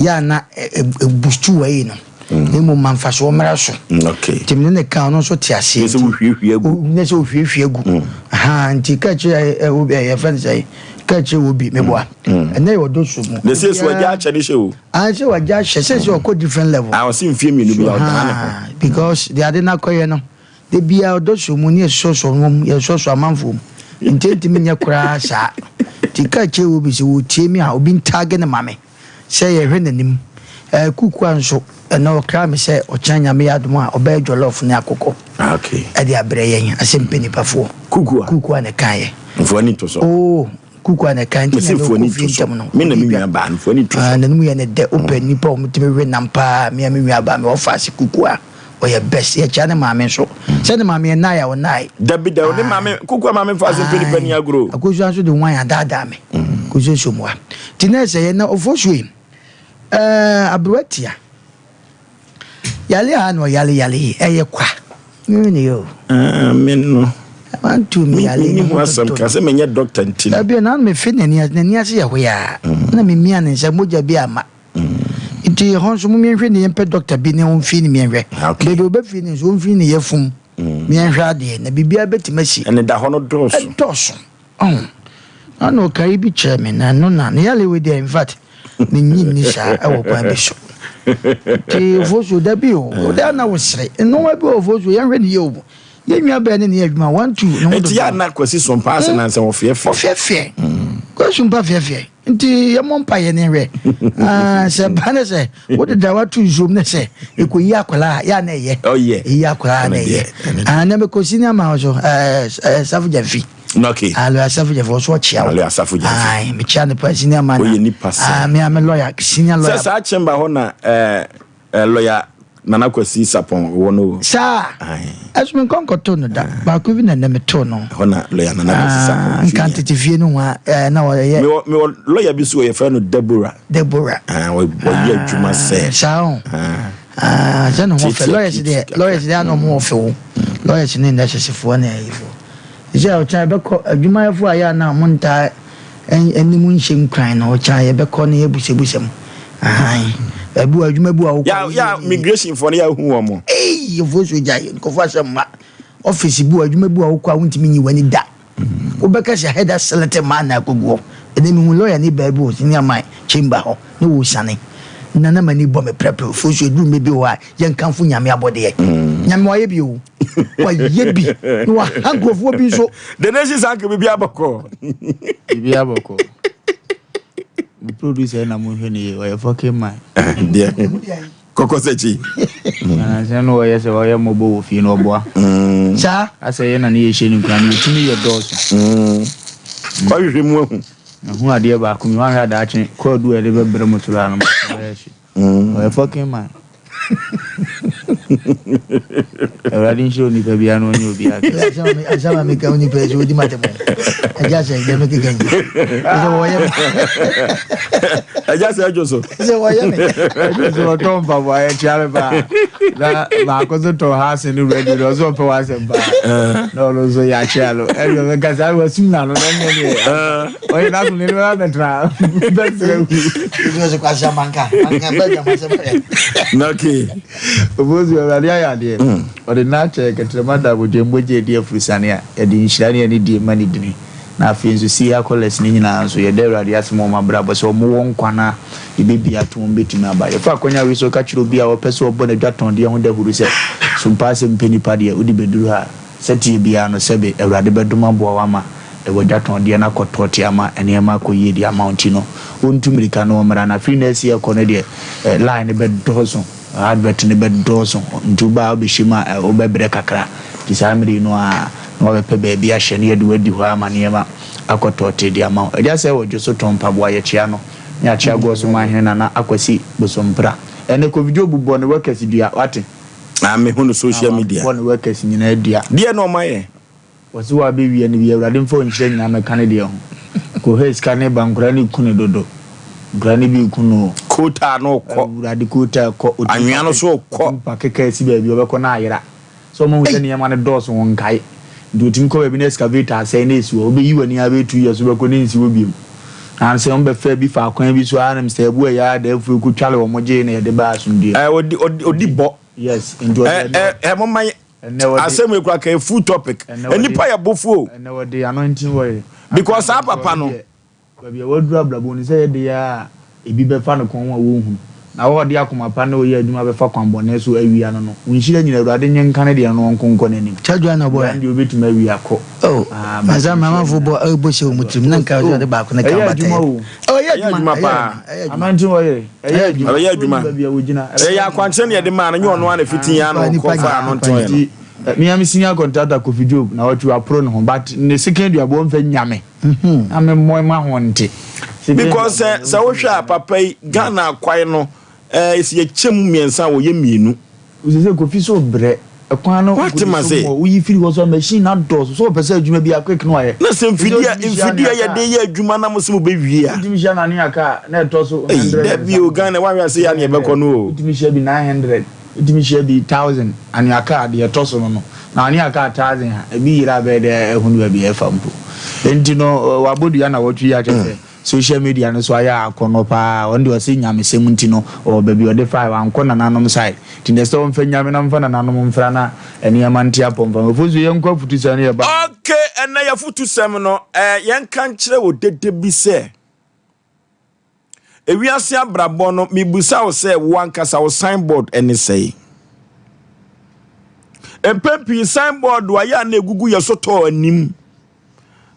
Yɛ a na ɛbustu wei no na mmom ma mfasoɔ mmra so. Nti mene ne ka, ɔno nso te aseɛ. Nyɛ sɛ wohwiehwie agu. Nyɛ sɛ wohwiehwie agu. Ahaa, nti ka kyerɛ yɛfrɛ no sɛ ka kyerɛ obi meboa. Ɛnɛ yɛ ɔdɔ so mu. Na sɛ so wagya akyɛ ne hyɛ o. Ah, sɛ wagya ahyɛ sɛ sɛ ɔkɔ different level. Ah, ɔse mfie mmienu bi a ɔdaa ne ho. Because deɛ ade no akɔyɛ no, da biara ɔdɔ so mu ne yɛsosɔsɔ wɔn, yɛsosɔsɔ amanfoɔ mu. Nti ɛntumi nyɛ koraa saa. Nti ka kyerɛ obi sɛ wɔtie me a, obi ntaage no ma me. Sɛ yɛhwɛ n'anim. Ɛɛ Kukua nso, ɛnnɛ ɔkraa me sɛ ɔkyena Nyame yɛ adom a ɔbɛyɛ jollof ne akokɔ ɛde abrɛ yɛn asɛ mpanipafoɔ. Kukua? Kukua na ɛkaeɛ. Mfa w'ani nto so. Oo, Kukua na ɛkaeɛ nti na Mese ɛnnɛ mfa w'ani ɔkɔ fie nto so. ntɛm no. Me na me Ɔdi dwa. nua baa no, mfa w'ani nto Ah, so. n'anim yɛ no dɛ. Wopɛ nnipa a wɔtumi we nam paa, me a me nua baa me ɔfa ase Kukua ɔyɛ best. Yɛkyea ne maame nso. Sɛ ne maame yɛ nnae a ɔnnae. Dabi da, ne maame, Kukua maame mfa ase mfa nipa ni agorɔ o. Akosua nso de wine adaadaa me. Akosua nso mua. Nti na ɛsɛ yɛ na Ofosu yi, ɛɛ aberewa tia. Yale a na ɔyale yale yi, ɛyɛ kwa. Me ne yɛ o. Ah, me no. Wantu me yale ne ho asɛm ka sɛ menyɛ doctor nti no. Dabi na mefe n'ani ase, n'ani ase yɛ hoyaa. Na memia ne nsa, mogya bi ama. Nti ɛhɔ nso momiɛnhwɛ ne yɛmpɛ doctor bi ne ɔmfii ne miɛnhwɛ. Baabi ɔbɛfii ne nso ɔmfii ne yɛfum. Miɛnhwɛ adeɛ na biribiara bɛtumi asi. Ɛne da hɔ no dɔɔso. Ɛdɔɔso. Ɔho. Na na ɔkari bi kyerɛ me na ɛno na ne yale wei deɛ in fact menyi nni saa ɛwɔ kwan bi so. Nti Ofosuo da bi o, wode ana wo sere. Nnoɔma bi wɔ Ofosuo yɛnhwɛ ne yie o. Yɛn nua bɛɛ ne ne yɛ adwuma one two ne ho Nti yɛ dodo. ana Kwasi Sompa ase na nsɛ ɔfeɛfeɛ. Ɔfeɛfeɛ. Kwasi Sompa feɛfeɛ. Nti yɛmmɔ mpaeɛ ne nhwɛ. Ah, sɛ ba ne sɛ wode da wato nsuom ne sɛ ɛkɔyi akwadaa a yɛ a na ɛyɛ. Ɔyɛ. Ɛyi akwadaa a na ɛyɛ. Ah, na mekɔ senior man so ɛɛ Safo Gyamfi. Okay. Ah, lawyer Safo Gyamfi ɔso ɔkyea wo. Lawyer Safo Gyamfi. Ah, mekyea ne pa senior man. Ɔyɛ nipa sɛ. Ah, me a me lawyer senior lawyer. Sɛ saa chamber hɔ na ɛɛ eh, lawyer Nana Kwasi Sapon wɔ no. Saa. Ɛso me nkɔ nkɔto no da. Baako bi na ɛnɛ metoo no. Ɛhɔ na lawyer Nana Kwasi Sapon. Nka tete fie no ho a na ɔyɛ. Mewɔ mewɔ lawyer bi so wɔ yɛfrɛ no Deborah. Deborah. Ɔyɛ adwuma sɛ. Saa o. Sɛ ne ho fɛ lawyers deɛ lawyers deɛ ana ɔmo wɔ fɛ o. Lawyers ne nurses foɔ ne ayifoɔ. Sɛ ɔkyena yɛbɛkɔ adwumayɛfoɔ a yɛ a na ɔmo ntaa anim nhyɛ nkuran no ɔkyena yɛbɛkɔ na yɛabusabusa mu. Ahan. Baabi wɔ adwuma bi wɔ a wokɔ. Ya ya migration foɔ no yɛ ahu wɔn mo. Eii ofosuo gyae nkurɔfoɔ asɛm mma. Office bi wɔ adwuma bi wɔ a wokɔ a wontumi nyi w'ani da. Wobɛka sɛ head aselete maa na akɔgu hɔ. Ɛnɛ mehu lawyer ni baa bi wɔ senior man chamber hɔ na ɔresiane. Na na m'ani bɔ me prɛprɛ. Ofosuo ɛduru mmerɛ bi wɔ hɔ a yɛnkamfo Nyame abɔdeɛ. Nyame wayɛ bi o. Wayɛ bi na waha nkurɔfoɔ bi nso. The nation sank biribi abɔkɔ. Biribi abɔkɔ. Me producer na mo hwɛ ne yie ɔyɛ fucking man. Deɛ kɔkɔ sɛ kyi. Nansa no ɔyɛ sɛ ɔyɛ mmɔbɔ wɔ fie no ɔboa. Mm. Saa. Asɛ yɛ na ne yɛ hyɛ ne nkura no yɛtumi yɛ dɔɔso. Mm. Wahwehwɛ mu ahu. Mahu adeɛ baako mi wahwɛ adaakye kɔɔdu a yɛde bɛbrɛ mo soro ano bɛyɛ hye. Ɔyɛ fucking man. Awurade nhyira onipa biara na ɔnyɛ obiara kɛse. Asɛm a meka onipa yi sɛ ɔdi m'atɛm o. Agya sɛ deɛ mekeka yi. Sɛ wɔyɛ me. Agya sɛ adwo so. Sɛ wɔyɛ me. Adwo so ɔtɔ mpaboa yɛkyia me paa. Na baako nso tɔ haase ne radio na ɔsɛ ɔpɛ w'asɛm paa. Na ɔno nso yɛakyia no. Ɛdeɛ meka saa wasum n'ano na ɛnyɛ deɛ. Ɔyɛ n'aso ne no abɛtra. Bɛsrɛ wu. Ebi ɔsɛ kwasi amanka. Manka bɛ dwama sɛ bɛyɛ. Na okay. Obozu Awurade ayɛ adeɛ. Ɔde n'akyɛ kɛtrɛma da abodwe mogya edi afurusane a yɛde nhyira ne anidie ma ne dini. Na afei nso Siha Callers no nyinaa nso yɛda Awurade ase ma wɔn abrabɔ sɛ wɔn wɔ nkwa na yɛbɛbie ato wɔn bɛtumi aba. Yɛfa akwanya wei so ka kyerɛ obi a ɔpɛ sɛ ɔbɔ n'adwatɔndeɛ ho dahuru sɛ, so mpa asɛm mpɛ nipa deɛ wode bɛduru ha a, Sɛteɛ biara no sɛbe Awurade bɛdom aboa wo ama w'adwatɔn deɛ no akɔ tɔɔte ama nneɛma akɔ yie de ama wo nti no wontu mirika na wɔmmra na firi nɛɛse ɛkɔ no deɛ line no bɛdɔɔso advert no bɛdɔɔso nti woba a wobɛhyɛ mu a wobɛbrɛ kakra nti saa mmerɛ yi no ara na wabɛpɛ baabi ahyɛ na yɛde wo adi hɔ ama nneɛma akɔ tɔɔte de ama wo. Agya sɛ wɔ dwo so tɔn mpaboa yɛkyea no ne akyea Goɔso Manhene Nana Akwasi Bosompra ɛnɛ Kofi Job bɔ ne workers dua wate. Ah me hu no social media. Wabɔ ne workers nyinaa dua. Deɛ na ɔmo ayɛ. Wɔse wabɛwia no wie awurade mfa ɔnhyira nyinaa mɛka ne deɛ ho kɔhɛ sika ne ba nkora no ku no dodo nkora no bi ku no o. Kootaa no kɔ. Awurade kootaa kɔ. Anwea no so kɔ. Ɔtumi pake kaa si baabi ɔbɛkɔ na ayera sɛ ɔmo ahu sɛ nneɛma no dɔɔso wɔn nkae nti ɔtumi kɔ baabi na excavator asɛe na esi hɔ wobɛyi w'ani ara bɛyɛ 2 years wobɛkɔ na ɛnsi hɔ biom. Na sɛ wɔn bɛfɛ bi fa kwan bi so ara na Mr. Abu ɛyɛ ada afuo kotwale wɔn gyee na yɛde baa asomdue. Ɛ odi odi odi bɔ. Yes, nti ɔde Ɛ ɛ ɛ mo ma yɛ ɛnɛ wɔde asɛm ekura ka full topic. Ɛnɛ wɔde- Nipa yɛ bofuo ɛnɛ wɔde anointing oil. Because saa papa no- Baabi a waduru abrabɔ no sɛ yɛde a ebi bɛfa no kɔn ho a wɔnhunu. Na wɔde akoma pa na ɔyɛ adwuma bɛfa kwan bɔne so awia no no. Nhyira nyina Awurade nye nka ne deɛ no ɔnko nkɔ n'anim. Kyadua na ɔbɔ Deɛ yɛ. deɛ obɛtumi awia kɔ. Oh, Ah, masa but mmanfo bɔ ɛbɔ hyɛ wɔn tirim na nka ɔde baako ne ka Ɛyɛ bata adwuma yɛ. o. Oh, ɛyɛ Ɛyɛ adwuma adwuma ɛyɛ paa. adwuma, ɛyɛ adwuma. Anointing oil ɛyɛ adwuma. Ɛyɛ adwuma. Baabi a wogyina. Ɛyɛ akwankyerɛ ne yɛde maa no nyɛ ɔno ara na fiti ya no Nipa kɔfa nyinaa, ano nipa ntɔn yɛ no. Nti me am senior contractor Kofi Job na wɔtwe waporo ne ho but ne second duabɔ mfa nyame. Na me mmɔ ma ho nte. Because sɛ sɛ wohwɛ a papa yi Ghana akwae no ɛɛ sɛ yɛkyɛ mu mmiɛnsa a wɔyɛ mmienu. Wosɛ sɛ Kofi so brɛ ɛkwan no Wate ma se? woyi firi hɔ so a machine na dɔɔso so wɔpɛ sɛ adwuma bi a quick no ayɛ. Na sɛ mfidie a mfidie a yɛde yɛ adwuma na mo sɛ mo bɛwie a. Wotumi hyia nane aka na ɛtɔ so Ɛyi 100 dabi o Ghana wahwɛ ase yɛ a ne yɛbɛkɔ no o. Wotumi hyia bi 900 wotumi hyia bi 1000 ane aka deɛ ɛtɔ so no no na ane aka 1000 a ebi yera bɛyɛ dɛ ɛhunu baabi a ɛfa mpo. Enti no wabɔ dua na wɔtwe yi akyɛ sɛ social media no so ayɛ akɔnɔ paa ɔno deɛ ɔsɛ nyamesɛm nti no ɔwɔ baabi a ɔde fae wankɔ nananom side nti deɛ sɛ ɔmfa nyame na ɔmfa nananom mfra na nneɛma nte apɔ mfa mfo so yɛnkɔ afutusɛm no yɛba. Okay, ɛnɛ yɛfotusɛm no ɛɛ yɛnka nkyerɛ wo dede bi sɛ ewiase abrabɔ no mibusa wo sɛ wo ankasa wo signboard ɛne sɛe. Mpɛn pii signboard a yɛ a na egugu yɛ so tɔɔ anim.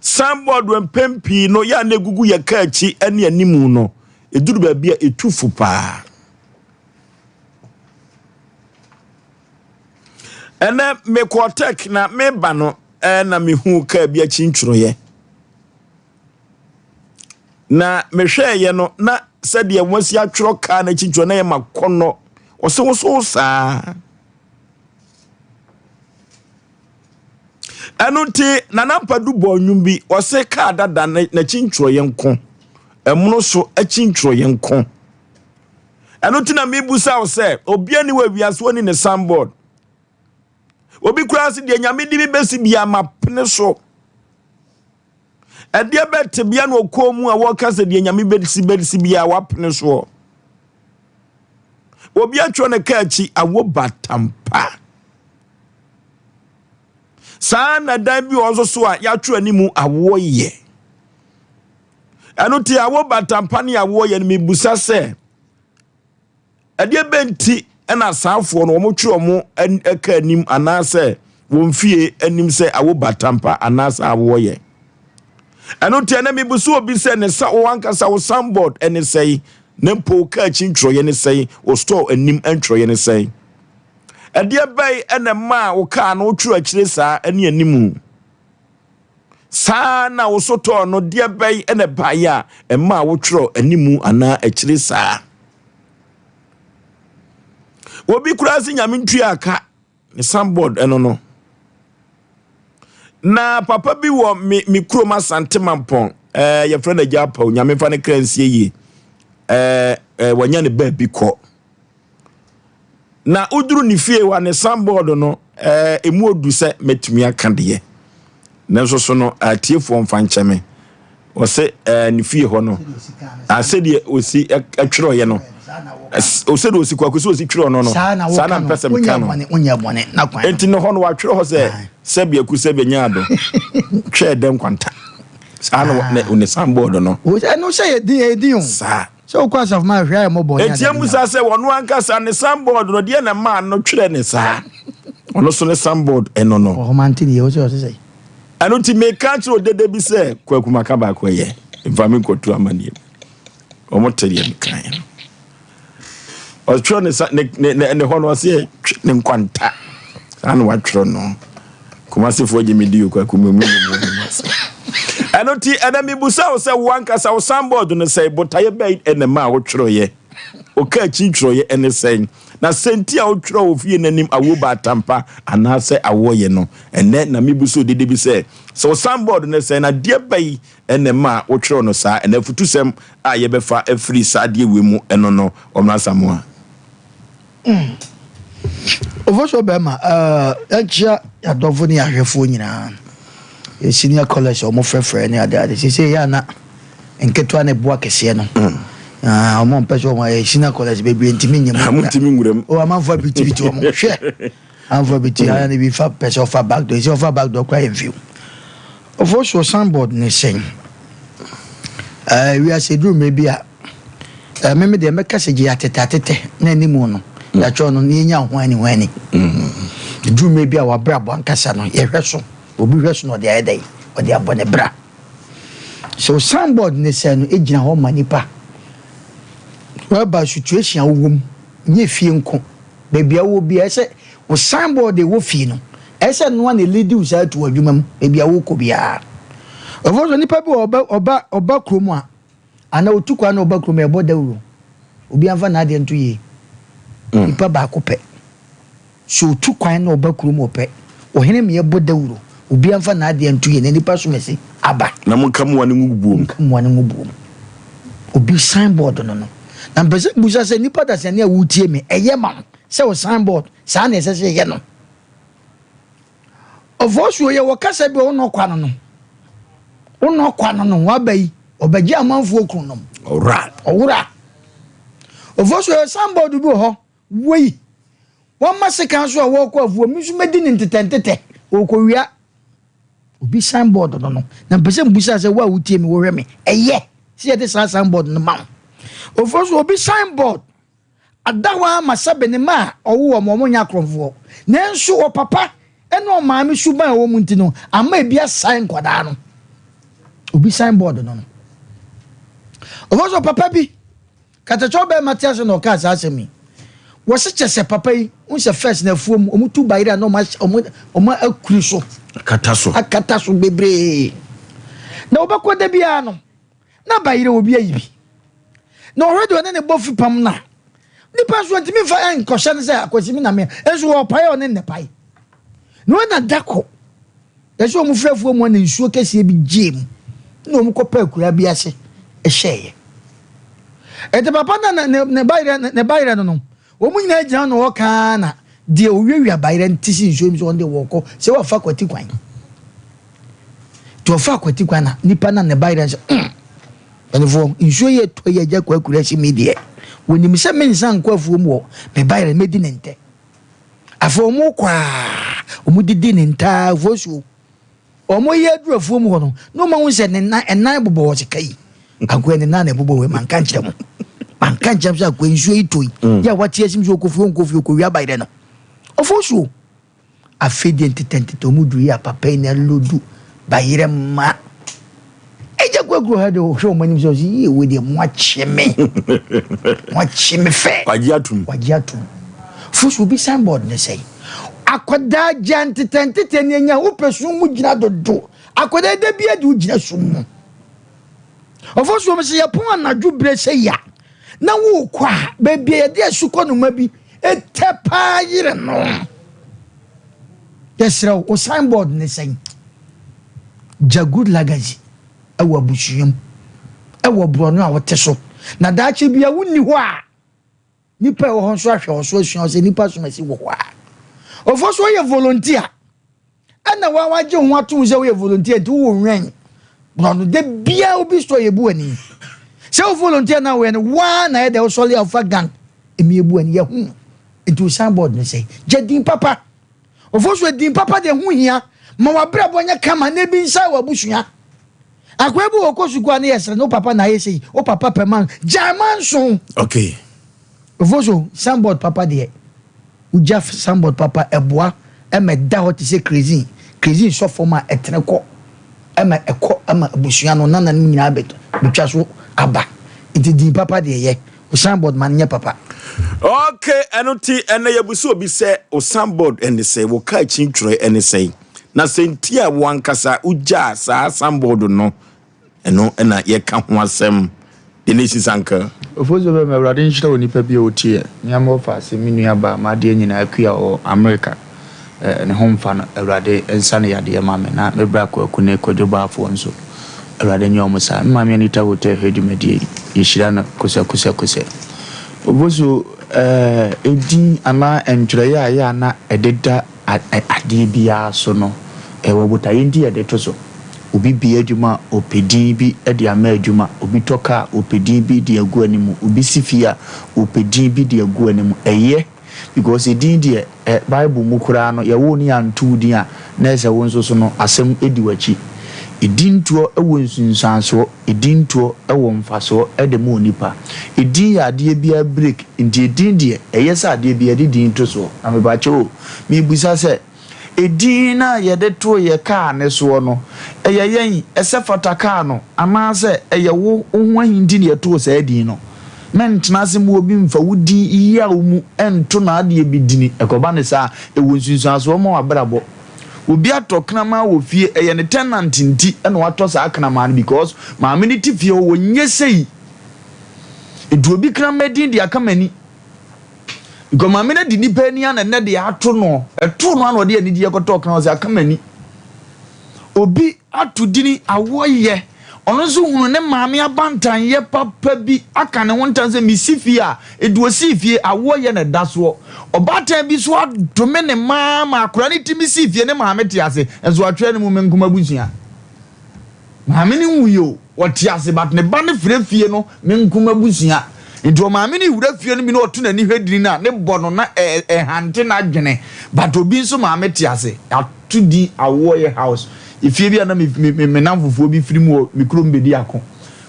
Signboard mpɛn pii no yɛ a na egugu yɛ kaa akyi ne animu no eduru baabi a etu fo paa. Ɛnɛ mekɔɔ tech na meba no ɛna mehu kaa bi akyi ntwerɛeɛ. Na mehwɛeɛ no na sɛdeɛ wɔasi atwerɛ kaa no akyi ntwerɛ na yɛ ma kɔnɔ. Ɔsɛ wosow saa. Ɛno nti Nana Ampadu bɔɔ nnwom bi ɔse kaa dada n'akyi ntwerɛeɛ nko. Ɛmono so akyi ntwerɛeɛ nko. Ɛno nti na mebusa wo sɛ obi ani wɔ awiase ɔni ne signboard. Obi koraa se deɛ Nyame de mi bɛsi bia ma pene so. Ɛdeɛ bɛ tebea na ɔkɔɔ mu a wɔka sɛ deɛ Nyame bɛsi bɛsi bia wapene soɔ. Obi atwerɛ ne kaa akyi awo batampa. Saa na dan bi wɔ nso so a yɛatwerɛ animu awoɔ yɛ. Ɛno te awo batampa ne awoɔ yɛ no mebusa sɛ ɛdeɛ bɛ nti ɛna saafoɔ no wɔn twerɛ wɔn ɛka anim anaasɛ wɔn fie anim sɛ awo batampa anaasɛ awoɔ yɛ. Ɛno nti ɛnɛ mebusa obi sɛ ne sa wɔn ankasa wo signboard ɛne sɛe ne mpo kaa akyi ntwerɛeɛ ne sɛe wo store anim ntwerɛeɛ ne sɛe. Ɛdeɛ bɛyi ɛna mmaa wo kaa no wotwerɛ akyire saa ɛne animu. Saa na wo sotɔɔ no deɛ bɛyi ɛna baeɛ a ɛmaa wotwerɛ animu anaa akyire saa. Obi koraa sɛ Nyame ntua aka ne signboard ɛno no. Na papa bi wɔ me me kurom Asante Mampɔn ɛɛ yɛfrɛ no Agya Apaw Nyame mfa ne kra nsie yie ɛɛ ɛɛ wanya ne baabi kɔ. Na woduru ne fie wa ne signboard no ɛɛ emu odu sɛ mɛtumi aka deɛ. Nanso so no atiefoɔ mfa nkyɛ me. Ɔsɛ ɛɛ ne fie hɔ no asɛdeɛ osi ɛtwerɛeɛ no sɛdeɛ osi kwaku sɛ osi twerɛ no no Saa na saa woka na no mpɛ sɛ meka wonyɛ no. bɔne wonyɛ bɔne na kwan no. Enti no hɔ no watwerɛ hɔ sɛ sɛbi aku sɛbi nya ado twɛɛ dɛ nkwanta saa na ne ne signboard no. Wo sɛ ɛno sɛ yɛ din yɛ din o. Saa. Sɛ wokɔ asafo ma hwɛ ayɛ mmɔbɔ ne Enti ade amusa sɛ ɔno ankasa ne signboard no deɛ na maa no twerɛ ne saa. Ɔno so ne signboard ɛno no. Ɔhoma nte deɛ wosɛ ɔsɛ sɛ. Ɛno nti meka kyerɛ odede bi sɛ Kwaku maka baako ɛyɛ mfa me nkɔtu amanneɛ mu. Wɔn te deɛ mekaeɛ no. Ɔtwerɛ ne sa ne ne ne ne hɔ no ɔsɛ twe ne nkwanta. Saa na watwerɛ no. Kumasefoɔ gye me di o Kwaku mu mu mu mu mu ase. Ɛno nti ɛnɛ mebusa wo sɛ wo ankasa wo signboard no sɛn botaeɛ bɛn ɛna ɛma a wotwerɛeɛ. Woka akyi ntwerɛeɛ ɛne sɛn? Na sɛ nti a wotwerɛ wɔ fie no anim awoɔ ba atampa anaasɛ awoɔ yɛ no. Ɛnɛ na mebusa odede bi sɛ, sɛ wo signboard no sɛn na deɛ bɛn ɛna ɛma a wotwerɛ no saa? Ɛnɛ afutusɛm a yɛbɛfa afiri saa adeɛ wei mu ɛno no, Ɔmena Asamoah. Ofosuo bɛrima, yɛnkyea yɛadɔfo ne yɛahwɛfoɔ nyinaa. Yɛ senior college a wɔfrɛfrɛ ne ade ade. Seesei yɛ ana Nketewa na ɛboa kɛseɛ no. Ah, wɔn mpɛ sɛ wɔn ayɛ senior college bebree ntumi nyɛ mu. Wɔn ntumi nwura mu. O amanfoɔ abitibiti wɔn hwɛ. Amanfoɔ abiti ayɛ ne bi fa pɛ sɛ ɔfa back door esi ɔfa back door kora yɛ mfiw. Ɔfo so signboard ne sɛn. Ɛɛ wiase duru mmerɛ bi a ɛɛ meme deɛ mɛka sɛ gye atete atete na anim no yɛatwerɛ no na yɛnya ho ani ho ani. Duru mmerɛ bi a wabrabɔ ankasa no yɛhwɛ so obi hwɛ so na ɔde ayɛ dɛn ɔde abɔ ne bra. So signboard ne sɛ no gyina hɔ ma nipa. Whereby situation a wowɔ mu nyɛ fie nko. Baabi a wowɔ biara ɛsɛ wo signboard a ɛwɔ fie no ɛsɛ noa na ɛleadi wo saa to adwuma mu baabi a wokɔ biara. Ɔfo so nipa bi wɔ ɔba ɔba ɔba kurom a anaa otu kwan na ɔba kurom a ɛbɔ dawuro. Obi amfa n'adeɛ nto yie. Nipa baako pɛ. Sɛ ɔtu kwan na ɔba kurom ɔpɛ, ɔhene ma yɛbɔ dawuro, obiara mfa n'adeɛ nto yɛn na nnipa som ase aba. Na monka mmoa no ngu buo mu. Monka mmoa no ngu buo mu. Obi sign board no no. Na mpɛ sɛ mbusa sɛ nnipa dasani a wotie me, ɛyɛ ma wo sɛ wo sign board saa na ɛsɛ sɛ yɛyɛ no? Ɔfɔsuo yɛwɔ kasa bi a wonɔ kwa no no. Wonɔ kwa no no, waba yi, ɔbɛgye amanfoɔ kunu nom. Ɔwora. Ɔwora. Ɔfɔsuo yɛ sign board bi wɔ hɔ, wei. Wɔma sekan so a wɔrekɔ afuom, me nso mɛdi no ntetɛntetɛ, ɔrekɔwia obi signboard no no. Na mpɛ sɛ mbusa sɛ wo a wotie me wohwɛ me, ɛyɛ sɛ yɛde saa signboard no ma wo? Ofo so obi signboard ada hɔ ara ma sɛbe ne mma a ɔwo wɔn wɔn nyɛ akorɔmfoɔ, nanso ɔpapa ne ɔmaame suban a ɛwɔ mu nti no ama ebi asae nkwadaa no. Obi signboard no no. Ofo so papa bi Katakyɛw bɛɛma te ase na ɔkaa saa asɛm yi. Wɔse kyɛsɛ papa yi, wohu sɛ first no afuom ɔmo tu bayerɛ a na ɔmo ahyɛ ɔmo ɔmo akuri so. Akata so. Akata so bebree. Na wɔbɛkɔ da biara no, na bayerɛ obi ayi bi. Na ɔhwɛ deɛ ɔne ne bɔ fipam no a, nipa nso ntumi nfa nkɔhyɛ no sɛ akwasi mi na me nso wɔpae a ɔne nnɛ pae. Na wɔn na da ko. Yɛsɛ wɔn firi afuo mu na nsuo kɛseɛ bi gyee mu na wɔn kɔpɛ akuraa bi ase hyɛeɛ. Ɛnti papa na ne ne ba yerɛ ne ba yerɛ no no wɔn nyinaa gyina na wɔka na deɛ owiawia ba yerɛ no te si nsuo mu sɛ wɔn de wɔkɔ sɛ wɔfa kwati kwan. Nti wɔfa kwati kwan na nipa na ne ba yerɛ no sɛ mm mpanimfoɔ nsuo yɛ tɔ yɛ agya kɔ akura si mi deɛ wɔnim sɛ me nsa nkɔ afuo mu wɔ me ba yerɛ mɛdi ne ntɛ. Afei wɔn kɔ a, wɔn didi ne ntaa fosuo. Wɔn yɛ aduru afuom hɔ no, na wɔn ahu sɛ ne nan ɛnan bobɔ hɔ sɛ kai. Akoa ne nan na ɛbobɔ wei, manka nkyerɛ mo. Manka nkyerɛ mo sɛ akoa nsuo yi tɔ yi. Yɛ a wate asim sɛ ɔkɔ fie ɔnkɔ fie ɔkɔ wia bayerɛ no. Ɔfosuo. Afei deɛ ntetɛntetɛ wɔn duru yi a papa yi na lodu bayerɛ ma. Agya Kwaku ha deɛ ɔhwɛ wɔn anim sɛ ɔsɛ yie wei deɛ mo akye me mo akye me fɛ. Wagye atum. Wagye atum. Fosu obi signboard ne sɛn. Akwadaa gya ntetɛntetɛ ne anya wopɛ sum mu gyina dodo. Akwadaa da bi adi wogyina sum mu. Ɔfosu wɔn sɛ yɛpɔn anadwo berɛ sɛ ya na wokɔ a baabi a yɛde asukɔ noma bi etɛ paa yere no. Yɛsrɛ wo, wo signboard ne sɛn? Gya good legacy wɔ abusua mu, wɔ borɔno a wote so, na daakye bi a wonni hɔ a, nipa a ɛwɔ hɔ nso ahwɛ wo so asua wo sɛ nipa som asi wɔ hɔ a. Ɔfo so woyɛ volunteer, ɛna wa wagye ho atom sɛ woyɛ volunteer nti wowɔ nwɛn borɔno da biara obi sɔ yɛ bu ani. Sɛ wo volunteer na woyɛ no, waa na ɛdɛ wosɔre a wofa gang emi ebu ani yɛ ho. Nti wo signboard ne sɛ gya din papa. Ofosu edin papa deɛ ho hia ma w'abrabɔ nyɛ kama na ebi nsae w'abusua. Akoa bi wɔ ɔkɔ sukuu a ne yɛ sere no wo papa na ayɛ sei, wo papa pɛ man, gyae manso. Okay. Ofosu signboard papa deɛ wogya signboard papa ɛboa ɛma ɛda hɔ te sɛ kerosene, kerosene sɔ fam a ɛtene kɔ ɛma ɛkɔ ɛma abusua no nananom nyinaa bɛtwa so aba. Nti din papa deɛ yɛ. Wo signboard ma no nyɛ papa. Ok, ɛno nti ɛnɛ yɛbusa obi sɛ wo signboard ɛne sɛn, wo kaa akyi ntwerɛ ɛne sɛn, na sɛ nti a wo ankasa wogyaa saa signboard no, ɛno ɛna yɛka ho asɛm. The Nation's Anchor. Ofosu bɛma Awurade nhyira onipa bi a ɔtie me ama ɔfa ase me nua baa m'adeɛ nyinaa akua wɔ America eh, ne ho mfa no Awurade nsa no yadeɛ ma me na me bra Kwaku ne Kwadwo Baafoɔ nso Awurade nyɛ wɔn saa. Me maame Anita Hotel hwɛ dwumadie yi, yɛhyira no kosɛkosɛkosɛ. Obosuo, eh, edin anaa ntwerɛeɛ a ɛyɛ a na ɛdeda adeɛ biara so no, ɛwɔ botaeɛ nti yɛde to so. Obi bue adwuma a, ɔpɛ din bi de ama adwuma. Obi tɔ kaa a, ɔpɛ din bi de agu anim. Obi si fie a, ɔpɛ din bi de agu anim. Ɛyɛ because edin deɛ, ɛ, Bible mu koraa no, yɛwoo wo na yɛanto wo din a, na ɛsɛ wo nso so no, asɛm di w'akyi. Edintoɔ wɔ nsunsuansoɔ, edintoɔ wɔ mfasoɔ de ma onipa. Edin yɛ adeɛ biara break, nti edin deɛ, ɛyɛ sɛ adeɛ biara yɛde din to soɔ. Na mepakyɛw o, mebisa sɛ, Edin no a yɛde too yɛn kaa no soɔ no, ɛyɛ yɛn, ɛsɛ fata kaa no, anaasɛ ɛyɛ wo, wo ho ahi nti na yɛtoo saa din no? Mɛntena ase mma obi mfa wo din yaw mu nto n'adeɛ bi dini. Ɛkɔba no saa a, ɛwɔ nsunsuansoɔ ma w'abrabɔ. Obi atɔ kraman wɔ fie, ɛyɛ ne tenant nti na watɔ saa kraman no because maame no te fie hɔ, wɔnyɛ sei. Nti obi kraman din de aka m'ani. Because maame no adi nipa ani ana nnɛ deɛ ato no ɛtoo no ana ɔde anigyeɛ kɔtɔɔ kan ɔsɛ aka m'ani. Obi ato dini awoɔ yɛ ɔno nso hunu ne maame abantanyɛ papa bi aka ne ho ntam sɛ mesi fie a ɛdi ɔsii fie awoɔ yɛ na ɛda soɔ. Ɔbaatan bi nso adome ne maa ma akora ne timi sii fie ne maame te ase nso atwerɛ ne mu me nkoma abusua. Maame no nwui o, ɔte ase but ne ba no frɛ fie no me nko m'abusua. Nti ɔmaame no wura fie no bi na ɔto n'ani hwɛ dini no a, ne bɔ no na ɛhante n'adwene but obi nso maame te ase. Yɛato din Awoɔyɛ house. Efie bi a na me me me nnamfofoɔ bi firi mu wɔ me kurom bɛdi ako.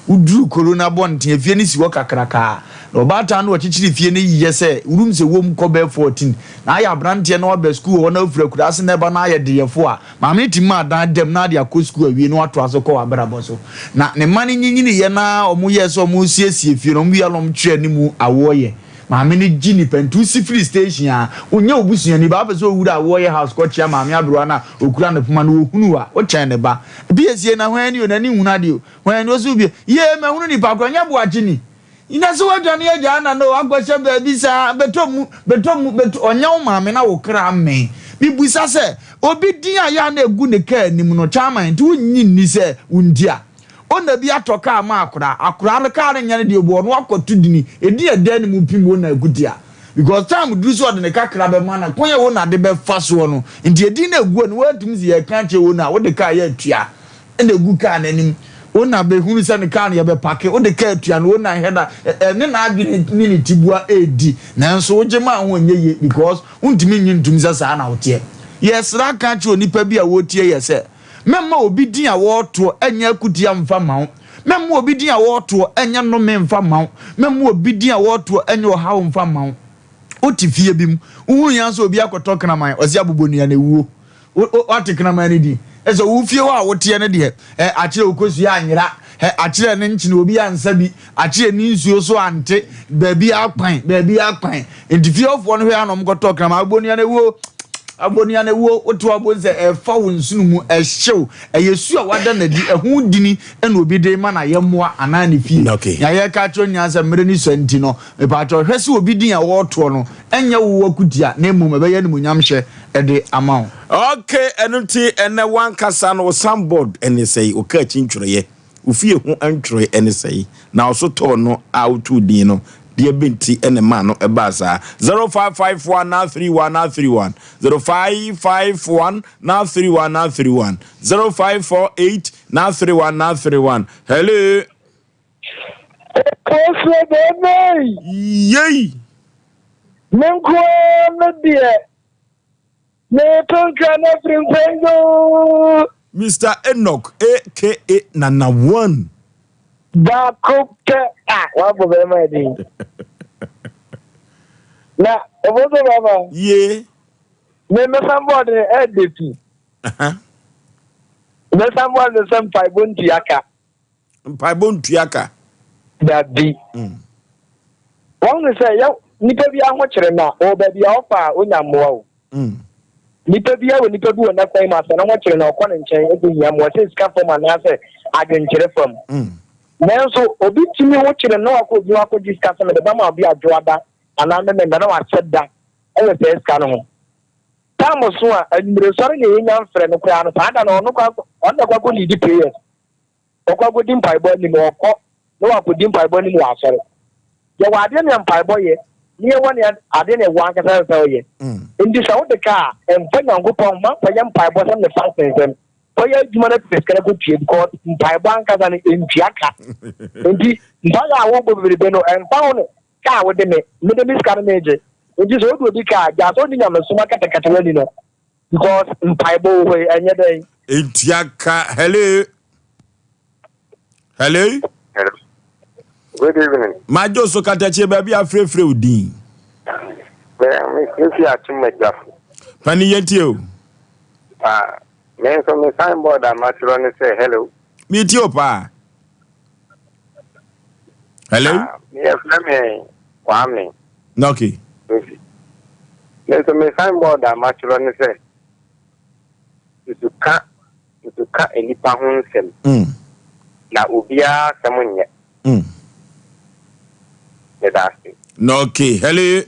Woduru kuro no abɔnten, efie no si hɔ kakrakaa. Na ɔbaatan no a ɔkyekyere fie no yɛ sɛ rooms ɛwɔ mu kɔ bɛyɛ 14. Na ayɛ aberanteɛ na waba sukuu wɔ hɔ na wafiri akuraase na ɛba na ayɛ deyɛfoɔ a, Maame no tumi maa dan dam na ade akɔ sukuu awie na watoa so kɔ w'abrabɔ so. Na ne mma no nyinyiniiɛ na wɔyɛɛ sɛ wɔresiesie fie no, wɔwie a na wɔtwerɛ ne mu awoɔyɛ. Maame no gye nnipa nti wosi firi station a, wonyɛ wo busuani ba, wopɛ sɛ owura awoɔyɛ house kɔkyea maame aberewa no a ɔkura ne poma no, wɔhunu wo a, wokyɛn ne ba. Piesie na hwan ni o, n'ani nhunu adeɛ o, hwan ni, ɔse wo bie, yee mahunu nipa korɔ, nyɛ boakye ni. Na sɛ woadwane agya ana na woakɔhyɛ baabi saa, bɛtɔ mu, bɛtɔ mu, bɛtɔ, ɔnyɛ wo maame na wo kra mmɛn. Mebisa sɛ, obi din a yɛ a na egu ne kaa anim no, Chairman, nti wonnye nni sɛ wo nti a? Owner bi atɔ kaa ama akwadaa, akwadaa no kaa no nyɛ ne deɛ, obu ɔno akɔto dini, edin a ɛda anim pim owner akutia. Because time duru sɛ ɔde ne kakra bɛma no, kwan a owner de bɛfa soɔ no, nti edin no a egu hɔ no, woantumi sɛ yɛreka akyerɛ owner a, wode kaa yɛ atua. na egu kaa no anim. Wo na behunu sɛ ne kaa no yɛbɛpake, wode kaa tua no, wo na nhwɛ da, ɛne n'adwene ne ne tiboa redi. Nanso wogye maa ho ɛnyɛ yie because wontumi nnye ntom sɛ saa na woteɛ. Yɛsrɛ aka akyerɛ onipa bi a ɔretie yɛ sɛ, mɛmma obi din a wɔretoɔ nyɛ akutia mfa mma wo. Mɛmma obi din a wɔretoɔ nyɛ nnome mfa mma wo. Mɛmma obi din a wɔretoɔ nyɛ ɔhaw mfa mma wo. Wote fie bi mu, wohunu yɛn sɛ obi akɔtɔ kraman, ɔse abobɔnua na ɛwuo. Woate kraman no din? Ɛsɛ wo fie hɔ a woteɛ no deɛ, ɛ, akyerɛ wo kosua anyera, ɛ, akyerɛ ne nkyene obi ansa bi, akyerɛ ne nsuo so ante, baabi akwan, baabi akwan. Nti fie hɔfoɔ no hwɛ a na wɔkɔtɔ kraman, abonua no awuo, abonua no awuo, wote hɔ abom sɛ ɛfa wo nsono mu, ɛhyew, ɛyɛ su a wada no adi, ɛho dini ɛna obi de ma n'ayɛmmoa anaa ne fie. Okay. Nea yɛreka akyerɛ nyinaa sɛ mmere ne sua nti no, mepaakyɛw hwɛ sɛ obi din a wɔretoɔ no ɛnyɛ wo akutia na mmom ɛbɛyɛ animuonyamhyɛ de ama wo. Ok, ɛno nti ɛnɛ w'ankasa no wo signboard ɛne sɛi, wo kaa akyi ntwerɛeɛ, wo fie ho ntwerɛeɛ ɛne sɛi, na wo sotɔɔ no a wotoo din no, deɛ bɛ nti ɛna ɛmaa no ɛbaa saa? 0551 931 931, 0551 931 931, 0548 931 931, hello. Okosie bɛɛbɛi. Yei. Me nko ara me deɛ meto ntwa no afiri nkwanzo. Mister Enoch aka Nana One. Baako pɛ a wabɔ bɛrima din. Na ɔbɔsɔ bɛrima. Ye. Me me sanbɔɔd no ɛɛdɛ fi. Me sanbɔɔd no sɛ mpaebɔ ntua ka. Mpaebɔ ntua ka. Dabi. Wɔn sɛ yɛ nipa bi ahokyere na ɔwɔ baabi a ɔfa a onya mmoa o. Nipa bi wɔ nipa bi wɔ n'akwan mu asɛ ne ho kyere na ɔkɔ ne nkyɛn ɛkɔ hia mmoa sɛ sika fam anaasɛ adwenkyerɛ fam. Nanso obi tumi ho kyere na wakɔ obi ho akɔgye sika sɛ mede bɛma obi adwoada anaa memenda na wahyɛ da ɛwɔ saa sika no ho. Tam so a anwummere sɔre na yɛnya mfrɛ no koraa no saa da no ɔno kɔ ɔno na kɔ akɔ lead prayers. Ɔkɔ akɔdi mpaebɔ anim, ɔkɔ na wakɔdi mpaebɔ anim wɔ asɔre. Yɛwɔ adeɛ nea mpaebɔ yɛ, ne yɛwɔ nea adeɛ nea ɛwɔ ankasa sɛ ɔyɛ. Nti sɛ wode ka a, ɛmfa Nyankopɔn ho, ma nkɔyɛ mpaebɔ sɛm ne fasting sɛm. Kɔyɛ adwuma no pɛ sika no kɔtua because mpaebɔ ankasa no ɛntua ka. Nti mpaeɛ a wobɔ bebrebe no ɛmfa ho ne ka a wode me, mede me sika no megye. Nti sɛ wode obi ka a, gyaa sɛ wode nyamesom akatakata w'ani no because mpaebɔ wɔ hɔ yi ɛnyɛ dɛn. Ɛntua ka. Hello. Hello. Hello. Good evening. Madwo so katakyie baabi afrɛfrɛ wo din. Me me fi akyem agyafo. Pani yɛntie o. Ah, me nso me signboard a matwerɛ ne sɛ hello. Metie o paa. Hello. Ah, yɛfrɛ me Kwame. Okay. Kofi. Me nso me signboard a matwerɛ ne sɛ nsuka nsuka nnipa ho nsɛm. Na obiara asɛm nyɛ. Meda ase. Okay. Hello.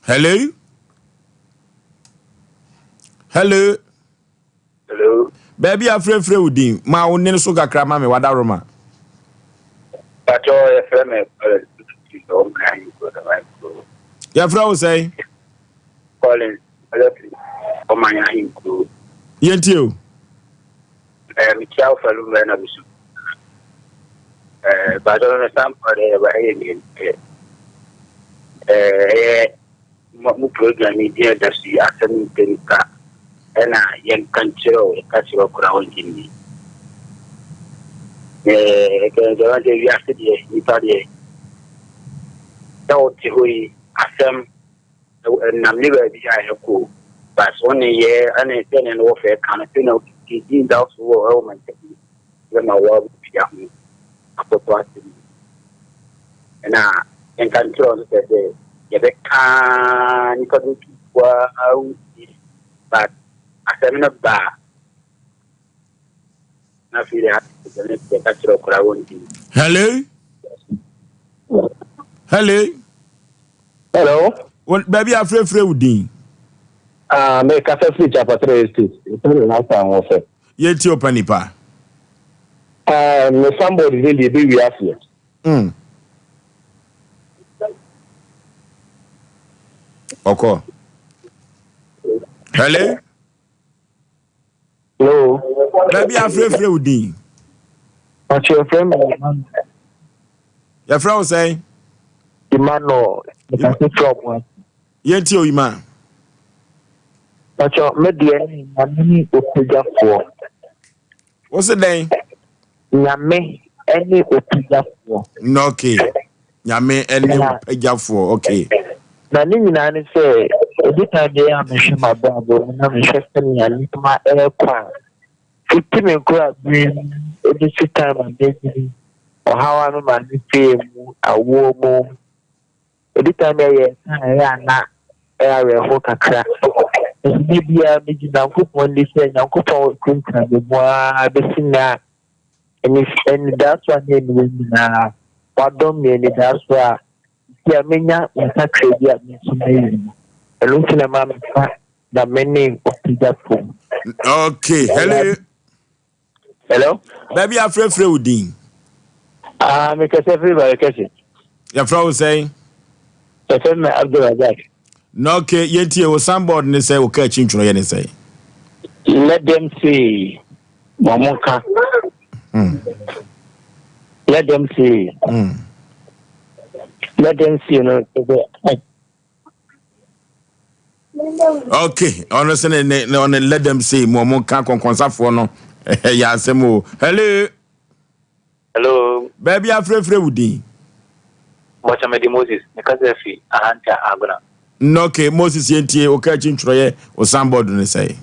Hello. Hello. Hello. Baabi a frɛfrɛ wo din ma wo nne so kakra ma me wadaroma. Pacho yɛfrɛ me Collins. Yɛfrɛ wo sɛn? Collins ɔman ahenkuro. Yɛntie o. Mekyia wo fɛlu mmerɛ na bisu. Pacho no sample de ɛyɛ mmienu. Ɛyɛ mo program yi deɛ da so yi asɛm mpɛ nipa ɛna yɛnka nkyerɛ o yɛka kyerɛ o koraa wɔngye nni. Ɛkɛnkɛn sɛ wiase deɛ nipa deɛ sɛ wote hɔ yi asɛm ɛnam ne baabi a ɛkɔ but wo ne yɛ ɛne sɛnea no wɔfɛ ka no sɛ na din da so wɔ ɛwɔ mantam bɛma woabua ho akɔtɔ asɛm yi. Ɛna yɛnka nkyerɛ wo nso sɛ sɛ yɛbɛka nipa bɛtu fo a wontie but asɛm no ba a na afei deɛ asɛm no yɛka kyerɛ wo koraa wontie. Hello. Hello. Hello. Baabi a frɛfrɛ wo din. Ah, me kasa firi Chapatre Estate. Ɛsɛ ne last time wɔ fɛ. Yɛntie ɔpa nipa. Ah, me somebody ne deɛ ɛbɛwie aseɛ. Ɔkɔ. Hello. Hello. Baabi a frɛfrɛ wo din. Ɔkyɛ yɛfrɛ me Emmanuel. Yɛfrɛ wo sɛn? Emmanuel. Mekasa firi Ɔboase. Yɛntie o Ima. Ɔkyɛ me deɛ ne Nyame ne opagyafoɔ. Wo se dɛn? Nyame ne opagyafoɔ. No, okay. Nyame ne opagyafoɔ. Okay. Na ne nyinaa ne sɛ, ɛdi kan deɛ a mehwɛ m'abrabɔ mu na mehwɛ sɛnea nneɛma ɛrekɔ a, fiti me nkora bere mu ɛbɛsi time a manyini, ɔhaw a me maame fee mu, awoɔ mu, ɛdi kan deɛ yɛ ka ɛyɛ a na ɛyɛ awerɛho kakra. Nso da biara megye Nyankopɔn di sɛ Nyankopɔn kurakura me mu ara bɛsi nnɛ a anidaso a na ɛni nyinaa wadɔm me anidaso a nti a menya nsakra bi a me nso mɛyɛ no. Ɛno nti na ma mefa na me ne ɔpagyafo. Okay, hello. Hello. Baabi a frɛfrɛ wo din. Ah, mekasa firi Barekɛse. Yɛfrɛ wo sɛn? Yɛfrɛ me Abdulrazak. Na okay, yɛntie wo signboard ne sɛ wo kaa akyi ntwerɛeɛ ne sɛn? Let them say, ma ɔmo nka. Let them say. Let them say no sɛ Okay, ɔno sɛ ne ne ne ɔno let them say mu ɔmo nka kɔnkɔnsafoɔ no ɛyɛ asɛm o. Hello. Hello. Baabi afrɛfrɛ wo din. Bɔkyɛmɛdi Moses, mekasa fi Ahanta Agona. No, okay, Moses yɛntie wo kaa akyi ntwerɛeɛ wo signboard ne sɛn?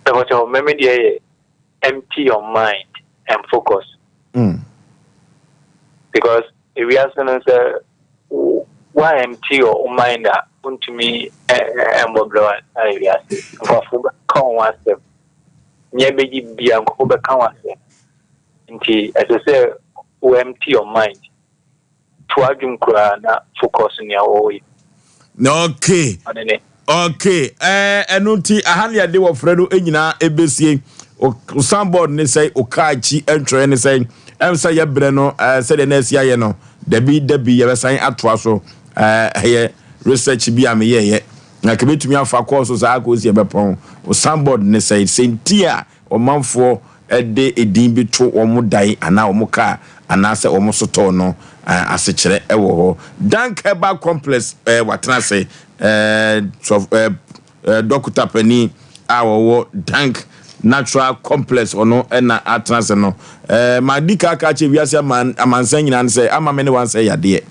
Bɔkyɛ mɛmi deɛ yɛ empty your mind and focus. Because ewiase no sɛ wa empty your mind a wontumi ɛmmɔ brɛ a ewiase. Nkurɔfo bɛka wo ho asɛm. Nyɛ bɛgye bia nkurɔfo bɛka wo asɛm. Nti ɛsɛ sɛ wo empty your mind. To adwum koraa na focus nea wɔyɛ. Okay. Okay. Ɛno nti aha ne yɛde wɔfrɛ no nyinaa ɛbɛsie. O signboard ne sɛ o kaa akyi ntwerɛ ne sɛ ɛm sɛ yɛbrɛ no sɛdeɛ na asi ayɛ no dabi dabi yɛbɛsan atoa so. Ɛyɛ research bi a meyɛɛyɛ. Na kɛbɛtumi afa kɔɔ so saa akɔsi ɛbɛpɔn o signboard ne sɛ sɛnti a ɔmanfoɔ de edin bi to wɔn dan anaa wɔn kaa anaasɛ wɔn sotɔɔ no asekyerɛ ɛwɔ hɔ. Dank Herbal Complex watena ase sɔf dɔkota panin a wɔwɔ Dank Natural Complex, ɔno ɛna atena ase no. Maa di kaaka kyerɛ wiase amansan nyinaa no sɛ ama me ne wansɛ yadeɛ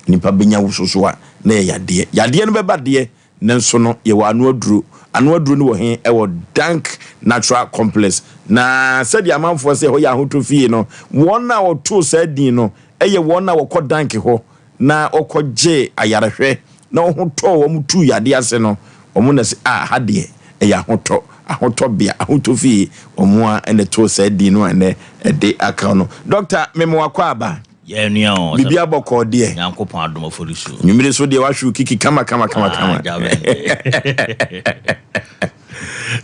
nipa bɛnya wo soso a na yɛ yadeɛ, yadeɛ no bɛba deɛ ne nso no yɛwɔ ano aduro. Ano aduro no wɔ he? Ɛwɔ Dank Natural Complex. Na sɛdeɛ amanfoɔ sɛ ɛhɔ yɛ ahotɔ fie no, wɔn a wɔtoo saa din no ɛyɛ wɔn a wɔkɔ Dank hɔ na wɔkɔgye ayarehwɛ na wɔho tɔɔ wɔn tu yadeɛ ase no, wɔn na sɛ a ha deɛ ɛyɛ ahotɔ, ahotɔbea, ahotɔ fie. Wɔn a ɛna too saa din no a ɛnɛ ɛde aka no. Dɔkta, mema wakɔ aba. Yɛn nua o. Biribi abɔkɔɔ deɛ? Nyankopɔn adom, afɔri so. Nwumire so deɛ wahwɛ kiki kama kama kama kama.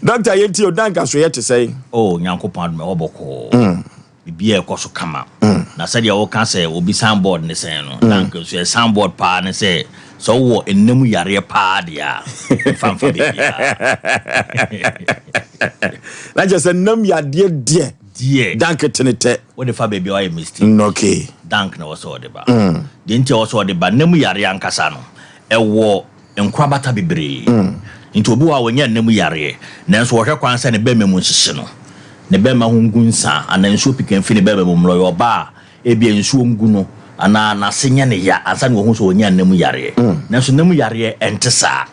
Dɔkta, yɛnti o, Dank so yɛ te sɛ? O, Nyankopɔn adom, ɛwɔ bɔkɔɔ. Biribi a ɛkɔ so kama. Na sɛdeɛ wɔka sɛ obi signboard ne sɛn no, Dank nso yɛ signboard paa ne sɛ sɛ wowɔ nnam yareɛ paa deɛ a, mfa baabiara. Na kyerɛ sɛ nam yadeɛ deɛ deɛ Dank tene tɛ. Wode fa baabi a wayɛ mistake. Dank na ɛwɔ sɛ wɔde ba. Deɛ nti a ɛwɔ sɛ wɔde ba, nnam yareɛ ankasa no ɛwɔ nkorabata bebree. Nti obi wɔ hɔ a wɔnyɛ nnam yareɛ, nanso wɔhwɛ kwan sɛ ne bɛrima mu nhyehye no, ne bɛrima ho ngu nsa anaa nsuo pika mfi ne bɛrima mu mmerɛ. Ɔyɛ ɔbaa a, ebia nsuo ngu no anaa n'ase nyɛ ne ya ansa na wɔhu sɛ wɔnya nnam yareɛ. Nanso nnam yareɛ ɛnte saa.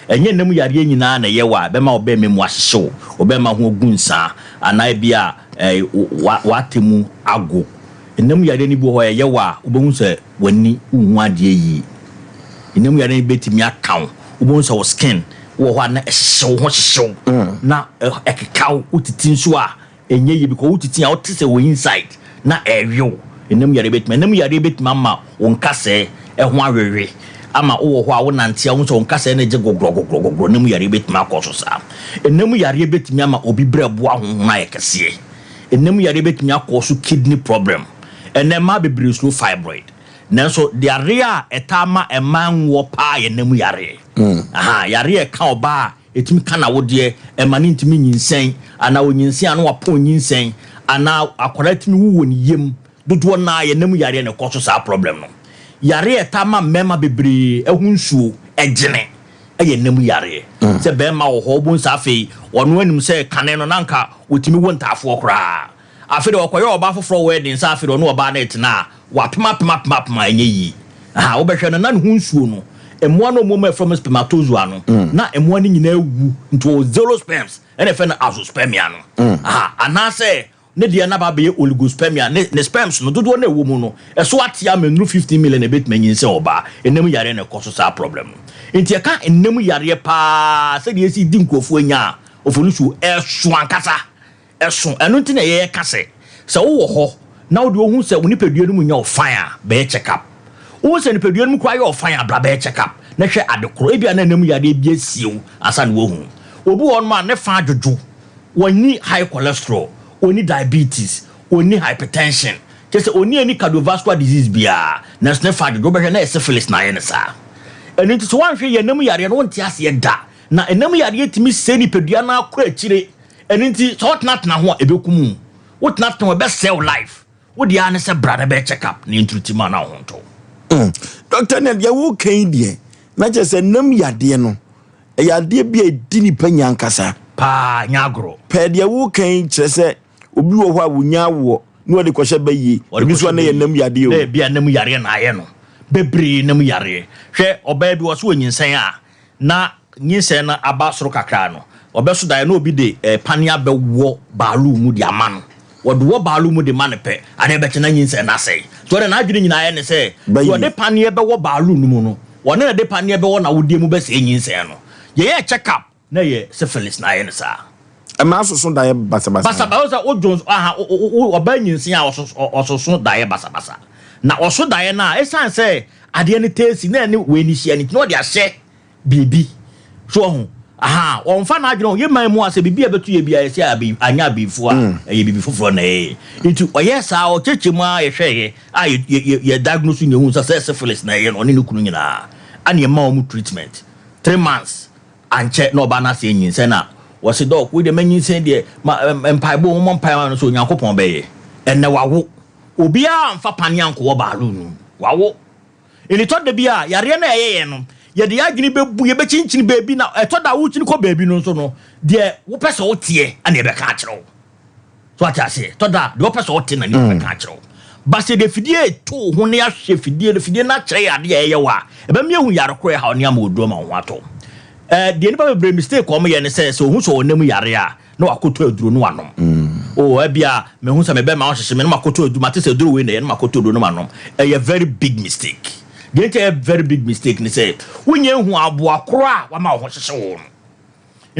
Ɛnyɛ nnam yareɛ nyinaa na ɛyɛ wɔ a ɛbɛma ɔbɛrima mu ahyehye wo, ɔbɛrima ho agu nsa anaa ebia wate mu ago. Nnam yareɛ no bi wɔ hɔ a ɛyɛ wɔ a wobɛhu sɛ w'ani nhu adeɛ yie. Nnam yareɛ no bɛtumi aka wo, wobɛhu sɛ wo skin wɔ hɔ a na ɛhyehye wo ho, hyehye wo na ɛkeka wo, wotiti nso a ɛnyɛ yie because wotiti a wote sɛ wɔ inside na ɛrewe wo. Nnam yareɛ bɛtumi ama wo nkasɛɛ ɛho awewe ama wowɔ hɔ a wonante a wohu sɛ wo nkasɛɛ no gye gogorɔ gogorɔ gogorɔ. Nnam yareɛ bɛtumi akɔ so saa. Nnam yareɛ bɛtumi ama obi berɛ boa honhom ayɛ kɛseɛ. Nnam yareɛ bɛtumi akɔ so kidney problem. Ɛnɛ mmaa bebree suro fibroid, nanso yareɛ a ɛtaa ma mmaa nwoɔ paa yɛ nnam yareɛ. Aha yareɛ ɛka ɔbaa a ɛtumi ka n'awodeɛ ɛma ne ntumi nyinsɛn anaa onyinsɛn a na wapɔn nyinsɛn anaa akwadaa tumi wu wɔ ne yam dodoɔ naa yɛ nnam yareɛ na ɛkɔ so saa problem no. Yareɛ ɛtaa ma mmarima bebree ɛho nsuo ɛgyene ɛyɛ nnam yareɛ. Sɛ bɛrima wɔ hɔ, wobɛhu sɛ afei ɔno anim sɛ kane no na nka wɔtumi wo ntaafoɔ koraa, afei de ɔkɔyɛ ɔbaa foforɔ wɔ ɛden sɛ afei de ɔne ɔbaa no ɛtena a wapem apem apem apem a ɛnyɛ yie. Aha wobɛhwɛ no na ne ho nsuo no, mmoa no ɔmo mu ɛfrɛ mo spermatozoa no, na mmoa no nyinaa wu, nti ɔwɔ zero sperms, ɛna ɛfɛ no azoospermia no. Aha anaasɛ ne deɛ naba bɛyɛ oligospermia, ne sperms no dodoɔ no ɛwɔ mu no ɛso ate ama nnuru 15 million na ɛbɛtumi anyinsɛn ɔbaa. Ɛnam yareɛ na ɛkɔ so saa problem no. Nti ɛka nnam yareɛ paa sɛdeɛ ɛsi di nkurɔfoɔ anya a ɔfo ɛso ankasa ɛso. Ɛno nti na yɛyɛ ka sɛ sɛ wowɔ hɔ na wode wohu sɛ wo nipadua no mu nyɛ ɔfan a, bɛyɛ check up. Wohu sɛ nipadua no mu koraa yɛ ɔfan a, bra bɛyɛ check up na hwɛ ade korɔ. Ebia na ɛnam yareɛ bi asie wo ansa na woahu. Obi wɔ hɔnom a ne fa adwodwo, wɔnni high cholesterol, ɔnni diabetes, ɔnni hypertension, kyerɛ sɛ ɔnni any cardiovascular disease biara, nanso ne fa adwodwo, wobɛhwɛ na ɛyɛ syphilis na ayɛ no saa. Ɛno nti sɛ woanhwɛ yɛ ɛnam yareɛ no, wonte aseɛ da. Na ɛnam yareɛ tumi sɛe nipadua no akɔ akyire. Ɛno nti sɛ wotenatena ho a, ɛbɛkum wo. Wotenatena ho a, ɛbɛsɛe wo life. Wode ara ne sɛ bra na bɛyɛ check up na yɛnturu mu a na wo ho ntɔ. Dɔkta, ne deɛ woka yi deɛ na kyerɛ sɛ nam yadeɛ no ɛyɛ adeɛ bi a ɛdi nipa nya ankasa. Paa, nyɛ agorɔ. Pɛɛ deɛ woka yi kyerɛ sɛ obi wɔ hɔ a wonya awoɔ na wɔde kɔhyɛ bɛyie, ebi nso a na yɛ nam yadeɛ o. Na ebi a nam yareɛ na ayɛ no bebree, nam yareɛ. Hwɛ, ɔbaa bi wɔ so wɔ nyinsɛn a na nyinsɛn no aba soro kakra no, ɔbɛso daeɛ na obi de panea bɛwɔ baaluu mu de ama no. Wɔde wɔ baaluu mu de ma no pɛ, adeɛ bɛkyɛ na nyinsɛn no asɛe. So ɔde n'adwene nyinaa yɛ ne sɛ deɛ ɔde paneɛ bɛwɔ baaluu no mu no, ɔne na de paneɛ bɛwɔ n'awodeɛ mu bɛsɛe nyinsɛn no. Yɛyɛ check up na yɛ syphilis na ayɛ no saa. Ɛmaa soso daeɛ basabasa. Basabasa sɛ wodwo aha ɔbaa nyinsɛn a ɔsoso daeɛ basabasa. Na ɔso daeɛ no a, ɛsiane sɛ adeɛ no teesi na ɛne wei no hyia no nti na ɔde ahyɛ biribi so ɔho. Aha ɔmfa n'adwene ho. Yɛ man mu a sɛ biribi a ɛbɛto yɛ bi a yɛsɛ abe anyɛ abeefoɔ a ɛyɛ biribi foforɔ na ɛyɛ. Nti ɔyɛ saa ɔkyerɛkyerɛ mu a yɛhwɛeɛ a yɛ diagnose ne ehu sɛ syphilis na ɛyɛ no, ɔne ne kunu nyinaa ana ɛma wɔn treatment. 3 months ankyɛ na ɔbaa no ase nyinsɛn na wɔsi, "Doc, wei deɛ mɛnyinsɛn deɛ ma mpaebɔ mo mpae ma no so Onyankopɔn bɛyɛ." Ɛnɛ wawo, obiara nfa panea nkɔwɔ baaloo no, wawo. Ɛnitɔ da bi a yareɛ no a ɛyɛ yɛn no, yɛde yɛn adwene bɛbu, yɛbɛkyinkyini baabi, na ɛtɔ da a wokyini kɔ baabi no nso no, deɛ wopɛ sɛ woteɛ ɛna yɛbɛka akyerɛ wo so. Ate aseɛ? Tɔ da deɛ wopɛ sɛ wote na nipa bɛka akyerɛ wo ba sɛ deɛ fidie to wo ho ne ahwɛ fidie no, fidie no akyerɛ yɛ adeɛ a ɛyɛ wɔ a ɛbɛmi ehu yare korɔ ɛha ne ama oduro ma wo ho atɔ. Deɛ nipa bebree mistake wɔn yɛ ne sɛ ohun sɛ ɔnam yare a, na wakɔtɔ aduro no wanom. O ɛbia mehu sɛ mebɛma ɔhyehyɛ me no, makɔtɔ aduro, mate sɛ aduro wei na ɛyɛ no, makɔtɔ aduro no manom. Ɛyɛ very big mistake. Deɛ nti ɛyɛ very big mistake ne sɛ wonyɛ hu aboa korɔ a wama wo ho hyehyɛ wo no.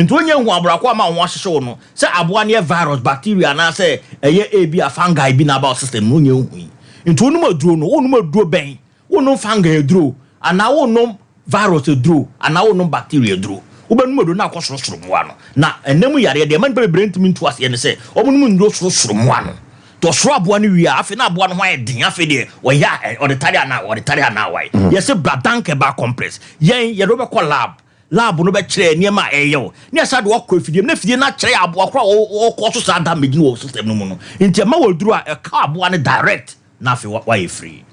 Nti wonyɛ hu aboa korɔ a ama wo ho ahyehyɛ wo no, sɛ aboa no yɛ virus, bacteria, anaasɛ ɛyɛ ebi a fungi bi na aba wo system no, wonyɛ hu yi. Nti wonom aduro no, wonom aduro bɛn? Wonom fungi aduro anaa wonom virus aduro anaa wonom bacteria aduro? Wobɛnum aduro na akɔ sorosoro mmoa no. Na ɛnam yareɛ deɛ, ɛma nipa bebree ntumi nto aseɛ ne sɛ wɔnom nnuro sorosoro mmoa no. Nti ɔsoro aboa no wie a, afei na aboa no ho ayɛ den. Afei deɛ ɔyɛ a ɔde tare anaa ɔde tare anaa wae. Yɛsɛ bradank herbal complex, yɛn yɛde wobɛkɔ lab, lab no bɛkyerɛ nneɛma a ɛyɛ wo, ne ɛsa de wakɔ afidie mu na afidie no akyerɛ aboa koro a ɔkɔ so saa damage no wɔ system no mu no. Nti ɛma wɔ aduro a ɛka aboa no direct na afei wayɛ free.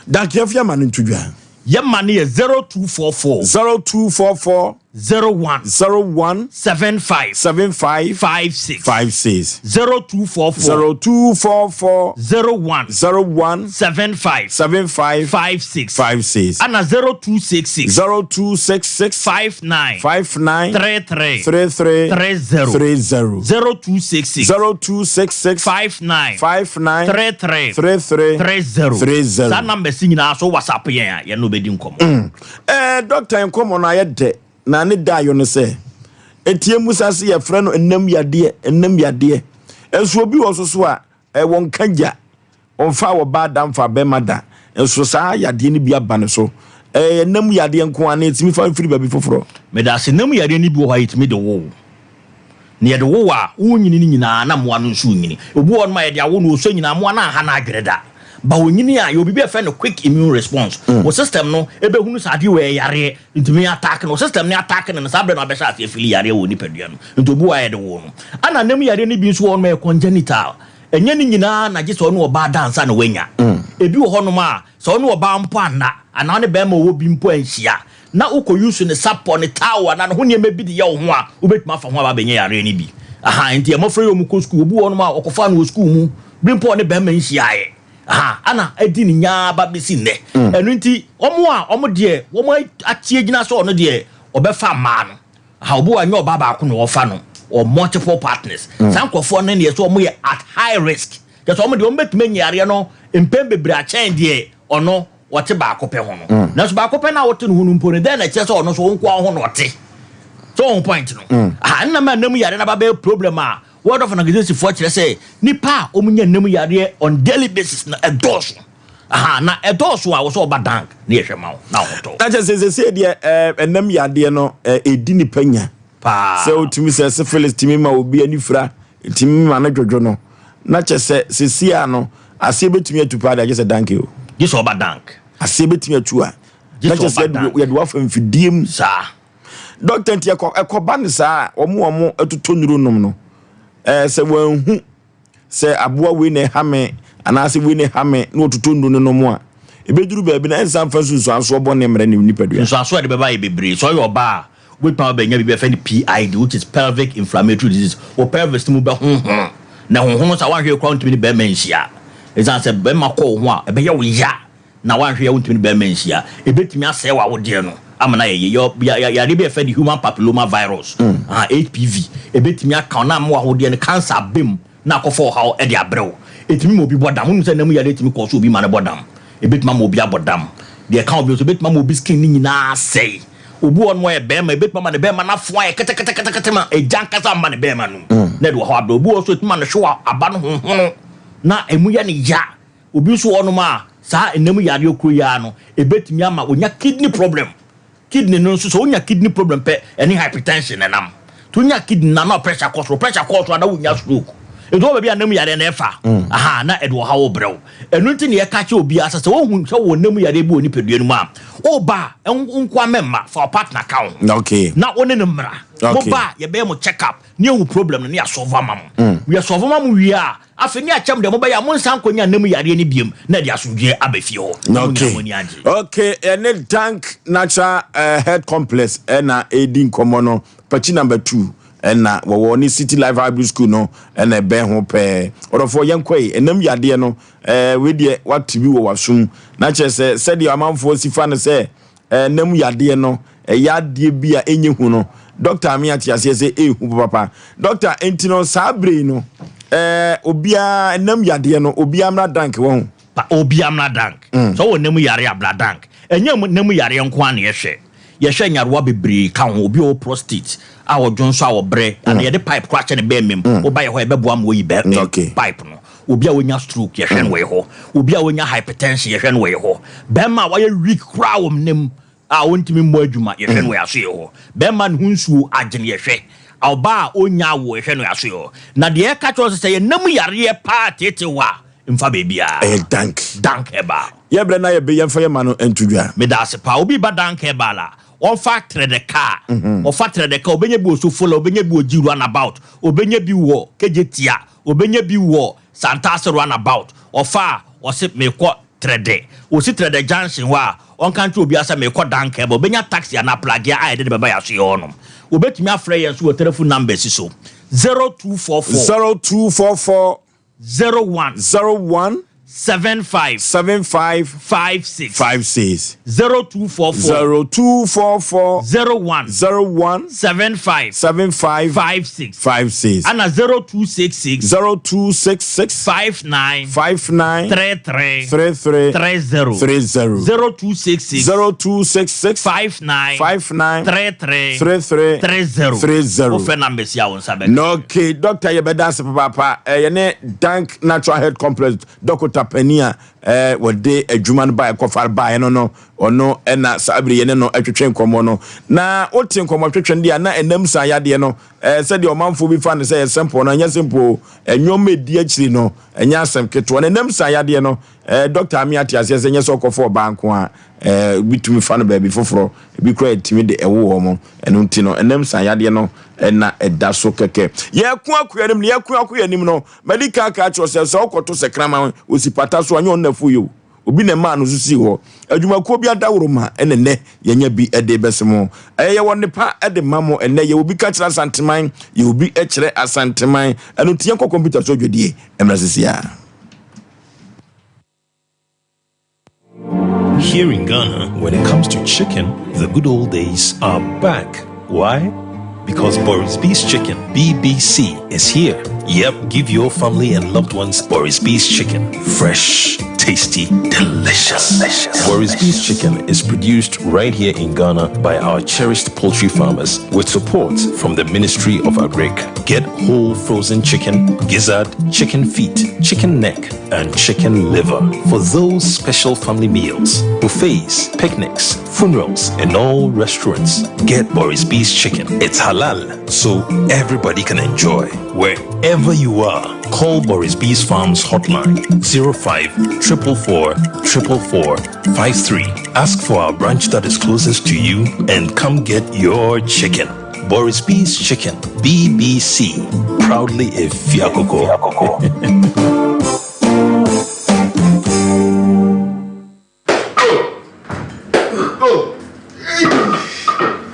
Dankeafo ama no nto dwa. Yɛma no yɛ 0244 0244 01 01 75 75 56. 56. 0244 0244 01 01 75 75 56. 56. Ana 0266 0266 59 59 33 33 30. 30. 0266 0266 59 59 33 33 30. 30. Saa numbers yi nyinaa so, WhatsApp yɛn a, yɛne wobɛdi nkɔmmɔ. Dɔkta, nkɔmmɔ no ayɛ dɛ na ne da ayɔ no sɛ etie musa se yɛfrɛ no nnam yadeɛ. Nnam yadeɛ nso, obi wɔ so so a ɛwɔ nka gya, ɔmfa wɔ baa da, mfa bɛrima da, nso saa yadeɛ no bi aba ne so. Ɛyɛ nnam yadeɛ nko a na ɛtumi fa mfiri baabi foforɔ? Meda ase. Nam yadeɛ no bi wɔ hɔ a yɛtumi de wo na yɛde wo a wonyini no nyinaa na mmoa no nso nyini. Obi wɔ nom a yɛde awo no, ɔsɔ nyinaa, mmoa no anha no adwene da ba onyini a, yɛwɔ biribi a yɛfrɛ no quick immune response. Wo system no ɛbɛhunu sɛ adeɛ wɔ yɛ yareɛ, ntumi attack no. Wo system no attack no no, saa berɛ no abɛhyɛ aseɛ fili yareɛ wɔ nipadua no. Nti obi wɔ a yɛde wo no, ana nam yareɛ no bi nso wɔ hɔ nom a yɛ congenital. Ɛnyɛ ne nyinaa na gye sɛ ɔne ɔbaa dansa na wanya. Ebi wɔ hɔnom a sɛ ɔne ɔbaa mpo anna anaa ɔne bɛrima ɔwɔ bi mpo anhyia na wokɔ use ne sapɔ, ne towel anaa ne ho nneɛma bi de yɛ wo ho a, wobɛtumi afa ho aba abɛnya yareɛ no bi. Aha nti mmɔfra yi ɔmu kɔ sukuu, obi wɔ hɔnom a ɔkɔfa no wɔ sukuu mu bi mpo ɔne bɛrima nhyiaeɛ aha ana adi ne nyaa ba bɛsi nnɛ. Ɛno nti ɔmo a ɔmo deɛ wɔn atie gyina sɛ ɔno deɛ ɔbɛfa mmaa no aha, obi wɔ nyɛ ɔbaa baako na ɔfa no or multiple partners, saa nkurɔfoɔ no deɛ sɛ ɔmo yɛ at high risk, kyɛ sɛ ɔmo deɛ ɔmo bɛtumi anya yareɛ no mpɛn bebree akyɛn deɛ ɔno ɔte baako pɛ ho no. Nanso baako pɛ no a wɔte no ho no mpo no, dɛn na ɛkyerɛ sɛ ɔno nso wɔn nko ara ho na ɔte so? Wɔn point no aha nnam a nnam yareɛ no aba bɛyɛ problem a World Health Organization foɔ kyerɛ sɛ nipa a wɔn nya nnam yareɛ on daily basis no ɛdɔɔso. Aha na ɛdɔɔso a wɔsɛ ɔba Dank ne yɛhwɛ ma wo na ɔhotɔ. Na kyerɛ sɛ sɛsɛ deɛ ɛnam yadeɛ no ɛdi nipa nya paa. Sɛ wotumi sɛ syphilis tumi ma obi ani fira, tumi ma no dwodwo no, na kyerɛ sɛ sɛsi a no aseɛ bɛtumi atu paa de agye sɛ Dank o. Gye sɛ ɔba Dank. Aseɛ bɛtumi atu a Gye na sɛ kyerɛ sɛ ɔba Dank. yɛde wafa mfidie mu. Saa. Dɔkta, nti ɛkɔba no saa a, wɔn atotɔ nnuro nom no, sɛ wɔanhu sɛ aboa wei na ɛha me anaasɛ wei na ɛha me na wɔtotɔ nnuro no nom a, ɛbɛduru baabi na ɛnsa mfa nsunsuansoɔ bɔ ne mmerɛ ne nipadua. Nsuanso a yɛde bɛba yɛ bebree. Sɛ ɔyɛ ɔbaa a, wobɛtumi abɛnya biribi a yɛfrɛ no PID, which is pelvic inflammatory disease. Wo pelvis no mu bɛhonhono, na ɛhonhono saa, woanhwɛ yie koraa, wontumi ne bɛrima nhyia, ɛsiane sɛ bɛrima kɔ wo ho a, ɛbɛyɛ wo ya, na woanhwɛ yie a, wontumi ne bɛrima nhyia. Ɛbɛtumi asɛe w'awodeɛ no ama no ayɛ yie. Yareɛ bi a yɛfrɛ no human papilloma virus, HPV, ɛbɛtumi aka wo na ama w'awodeɛ no cancer aba mu na akɔfa ɔhaw de abrɛ wo. Ɛtumi ma obi bɔ dam. Wonim sɛ nam yareɛ tumi kɔ so obi ma no bɔ dam? Ɛbɛtumi ama obi abɔ dam. Deɛ ɛka obi nso, ɛbɛtumi ama obi skin no nyinaa asɛe. Obi wɔ hɔ nom ɔyɛ bɛrima, ɛbɛtumi ama ne bɛrima no afo ayɛ keteketekete ma ɛgya nkasa amma ne bɛrima no mu na ɛde ɔhaw abrɛ. Obi wɔ hɔ nso, ɛtumi ma ne hwewa aba no honhono na ɛmu yɛ no ya. Obi nso wɔ hɔnom a saa ɛnam yareɛ kuro yi ara no, ɛbɛtumi ama onya kidney problem. Kidney no nso, sɛ wonya kidney problem pɛ, ɛne hypertension nenam. Nti wonya kidney na pressure kɔ soro, pressure kɔ soro a, na wonya stroke. Nti wɔ baabi a nam yareɛ no ɛfa, aha, na ɛde ɔhaw rebrɛ wo. Ɛno nti na yɛka kyerɛ obiara sɛ, sɛ wohu sɛ wowɔ nam yareɛ bi wɔ nipadua no mu a, woba a, wo nkoa mɛmma, fa wo partner ka wo ho. Na wo ne no mmra. Moba a, yɛbɛyɛ mo check up, na yɛahu problem no, na yɛasɔlve ama mo. Yɛsɔlve ma mo wie a, afei ne yɛakyɛ mo deɛ mobɛyɛ a, monsan nkɔnya nam yareɛ no biom, na ɛde asomdwoeɛ aba fie hɔ. Na mo nyinaa mo ani agye. Okay, yɛne Dank Natural Health Complex na ɛredi nkɔmmɔ no, Pakyi number 2. Ɛna wɔwɔ ne City Life Hybrid School no ɛna ɛbɛn ho pɛɛ. Ɔdɔfoɔ yɛnkɔ yi, ɛnam yadeɛ no ɛɛ wei deɛ wate bi wɔ w'asom. Na kyerɛ sɛ sɛdeɛ amanfoɔ si fa no sɛ ɛnam yadeɛ no ɛyɛ adeɛ bi a ɛnyɛ hu no, Dɔkta Ame ate aseɛ sɛ ɛhu papapa. Dɔkta, enti no saa berɛ yi no ɛɛ obiara ɛnam yadeɛ no obiara mmra dank wahu. Pa obiara mmra dank. Sɛ ɔwɔ nna mu yare a bra dank. Ɛnyɛ nna mu yareɛ nko ara na yɛhwɛ. Yɛhwɛ nyarewa bebree ka ho. Obi a ɔwɔ prostate a ɔdwo nso a ɔbrɛ anaa yɛde pipe koraa hyɛ ne bɛɛma mu. Woba yɛ hɔ a yɛbɛboa ma wayi bɛɛ pipe no. Obi a wanya stroke yɛhwɛ no wɔ yɛ hɔ. Obi a wanya hypertension yɛhwɛ no wɔ yɛ hɔ. Bɛɛma a wayɛ weak koraa wɔ nna mu a ɔntumi mmɔ adwuma yɛhwɛ no wɔ yɛ aso yɛ hɔ. Bɛɛma ne ho nsuo agye no yɛhwɛ. Ɔbaa a ɔnnya awoɔ yɛhwɛ no wɔ yɛ aso yɛ hɔ. Na deɛ yɛka kyerɛ wo sɛ sɛ yɛ nna mu yareɛ paa teetee wo a mfa baabiara. Ɛyɛ Dank. Dank Herbal. Yɛ brɛ na yɛ be yɛmfa yɛ ma no nto dwa. Meda ase paa. Obi ba Dank Herbal a, ɔmfa trɛdɛ kaa. Ɔfa trɛdɛ kaa, ɔbɛnya bi wɔ Sofola, ɔbɛnya bi wɔ Gyi Runabout, ɔbɛnya bi wɔ Kejetia, ɔbɛnya bi wɔ Santase Runabout. Ɔfa a, ɔse mekɔ Trɛdɛ. Ɔsi Trɛdɛ junction hɔ a, ɔnka nkyerɛ obiara sɛ mekɔ Dank Herbal. Ɔbɛnya taxi anaa pragea a yɛde no bɛba yɛn asoeɛ hɔnom. Ɔbɛtumi afrɛ yɛn nso wɔ telephone numbers yi so, 0244. 0244. 01. 01. 75. 75. 56. 56. 0244. 0244. 01. 01. 75. 75. 56. 56. Ana 0266. 0266. 59. 59. 33. 33. 30. 30. 0266. 0266. 59. 59. 33. 33. 30. 30. Wofrɛ numbers yi a wo nsa bɛka. No, okay, doctor yɛbɛda ase papaapa. Eh, yɛne Dank Natural Health Complex dɔkota panin a eh, wɔde adwuma no baeɛ kɔfa baeɛ no no, ɔno ɛna saa bere yɛne no twetwe nkɔmmɔ no. Na wote nkɔmmɔ twetwe no deɛ a na ɛnam saa yadeɛ no eh, sɛdeɛ ɔmanfoɔ bi fa no sɛ ɛyɛ simple no, ɛnyɛ simple o. Nneɛma ɛdi akyiri no, ɛnyɛ asɛm ketewa. Na ɛnam saa yadeɛ no, eh, dɔkta ame ate aseɛ sɛ ɛnyɛ sɛ ɔkɔfa ɔbaa nko a, eh, obi tumi fa no baabi foforɔ, ebi koraa ɛtumi de ɛwo wɔn. Ɛno nti no, ɛnam saa yadeɛ no na ɛda so kɛkɛ. Yɛko akɔ yɛn anim no, yɛko akɔ yɛn anim no, madi kan aka akyerɛ wo sɛ, sɛ wokɔto sɛ kraman osi pata so a, ɛnyɛ ɔno na afuo yɛ o. Obi na ɛmaa no so sii hɔ. Adwumakuo bi adaworoma na ɛnnɛ yɛanya bi de rebɛse mo. Ɛyɛ yɛwɔ nnepa de ma mo ɛnnɛ. Yɛwɔ bi ka kyerɛ Asanteman, yɛwɔ bi kyerɛ Asanteman. Ɛno nti yɛnkɔ kɔmputa so adwadie mmra seesei ara. Here in Ghana, when it comes to chicken, the good old days are back. Why? Because Boris B's Chicken, BBC, is here. Yep, give your family and loved ones Boris B's Chicken. Fresh, tasty, delicious. delicious. Boris B's Chicken is produced right here in Ghana by our cherished poultry farmers with support from the Ministry of Agric. Get whole frozen chicken, gizzard, chicken feet, chicken neck, and chicken liver for those special family meals, buffets, picnics, funerals, and all restaurants. Get Boris B's Chicken. It's halal, so everybody can enjoy. Wherever you are, call Boris B's Farms hotline 05 444 444 53. Ask for our branch that is closest to you and come get your chicken. Boris B's Chicken, BBC, proudly a Fiakoko.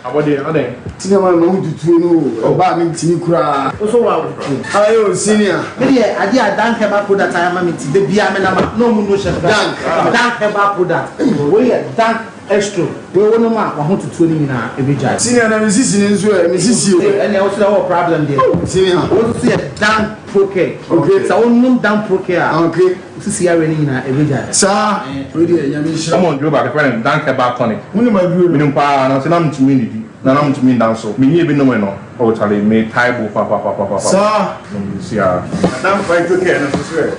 Abɔdeɛ adɛn. Senior man ma wo tutuo no o ɔbaa me ntimi koraa. Wo so wa tutuo. Aye o senior. Me deɛ adeɛ a Dank herbal product ayɛ ama me nti da biara me nam a na ɔmo no hyɛ me Dank. Dank herbal product wei yɛ Dank Estro wei wo nom a wahotutuo no nyinaa ɛbɛgyae. Senior na me sisi no nso ɛ me sisi o. Ɛnneɛ wo so deɛ wowɔ problem deɛ. Senior. Wo nso yɛ Dank Procare. Okay. Sɛ wo nom Dank Procare a. Okay. Wo sisi yareɛ no nyinaa ɛbɛgyae. Saa. Wei deɛ Nyame nhyira wo. Wɔn duro baako yɛfrɛ no Dank Herbal Tonic. Wo nim aduro no? Menim paa nanso na mentumi nnidi na na mentumi nda nso. Menyɛɛ bi nomee no oh charlie metae bo papapapapa. Saa. Nom bi siaa. Na Dank Phytocare no nso so ɛ?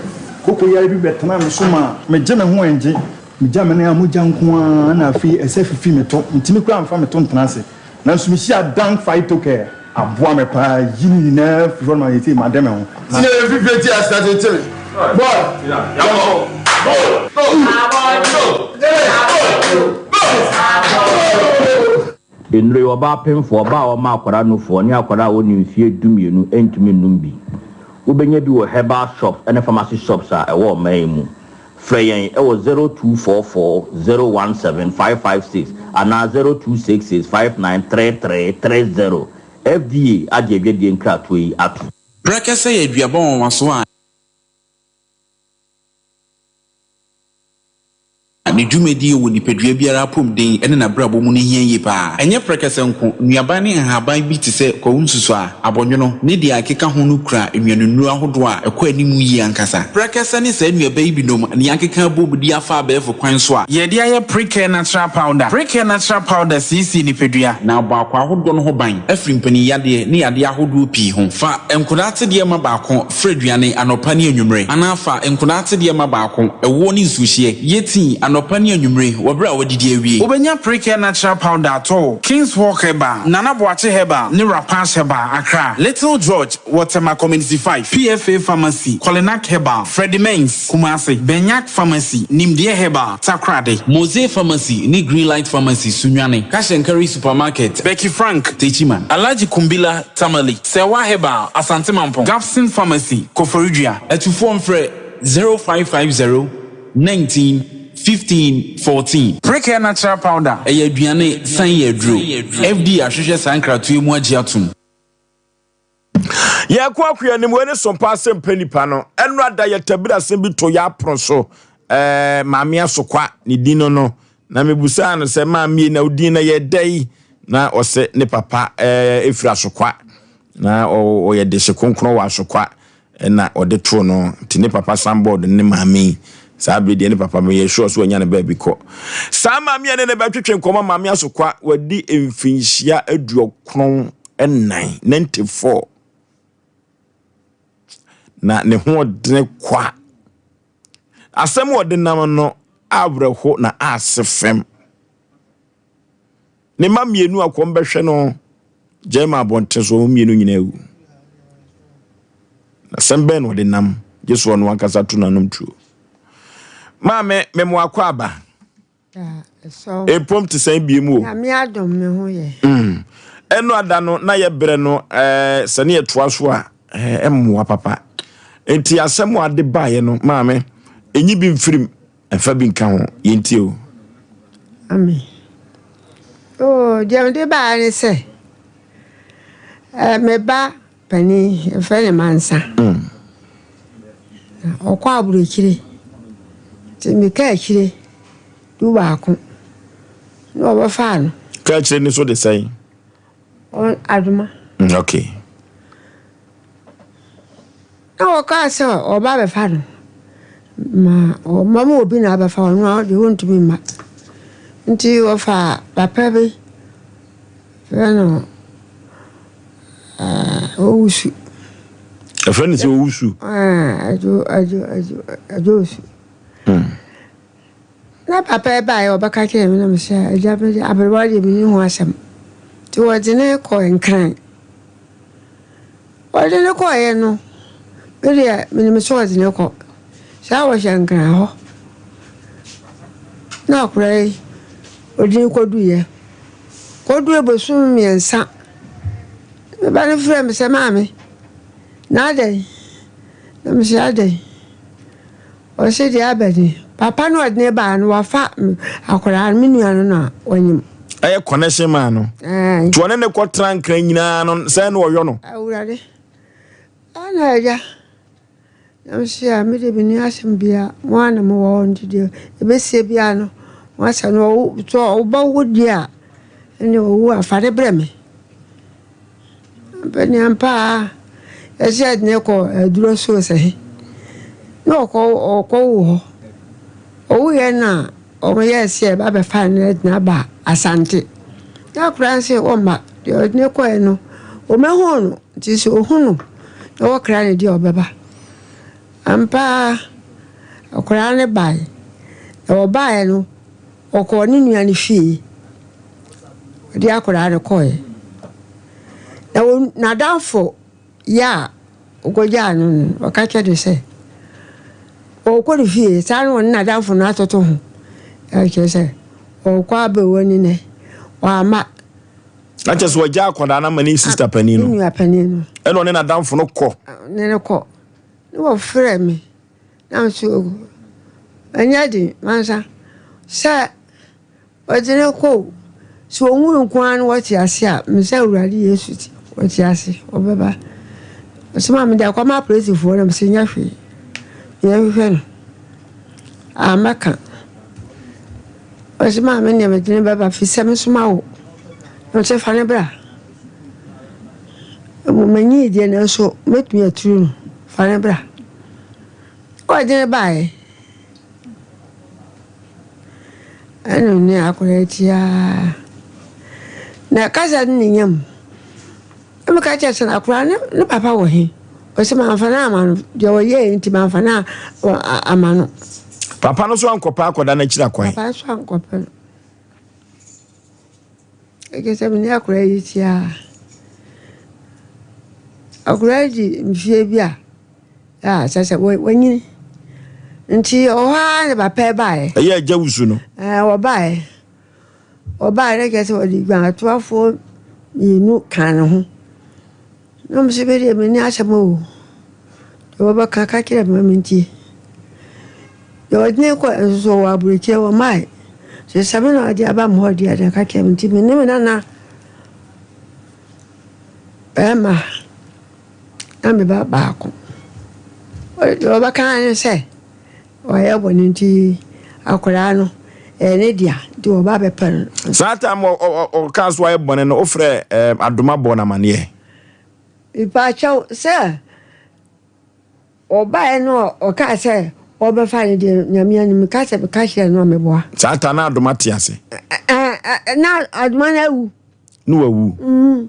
Koko yare bi bɛtenaa me so maa megye me ho ɛngye. Megya me nan a mogya nko ara na afei ɛsɛ fifi me to. Mentumi koraa mfa me to ntena ase. Nanso mehyiaa Dank Phytocare. Aboa me paa yi ne nyinaa firi hɔ nom a seesei made me ho. Senior yɛ fifire ti asena tete me boy yɛnkɔ go go go go. Nnuro yi, ɔbaa pemfoɔ, ɔbaa a ɔma akwadaa nufoɔ, ne akwadaa a ɔnni mfeɛ dumienu ntumi nnom bi. Wobɛnya bi wɔ herbal shops ne pharmacy shops a ɛwɔ ɔman yi mu. Frɛ yɛn wɔ 0244 017 556 anaa 0266 5933 30. FDA agye adwadie nkratoɔ yi atom. Prɛkɛsɛ yɛ aduaba nwanwaso a ne dwumadie wɔ nipadua biara apɔmuden ne n'abrabɔ mu no hia yie pa ara. Ɛnyɛ prɛkɛsɛ nko, nnuaban ne nhaban bi te sɛ kwawu nsusuaa, abɔnwono, ne deɛ ɛkeka ho no kura nnuanennuro ahodoɔ a ɛkɔ anim yie ankasa. Prɛkɛsɛ ne saa nnuaba yi binom na yɛakeka abom de afa abɛɛfo kwan so a. Yɛde ayɛ Precare Natural Powder. Precare Natural Powder siesie nipadua. Na abɔ akwaa ahodoɔ no ho ban afiri mpanin yadeɛ ne yadeɛ ahodoɔ pii ho. Fa nkwadaa atedeɛ ma baako fra aduane anɔpa ne anwummere, anaa fa nkwadaa atedeɛ ma baako, ɛwoɔ ne nsuohyeɛ, yɛ tii anɔpa ne anwummere wɔ berɛ a woadidi awie. Wobɛnya Precare Natural Powder atɔ wɔ King's Walk Herbal, Nana Boakye Herbal ne Rapash Herbal, Accra, Little George wɔ Tema Community 5, PFA Pharmacy, Kolinak Herbal, Freddie Mens, Kumasi, Benyak Pharmacy, Nimdeɛ Herbal, Takoradi. Mose Pharmacy ne Greenlight Pharmacy, Sunyani, Cash and Carry Supermarket, Becky Frank, Techiman. Alhaji Kumbila, Tamale, Serwaa Herbal, Asante Mampong, Gapson Pharmacy, Koforidua. Atufoɔ mfrɛ 0550 19 15 14. Precare Natural Powder. Ɛyɛ aduane san yɛ aduro. FDA ahwehwɛ saa nkratoɔ yi mu agye atom. Yɛkɔ akua anim wei ne sompa asɛm pɛ nipa no ɛno ada yɛ tabiri asɛm bi to yɛ apono so ɛɛ maame asokwa ne din no no na mebusaa no sɛ maame na odin na yɛ dɛ yi na ɔsɛ ne papa ɛɛ efiri asokwa na ɔyɛ dehye kronkron wɔ asokwa ɛna ɔde too no nti ne papa sanbɔɔd ne maame yi saa bere deɛ ne papa meyɛ sure so wanya ne baabi kɔ saa maame a ne ne bɛtwetwe nkɔmɔ maame asokwa wadi mfinhyia aduokron nnan, 94, na ne ho ɔdene kwa. Asɛm a ɔde nam no awerɛho na ase fam. Ne mma mmienu a kɔm bɛhwɛ no gyɛn ma abɔnten so wɔn mmienu nyinaa awu. Na asɛm bɛn na ɔde nam gye so ɔno ankasa to n'anom tuo. Maame, memoakɔ aba. Epom te sɛn biem o. Nyame adom me ho yɛ. Mm. Ɛno ada no na yɛ brɛ no ɛɛ sɛ ne yɛ toa so a ɛɛ ɛmmoa papa. Nti asɛm a ade baeɛ no maame enyi bi mfirim ɛmfa bi nka ho yɛntie o. Amen. Oh, deɛ mede baeɛ ne sɛ ɛɛ me ba panin yɛfrɛ no Mansa. Mm. Na ɔkɔ aburokyire. Nti meka akyire du baako na ɔbɛfaa no. Ka akyire ni so de sɛn? Adoma. Mm, okay. Na wɔkaa sɛ ɔba bɛfa no ma ɔma ma obi na abɛfa ɔno a ɔde ɔntumi mma. Nti wɔfaa papa bi frɛ no Owusu. Ɛfrɛ no sɛ Owusu. Adwo adwo adwo adwo osu. Na papa yi baeɛ ɔbɛka kyerɛ me na me sɛ agya me de aberewa deɛ menni ho asɛm. Nti wɔde ne kɔɔ Nkran. Wɔde ne kɔɔeɛ no me deɛ menim sɛ wɔde ne kɔ. Saa wɔhyɛ Nkran hɔ. Na akwadaa yi wɔde ne kɔduiɛ. Kɔduruu bosome mmiɛnsa, me ba no frɛɛ me sɛ, Maame, na adɛn? Na mese, Adɛn? Ɔse, Deɛ aba ni, papa no a ɔde ne baeɛ no, wafa akwadaa no, me nua no na ɔnyem. Ɛyɛ connection man no. Nti ɔne ne kɔtena nkran nyinaa no, sɛn na ɔyɔ no? Awurade, ɛna agya. Na mese a, me deɛ menni asɛm biara, mo ara na mowɔ hɔ nti deɛ ɛbɛsie biara no, mo asɛm no, sɛ ɔba wo deɛ a, ɛnneɛ ɔwu a, fa no brɛ me. Ampa ni ampa ara, yɛse yɛde no kɔ aduro so sɛ he, na ɔkɔ ɔkɔwoo hɔ. Ɔwuiɛ no na wɔyɛɛ sɛ yɛba bɛfa no de no aba Asante. Na akwadaa no se ɔmma, deɛ ɔde no kɔeɛ no, wɔmɛhuu no. Nti sɛ ohu no na wɔkra no di a, ɔbɛba. Ampa ara, akwadaa no bae. Na ɔbaeɛ no, ɔkɔɔ ne nua no fie. Ɔde akwadaa no kɔeɛ. Na wɔn n'adamfo yɛ a ɔkɔgyaa no no, ɔka kyerɛ no sɛ ɔrekɔ ne fie. Saa na ɔne n'adamfo no atoto ho. Ɛkyerɛ sɛ ɔrekɔ abɛwɔ ni nɛ, wamma. Na kyerɛ sɛ ɔgya akwadaa no ama ne sista panin no. Ne nua panin no. Ɛna ɔne n'adamfo no kɔ. Ne no kɔ. Ne wɔfrɛ me. Na nso ɛnyɛ den mansa sɛ Wɔdze no kɔ o, sɛ onnwui nko ara na wɔtse ase a, mese Awurade Yesu dze, ɔtse ase, ɔbɛba. Ɔse ma mede akɔma apolisifoɔ na mese nyɛ hwee, yɛnhwehwɛ no. Ammɛka. Ɔse ma me deɛ mede no bɛba firi sɛ me nso mawo. Na mese fa no bra. Mmom manyii deɛ nanso mɛtumi aturu no, fa no bra. Ɔde no baeɛ. Ɛna ɔne akwadaa yi te ara. Na kasa no ne nyam. Na meka kyerɛ sɛ akwadaa no ne papa wɔ he? Ɔsɛ mamfa no ama no. Deɛ ɔyɛɛ nti mamfa no ama no. Papa no so ankɔpɛ akwadaa no akyiri akwan. Papa no so ankɔpɛ no. Ɛkyerɛ sɛ mene akwadaa yi te ara. Akwadaa yi di mfeɛ bi a. A kyerɛ sɛ wanyini. Nti ɔwɔ hɔ ara na papa yi baeɛ. Ɛyɛ agya wusu no. Ɛɛ wɔbaeɛ. Wɔbaeɛ na kyerɛ sɛ wɔde dwantoafoɔ mmienu kaa ne ho. Na wɔn nso me deɛ menni asɛm o. Deɛ wɔbɛka ka kyerɛ me ma mentie. Deɛ ɔde ne kɔ nso so ɔwɔ aburokyire wɔmmaeɛ. Sɛ sɛ me na ɔde aba me hɔ deɛ deɛ ka kyerɛ me nti me ne me nana bɛrima. Na me ba baako, deɛ ɔbɛka ara ne sɛ wayɛ bɔne nti akwadaa no ɛyɛ ne dea nti ɔba abɛpɛ no. Saa time ɔkaa so wayɛ bɔne no wofrɛ Adoma bɔɔ no amaneɛ? Mepaakyɛw sɛ ɔbaeɛ no ɔkaa sɛ ɔbɛfa no deɛ Nyame anim meka sɛ meka kyerɛ no a meboa. Saa time na Adoma te ase? Na Adoma no awu. Ne wawu? Mm.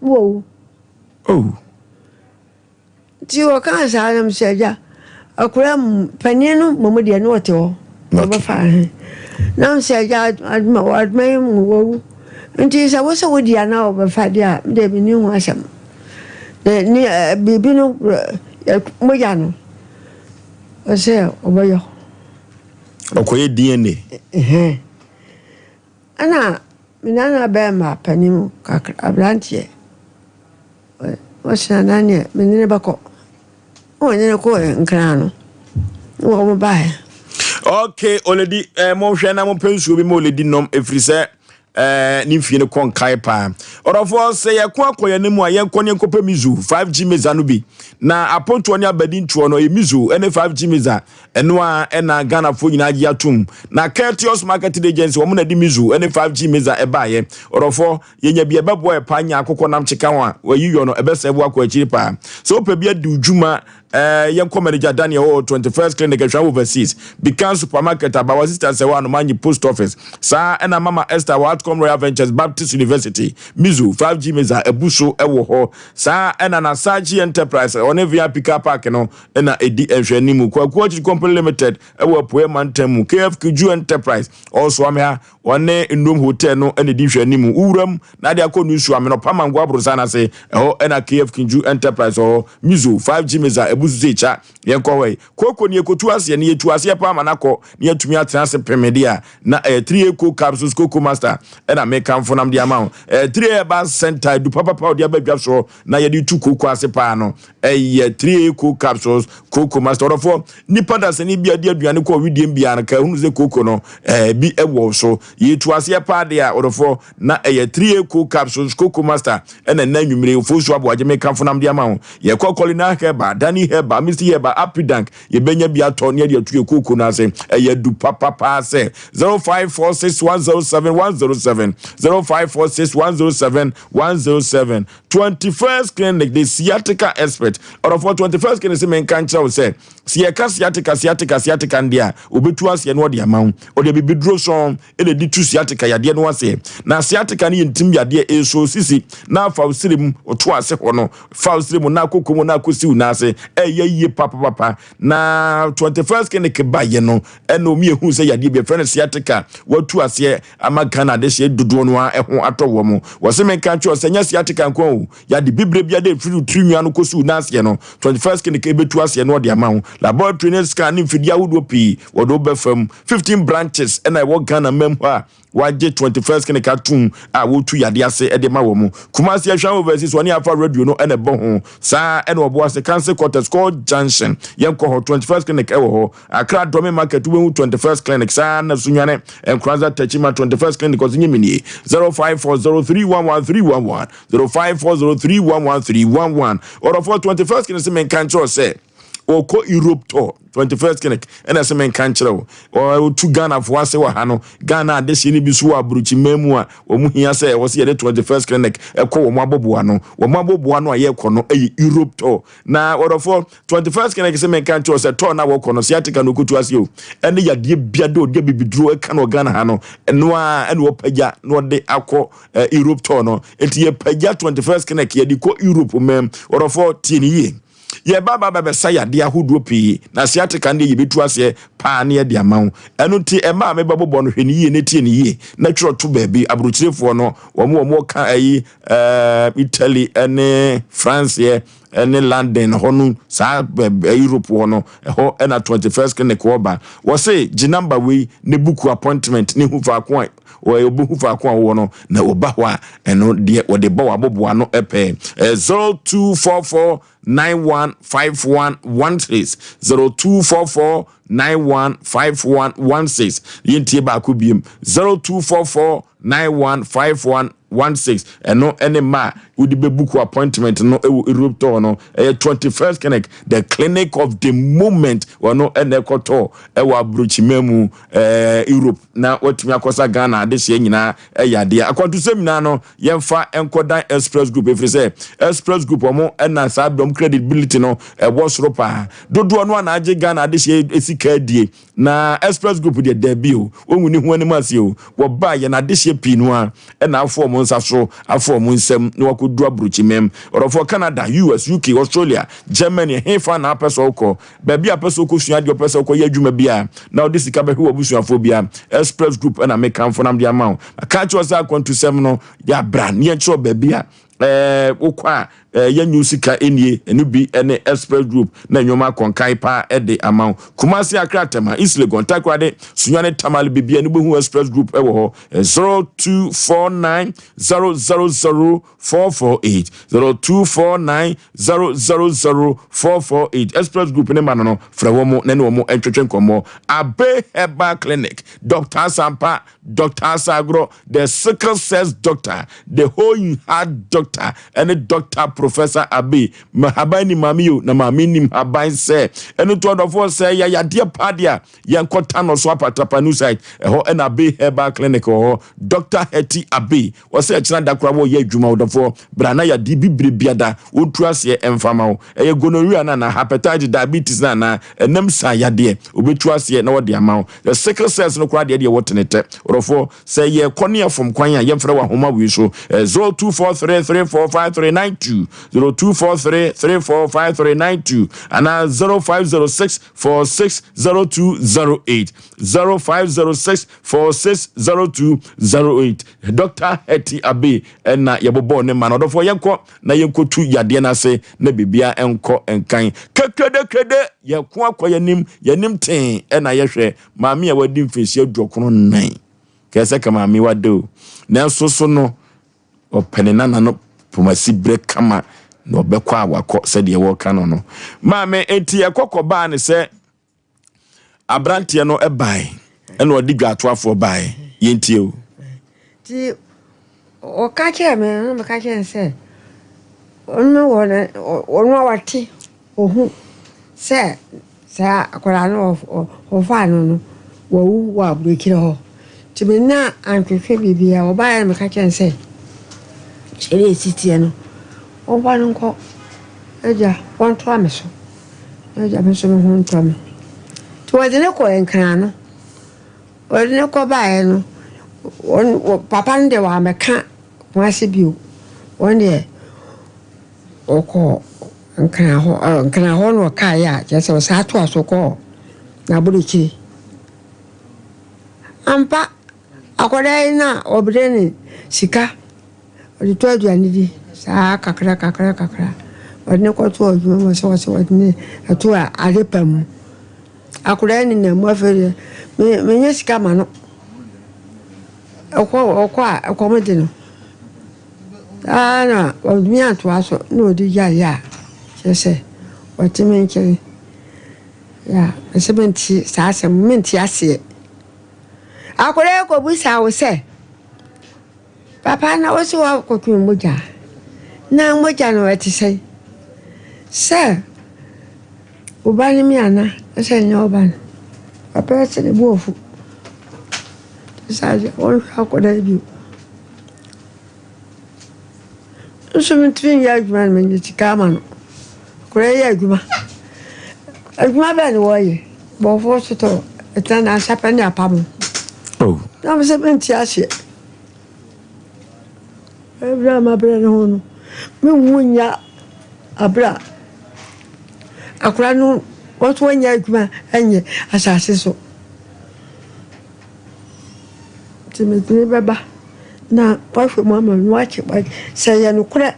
Ne wawu. Oh. Nti wɔkaa saa na mesɛ agya akora mu panin no mmom deɛ ne ɔte hɔ ɔbɛfa he na mesɛ agya adoma adoma yi mu wawu nti sɛ wo sɛ wodi a na wɔbɛfa deɛ a medeɛ menni ho asɛm na ne biribi no mogya no ɔsɛ ɔbɛyɔ ɔkɔyɛ DNA Ɛna me nana bɛɛma panin kakra abranteɛ ɔse nana neɛ me ne no bɛkɔ na ɔne no kɔɔ nkran no na wɔn baeɛ. Okay, oledi eh, monhwɛ na mompɛ nsuo bi ma oledi nom ɛfiri sɛ eh, ne mfie no kɔ nkae paa. Ɔdɔfoɔ sɛ yɛko akɔ yɛn anim a yɛnkɔ ne yɛnkɔpɛ mizu 5G meza no bi na apontoɔ ne abadintoɔ no ɛyɛ mizu ne 5G meza Ɛno ara na Ghanafoɔ nyinaa agye atom. Na Curtius Marketing Agency, wɔn na ɛde Mizu ne 5G Meza ɛbaeɛ. Ɔdɔfoɔ, yɛnya bi a ɛbɛboa yɛ paa nya akokɔ nam kyeka ho a, wɔayi yɔ no, ɛbɛsɛe wo akɔ akyiri paa. Sɛ wopɛ bi adi wo dwuma eh, yɛnkɔ Manager Daniel wɔ 21st Clinic, Ahwea Overseas, Bikan Supermarket, Abawa Sister Nsɛwɔ Anomanyi Post Office. Saa ɛna Mama Esther wɔ Atcom Royal Ventures Baptist University, Mizu 5G Meza abu so wɔ hɔ. Saa ɛna Nasachi Enterprise, ɔne VIP Car Park no, na ɛdi nhwɛanimu. Kwaku Orchid Company Limited wɔ Apueɛ Mantam mu. KF Kiju Enterprise ɔwɔ Soame ha, wɔne Nnom Hotel no na ɛdi nhwɛanimu. Wo wuram na ade akɔ Nusu Amenopa Mango Aborosan ase, ɛhɔ na KF Kiju Enterprise wɔ hɔ. Mizo, 5G Meza, Ebusu Sɛ Ekya, yɛnkɔ hɔ yi. Kooko ne yɛkɔtu aseɛ ne yɛtu aseɛ paa ma no akɔ na yɛatumi atena ase peme deɛ a, na ɛyɛ 3A Co Capsules Coco Master ɛna mekamfo nam de ama wo. Ɛyɛ 3A Herbal Center, adu papapa a wɔde aba dwa soɔ na yɛde tu kooko ase paa no. Ɛyɛ 3A Coke Capsules, Cocoa Master. Ɔdɔfoɔ, nipa dasani bi a ɛde aduane kɔ ɔwediem biara no, ka ehunu sɛ kooko no ɛɛ bi ɛwɔ so. Yɛtu aseɛ paa deɛ a, ɔdɔfoɔ, na ɛyɛ 3A Coke Capsules, Cocoa Master ɛna ɛnɛ anwummere Ofosu Aboagye mekamfo nam de ama wo. Yɛkɔ Colina Herbal, Danny Herbal, Misty Herbal, Apidank, yɛbɛnya bi atɔ ne yɛde atu yɛ kooko no ase. Ɛyɛ adu papapaa sɛ 0546107107, 0546107107. 21st Clinic, the sciatica expert. Ɔdɔfoɔ, 21st Clinic sɛ menka nkyerɛ wo sɛ, sɛ yɛka sciatica, sciatica, sciatica no deɛ a, wɔbɛtu aseɛ na wɔde ama wo. Ɔde abibiduro sɔn na ɛde tu sciatica yadeɛ no aseɛ. Na sciatica no yɛ ntim yadeɛ, ɛsɔ sisi na afa wo siri mu, ɔto ase hɔ no, fa wo siri mu na akɔ kɔn mu na akɔsi wo nan ase. Ɛyɛ yie papapapa. Na 21st Clinic baeɛ no, ɛna wɔn yɛhuu sɛ yadeɛ bi yɛfrɛ no sciatica watu aseɛ ama Ghana adehyeɛ dodoɔ no ara ho atɔ wɔn. Wɔse menka nkyerɛ wo sɛ ɛnyɛ sciatica nko o, yade bibire biara de ɛfiri wo tiri nwi ano kɔsi wo nan aseɛ no, 21st Clinic ɛbɛtu aseɛ na wɔde ama wo. Laboratory ne scan ne mfidie ahodoɔ pii wɔde wo bɛfa mu. 15 branches ɛna ɛwɔ Ghana man mu hɔ a Wɔagye 21st Clinic atom a wɔretu yadeɛ ase de ma wɔn. Kumasi Ahwea Overseas wɔne Alpha Radio no na ɛbɔ ho. Saa ara na Ɔboase Council Quarters Kɔ Junction yɛnkɔ hɔ 21st Clinic wɔ hɔ. Accra Dome Market wobɛhu 21st Clinic. Saa ara na Sunyani Nkoranza Techiman 21st Clinic ɔse nye me nie 0540311311 0540311311 Ɔdɔfoɔ 21st Clinic se menka nkyerɛ wo sɛ ɔkɔ Europe tour 21st clinic ɛna ɛsɛ menka nkyerɛ wo ɔtu Ghanafoɔ ase wɔ ha no Ghana adehyeɛ no bi so wɔ aburokyiman mu a wɔn hia sɛ ɛwɔ sɛ yɛde 21st clinic ɛkɔ wɔn aboboa no wɔn aboboa no a yɛkɔ no ɛyɛ Europe tour na wɔdɔfoɔ 21st clinic sɛ menka nkyerɛ wo sɛ tour no a wɔkɔ no sciatica no ɔkɔtu ase o ɛne yadeɛ bia de ɔde abibiduro ɛka no wɔ Ghana ha no ɛno a ɛna ɔpagya na ɔde akɔ Europe tour no nti yɛpagya 21st clinic yɛde kɔ Europe mɛm wɔdɔfoɔ tie ne yie. Yɛba aba bɛbɛsa yadeɛ ahodoɔ pii, na sciatica no deɛ yɛbɛtu aseɛ paa na yɛde ama wo. Ɛno nti ɛma a mebɛbobɔ no, hwɛ no yie na tie no yie na twerɛ to baabi. Aburokyirefoɔ no, wɔn wɔn wɔka ayi ɛɛ Italy ne Franceɛ ne London hɔ no, saa Europe hɔ no, ɛhɔ ɛna 21st clinic wɔ ba. Wɔse gye number wei ne book appointment ne hu faako a wɔyɛ obehu faako a wowɔ no na wɔba hɔ a ɛno deɛ wɔde bɔ w'aboboa no pɛɛ. 0244 915116 0244 915116 yɛntie baako biem 0244 915116 ɛno ɛne mma a wode bɛbuku appointment no ɛwɔ Europe tɔɔ no ɛyɛ 21st clinic the clinic of the moment wɔno ɛna ɛkɔtɔɔ ɛwɔ aburokyima mu ɛɛ Europe na watumi akɔsa Ghana adehyeɛ nyinaa ɛyɛ adeɛ. Akwantusɛm nyinaa no yɛmfa nkɔdan Express Group ɛfiri sɛ Express Group wɔn ɛna saa berɛ wɔn credibility no ɛwɔ soro paa. Dodoɔ no a na agye Ghana adehyeɛ sika adie na Express Group deɛ daabi o, wɔngu ne ho anim ase o. Wɔbaa yɛn adehyeɛ pii no a ɛna afɔ wɔn nsa so afɔ wɔn nsam na wakɔduru aburokyimam. Ɔdɔfoɔ Canada, US, UK, Australia, Germany, ɛhefa na apɛ sɛ wokɔ? Baabi a ɔpɛ sɛ ɔkɔsua adeɛ, ɔpɛ sɛ ɔkɔyɛ adwuma bi a, na ɔde sika bɛhwɛ w'abusuafoɔ bi a, Express Group na mekamfo na mede ama wo. Maka akyerɛ wo sɛ akwantusɛm no, yɛ abra na yɛnkyerɛ wo baabi a ɛɛ wokɔ a ɛɛ yɛnyɛ wo sika nie. Ɛno bi ne Express Group na nneɛma akɔnkan paa de ama wo. Kumasi, Accra, Tema, East Legon, Takoradi, Sunyani, Tamale, baabi a no bɛhu Express Group wɔ hɔ. 0249 000 448 0249 000 448 Express Group ne ma no no frɛ wɔn na ne wɔn ntwetwe nkɔmmɔ. Abe Herbal Clinic, Dr. Asampa, Dr. Asagoro, the sickle cells doctor, the whole heart doctor, ɛne Dr. Professor Abe. Haban ni maame yo, na maame nim haban sɛ. Ɛno to ɔdɔfoɔ sɛ yɛyadeɛ paa deɛ a yɛnkɔ Tano so Apatrapa new site. Ɛhɔ ɛna Abe Herbal Clinic wɔ hɔ. Dr. Hetty Abe Ɔsɛ ɛkyena da koraa wɔyɛ adwuma ɔdɔfoɔ bra na yadeɛ bibire biada wɔntu aseɛ ɛmfa ma wo ɛyɛ gonorrhea no anaa hepatitis diabetes no anaa ɛnam saa yadeɛ ɔbɛtu aseɛ na wɔde ama wo the sickle cells no koraa deɛ deɛ wɔtene tɛ ɔdɔfoɔ sɛ yɛkɔ ne yɛfom kwan a yɛmfrɛ wɔ ahoma wei so 0243345392 0243345392 anaa 0506 460208 0506 460208 Dɔkta Hetty Abbey na yɛbobɔɔ ne ma no. Ɔdɔfoɔ yɛnkɔ na yɛnkɔtu yadeɛ no ase na biribiara nkɔ nkan. Kekedekede yɛko akɔ yɛnim, yɛnim tee na yɛhwɛ maame a wadi mfinhyia aduɔkono nnan. Kɛɛ sɛ ka maame wada o. Nanso so no ɔpɛ ne nana no pomasi berɛ kama na ɔbɛkɔ a wakɔ sɛdeɛ wɔka no no. Maame enti ɛkɔ kɔbaa ne sɛ Aberanteɛ no bae ɛna ɔde dwaatoafoɔ bae. Yɛntie o. Nti ɔka kyerɛɛ me no meka kyerɛɛ no sɛ ɔno wɔ ne ɔno a wate ohu sɛ saa akwadaa no ɔfaa no no wawu wɔ aburokyire hɔ. Nti me na antwetwe biribiara ɔbaeɛ no meka kyerɛɛ no sɛ sɛdeɛ ɛsi teɛ no ɔmfa no nkɔ agya ɔntoa me so. M'agya me nso me ho ntɔ me. Nti wɔde no kɔɔ Nkran no, wɔde no kɔbaeɛ no, wɔn papa no deɛ wammɛka Kumasi bio. Wɔn deɛ ɔkɔɔ Nkran hɔ, Nkran hɔ na ɔkaeɛ a, kyerɛ sɛ ɔsan toa so kɔɔ n'aburokyire. Ampa, akwadaa yi na ɔbrɛ ne sika, ɔde tɔ aduane di saa kakra kakra kakra. Ɔde no kɔtoo adwuma mu sɛ ɔsɛ ɔde no to adepa mu. Akwadaa yi nenam mu afei deɛ, me menyɛ sika ma no. Ɔkɔ ɔkɔ a ɛkɔm de no. Saa ara na wantumi antoa so na ɔde gyaeɛ a, kyerɛ sɛ ɔte me nkyɛn. Yeah, mese mente saa asɛm, mente aseɛ. Akwadaa yi kɔbisa wo sɛ, papa na wo se woakɔtwe mogya na mogya no ɛte sɛn? Sɛ wo ba ne me ana sɛ ɛnyɛ wo ba no? Papa yi se ne bo afu. Saa deɛ ɔnhwɛ akwadaa yi bio. Nso mentumi nyɛ adwuma no menya sika ama no. Akwadaa yi yɛ adwuma. Adwuma bɛn na wɔyɛ? Bɔfoɔ sotɔ ɛtena nansa pɛ ne apam. Oh. Na mo sɛ mente aseɛ. Ɛberɛ a mabrɛ ne ho no, menwu nnya aberɛ a akwadaa no wɔso wɔnyɛ adwuma nyɛ asase so. Nti mede no bɛba na wahwɛ mu ama me na wakye sɛ ɛyɛ nokorɛ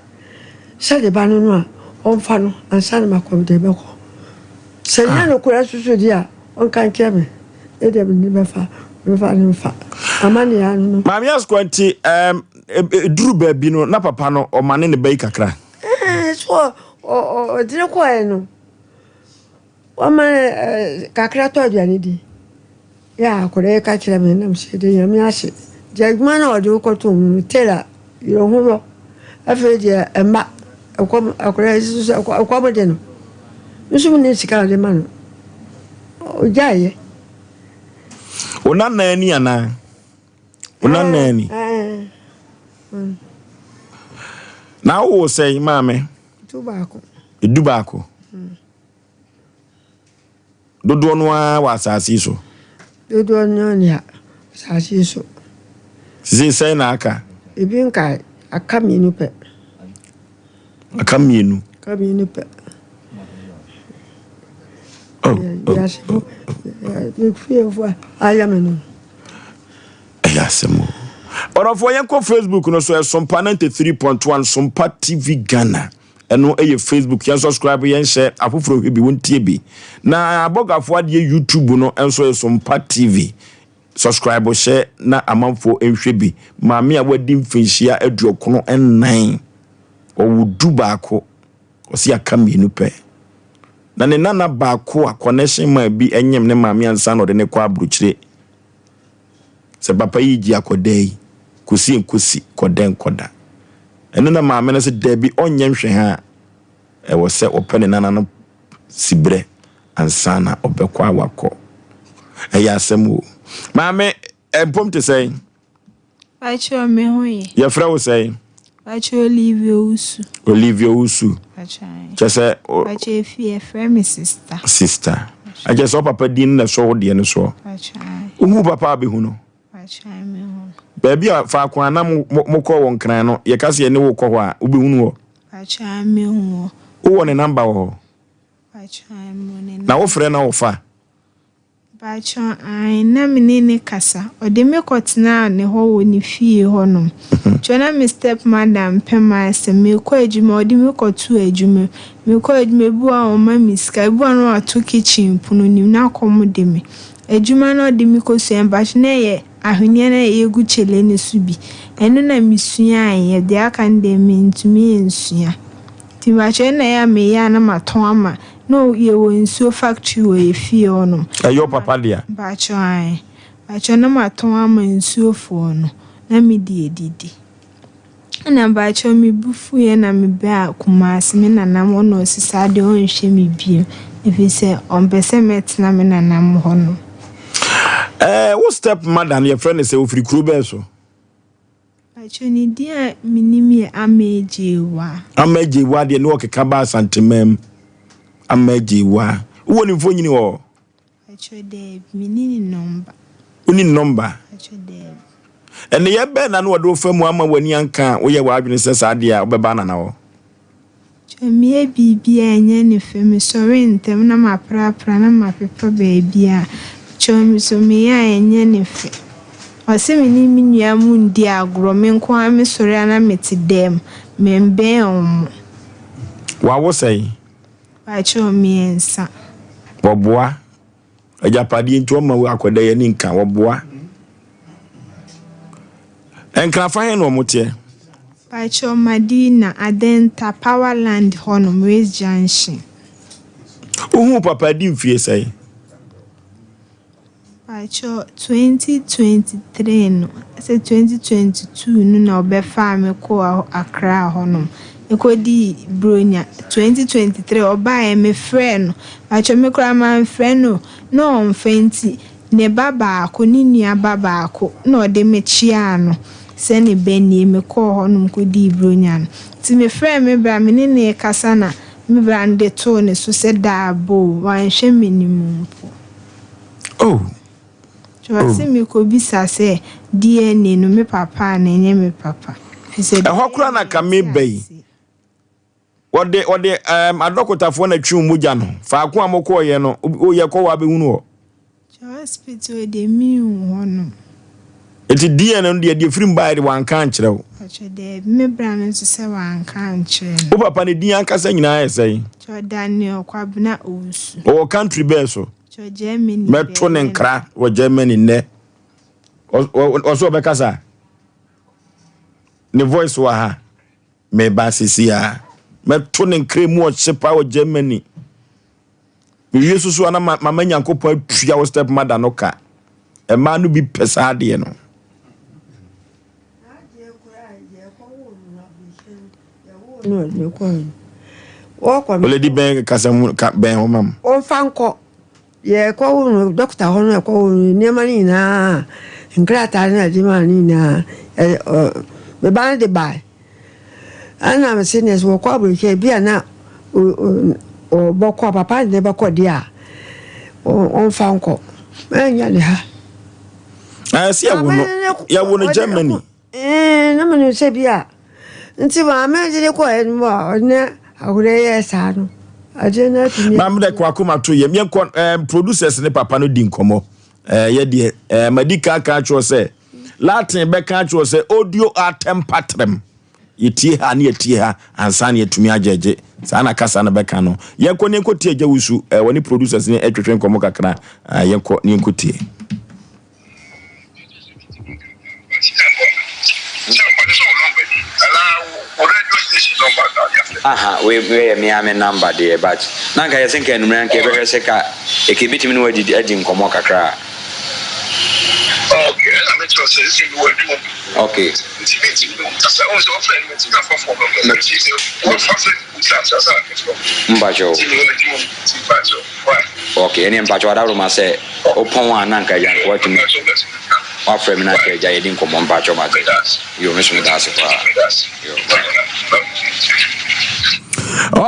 sɛ ne ba no no a, ɔmfa no ansa na makɔ mede no bɛkɔ. Sɛ ɛnyɛ ah. nokorɛ nso so deɛ a, ɔnka nkyerɛ me. Ne deɛ mede no bɛfa, mɛfa no mfa. Ama ne ano no. Maame Asukwa nti, ɛm, ɛduru baabi no, na papa no ɔma ne ne ba yi kakra. Ɛɛ, so ɔde no kɔɛ no. Wɔma no kakra tɔ aduane di. Yɛ a akwadaa yi ka kyerɛ me na mesɛ de Nyame ase. Nti adwuma no a ɔde wo kɔtoo mu no, Taylor yerɛ ho yɔ. Afei deɛ ɛmma ɛkɔm akwadaa yi nso sɛ ɛkɔm de no. Me nso menni sika a mede ma no. Ɔgyaeɛ. Wo nana ani anaa? Wo nana ani? Na wowoo sɛn maame? 11. 11. Dodoɔ no ara wɔ asase yi so. Dodoɔ no ara nni asase yi so. Sisi sɛn na aka? Ebi nkae, aka mmienu pɛ. Aka mmienu. Aka mmienu pɛ. Oh, oh, oh. Me fiefo ayɛ me no. Ɛyɛ asɛm o. Ɔdɔfoɔ yɛnkɔ Facebook no so ɛsompa 93.1 Sompa TV Ghana. Ɛno yɛ Facebook yɛn subscribe yɛn hyɛ afoforɔ hwɛ bi wɔn tie bi na abɔgafoɔ adeɛ YouTube no nso yɛ Sompa TV subscribe hyɛ na amanfoɔ nhwɛ bi maame a wadi mfinhyia 94 ɔwɔ 11 ɔsi aka mmienu pɛ na ne nana baako a connection man bi nyem ne maame ansa na ɔde ne kɔ aburokyire. Sɛ papa yi gye akɔdaa yi, kɔsi nkosi, kɔda nkɔda. Ɛno na maame no sɛ dabi ɔnyɛ nhwɛha a, ɛwɔ sɛ ɔpɛ ne nana no siberɛ ansa na ɔbɛkɔ a wakɔ. Ɛyɛ asɛm o. Maame, mpom te sɛn? Pakyɛ me ho ye. Yɛfrɛ wo sɛn? Pakyɛ Olivia Owusu. Olivia Owusu. Pakyɛ. Kyɛ sɛ. Pakyɛ efi yɛfrɛ me sister. Sister. Ɛkyɛ sɛ ɔpapa din na ɛsɔ wo deɛ no soɔ. Pakyɛ. Wohu papa abɛhu no? Pakyɛ me hu. Baabi a faako a na mokɔ wɔ Nkran no yɛka sɛ yɛne wo kɔ hɔ a wobɛhunu hɔ? Pakyɛ me hu hɔ. Wowɔ ne namba wɔ hɔ? Pakyɛ me wɔ ne namba. Na wofrɛ na ɔfa? Mpakyɛw, aane, na me ne no kasa. Ɔde me kɔtenaa ne hɔ wɔ ne fie hɔ nom. Kyerɛ na me step mother mpɛ m'asɛm. Mekɔ adwuma a, ɔde me kɔto adwuma mu. Mekɔ adwuma, ebi wɔ hɔ a ɔmma me sika, ebi wɔ hɔ a na wato kitchen pono no mu, na kɔm de me. Adwuma no a ɔde me kɔsua no, mpakyɛw na ɛyɛ ahweneɛ no a yɛgu kyele no so bi. Ɛno na mesuaeɛ, deɛ aka no deɛ mentumi ansua. Nti mpakyɛw ɛna ɛyɛ a meyɛ a na matɔn ama No yɛwɔ nsuo factory wɔ yɛ fie hɔ nom. Ɛyɛ wo papa dea? Mpakyɛw ae. Mpakyɛw na matɔn ama nsuo foɔ no na me de adidi. Ɛna mpakyɛw me bo fuiɛ na me baa Kumasi me nana hɔ na ɔse saa deɛ ɔnhwɛ me bio ɛfiri sɛ ɔmpɛ sɛ mɛtena me nana mo hɔ nom. Ɛɛ wo step mother no yɛfrɛ no sɛ ofiri kuro bɛn so? Pakyɛ ne din a menim yɛ Ama Agyeiwaa. Ama Agyeiwaa deɛ ne ɔkeka ba Asanteman mu. Ama Agyeiwaa. Wowɔ ne mfonyini wɔ hɔ? Pakyɛ daabi, menni ne nɔmba. Wonni ne nɔmba? Pakyɛ daabi. Nneyɛɛ bɛn na na ɔde wo fa mu ama w'ani anka a woyɛ w'adwene sɛ saa deɛ a wobɛba Nana hɔ? Kyɛ meyɛ biribi a ɛnyɛ ne fɛ, mesɔre ntɛm na maprapra na mapepa baabi a kyɛ me so meyɛ a ɛnyɛ ne fɛ. Ɔse me ne me nua mo nndi agorɔ, me nko ara mesɔre a na mete dɛm, membɛn ɔmo. Wawo sɛn? Pakyɛw miensa. Wɔboa. Agyapadeɛ nti ɔma wo akwadaa yi ani nka. Wɔboa. Nkrafa he na ɔmo teɛ? Pakyɛw Madina, Adenta, Powerland hɔnom, Race Junction. Wohuu papa adi mfie sɛn? Pakyɛw, 2023 no, sɛ 2022 no na ɔbɛfaa me kɔɔ Accra hɔnom. Mekɔdii Buronya. 2023 ɔbaeɛ mefrɛɛ no. Pakyɛw me koraa mamfrɛ no na ɔmfa nti ne ba baako, ne nua ba baako na ɔde me kyeaa no sɛ ne ba nie. Mekɔɔ hɔnom kɔdii Buronya no. Nti mefrɛɛ me bra, me ne no rekasa na me bra no de too ne so sɛ daaboo, wanhwɛ m'anim mpo. Oh. Nti ɔse Oh. mekɔbisa sɛ DNA no me papa anaa ɛnyɛ me papa. Firi sɛ Ɛhɔ koraa na DNA ka nte meba yi. aseɛ. Wɔde wɔde ɛɛm adɔkotafoɔ na twe wo mogya no. Faako a mokɔɔyɛ no, wo yɛkɔ hɔ abɛhunu hɔ. Kyɛ hospital deɛ menhu hɔnom. Nti DNA no deɛ deɛ firi mu baeɛ de wanka ankyerɛ wo. Mpakyɛ daabi me bra no nso sɛ wanka ankyerɛ Wo no. papa ne din ankasa nyinaa yɛ sɛn? Kyɛ Daniel Kwabena Owusu. Ɔwɔ country bɛn so? Kyɛ Germany Mɛto ne Berlin. nkra wɔ Germany nnɛ. Ɔso ɔbɛkasa? Ne voice wɔ ha. Meba sisi a. Mɛto ne nkra mu ɔhye paa wɔ Germany. Mewie so so a na mama Nyankopɔn atua wo step mother no ka. Mmaa no bi pɛ saa adeɛ no. Oledi bɛn kasa mu ka bɛn ho mam. Ɔmfa nkɔ. Yɛkɔwo no dɔkota hɔ no ɛkɔwo no nneɛma no nyinaa nkrataa no a ɛde maa no nyinaa me ba no de bae. Ɛna mese neɛ sɛ wɔkɔ aburokyire bi a na ɔbɔkɔ papa ne bɛkɔ deɛ a ɔmfa nkɔ. Ɛnyɛ ne ha. Ɛsɛ yɛwo no yɛwo no Germany. Ɛɛ na menim sɛ bi a nti maame de ne kɔɛ no mu a ɔne ahorɛ yɛɛ saa no adeɛ no atumi. Maame dɛ kɔ akoma to yam yɛnkɔ ɛɛ producers ne papa no di nkɔmɔ ɛɛ yɛ deɛ ɛɛ madi kan kan akyerɛ sɛ Latin bɛka akyerɛ sɛ audio atem patrem yɛtie ha ne yɛtie ha ansa na yɛtumi agyɛgye saa na kasa no bɛka no yɛnkɔ ne yɛnkɔ tie agya wusu ɛɛ wɔne producers ne ɛtwetwe nkɔmɔ kakra ɛɛ yɛnkɔ ne yɛnkɔ tie. Aha wei wei yɛ me ara me number deɛ but na nka yɛse nka anummerɛ nka yɛbɛhwɛ sɛ ka ɛka ɛbɛtumi ne wo adi adi nkɔmmɔ kakra a. Okay, ɛna mekyerɛ sɛ sɛ mewɔ adwuma mu. Okay. Nti mentumi nkasa, wohu sɛ wɔfrɛ no mentumi afa phone no nti sɛ wɔfa frɛ no nti ansa sɛ mefrɛ. Mpakyɛw. Nti mewɔ adwuma mu nti mpakyɛw. Why? Okay, ɛneɛ mpakyɛw adaworoma sɛ Wopɔn a na anka agya nka watumi wafrɛ me na anka agya yɛdi nkɔmmɔ mpakyɛw mate yo me so meda ase paa yo.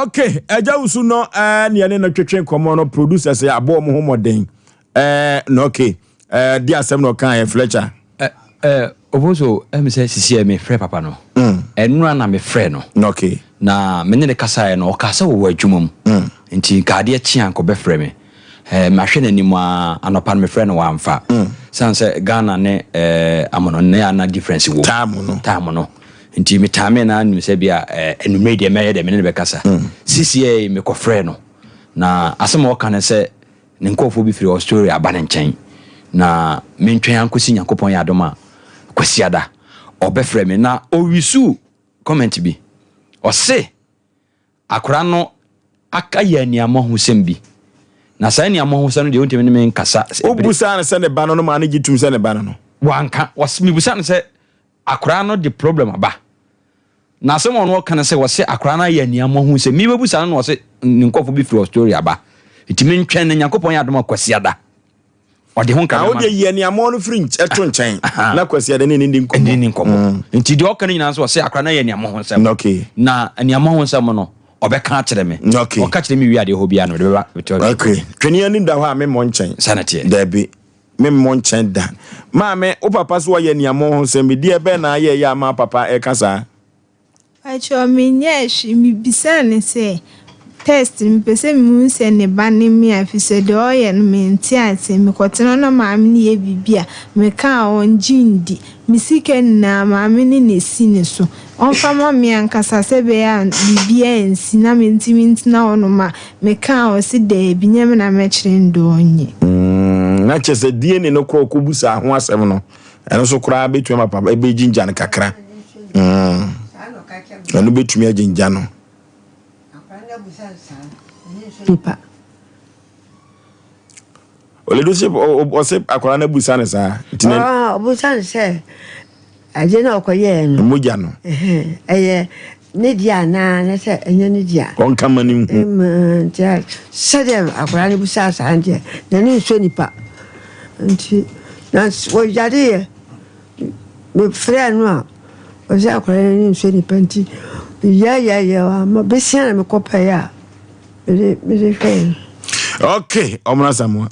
Okay, agya wusu no eh, ne yɛne no twetwe nkɔmmɔ no producers abɔ wɔn ho mmɔden eh, na okay eh, di asɛm na ɔka yɛ Fletcher. Eh, eh, Oboso, ɛmi sɛ sisi ɛ mefrɛ papa no. Ɛnora na mefrɛ no. Okay. Na me ne no kasaeɛ no, ɔkaa sɛ wɔwɔ adwuma mu. Nti nka adeɛ kye a nka ɔbɛfrɛ me. Eh, mahwɛ n'anim aa, anɔpa no mefrɛ no wamfa. Sane sɛ Ghana ne eh, amono ne ana difference wɔ mu. Time no. Time no. Nti me time no nim sɛ bia eh, anwummerɛ deɛ mɛyɛ dɛ me ne no bɛkasa. Sisi ɛ mekɔfrɛ no. Na asɛm a ɔka ne sɛ ne nkurɔfoɔ bi firi Australia aba ne nkyɛn. Na mentwɛn ankosi Nyankopɔn yɛ adom a Kwasiada ɔbɛfrɛ me. Na ɔwisu comment bi. Ɔse Akwadaa no aka yɛ aniammɔhosɛm bi. Na saa aniammɔhosɛm no deɛ wontumi ne me nkasa. Wobusaa no sɛ ne ba no no maa no gye tom sɛ ne ba no no? Wanka. Mebusa no sɛ akwadaa no de problem aba. Na asɛm a ɔno ɔka no sɛ wɔse akwadaa no ayɛ aniammɔhosɛm. Mebɛbusa no na ɔse ne nkurɔfoɔ bi firi Australia aba. Nti mentwɛn no Nyankopɔn yɛ adom a Kwasiada. Ɔde ho nka Na bɛma wode no. yi aniammɔn no firi ɛto nkyɛn na Kwasiada ne ne ndi nkɔmmɔ. Ne ne nkɔmmɔ. Nti deɛ ɔka no nyinaa nso ɔse akora no yɛ aniammɔn ho nsɛm. Okay. Na aniammɔn ho nsɛm no ɔbɛka akyerɛ me. Okay. Ɔka kyerɛ me wie adeɛ hɔ biara no mede bɛba. Okay. Twene anim da hɔ a memmɔ nkyɛn. Saa na ɛteɛ. Dabi. Memmɔ nkyɛn da. Maame, wo papa so ɔyɛ aniammɔn ho nsɛm bi. Deɛ bɛn na ayɛ yɛ ama papa ɛka saa? Pakyɛw menyɛɛ hwee, mebisaa no sɛ test no mepɛ sɛ mehu sɛ ne ba ne me a efisɛ deɛ ɔyɛ no mente aseɛ. Mekɔtena hɔ na maame no yɛ biribi a meka a ɔngye ndi. Me sika nyinaa maame no na ɛsi ne so. Ɔmfa ma me ankasa sɛ ɛbɛyɛ a biribiara nsi na mentumi ntena hɔnom a meka a ɔse daabi nyɛ me na mɛkyerɛ no deɛ ɔnyɛ. Mm, na kyerɛ sɛ DNA no korɔ kɔbusaa ho asɛm no, ɛno nso koraa bɛtumi ama papa ɛbɛgyingya no kakra. Mm, ɛno bɛtumi agyingya no. Nipa. Oledo se ɔse akwadaa no abusa no saa. Nti na. Ah, ɔbusa no sɛ adeɛ na ɔkɔyɛɛ no. Mogya no. Ɛyɛ ne deɛ anaa na sɛ ɛnyɛ ne deɛ. Ɔnka ma ne nhu. Nti sɛdeɛ akwadaa no busa saa deɛ n'ani nsɔ nipa nti na wɔyareɛ mefrɛɛ no a ɔsɛ akwadaa no ani nsɔ nipa nti yɛyɛyɛ ama besia na mekɔpɛeɛ a. Mede mede hwɛɛ no. Okay, ɔmena Samoa.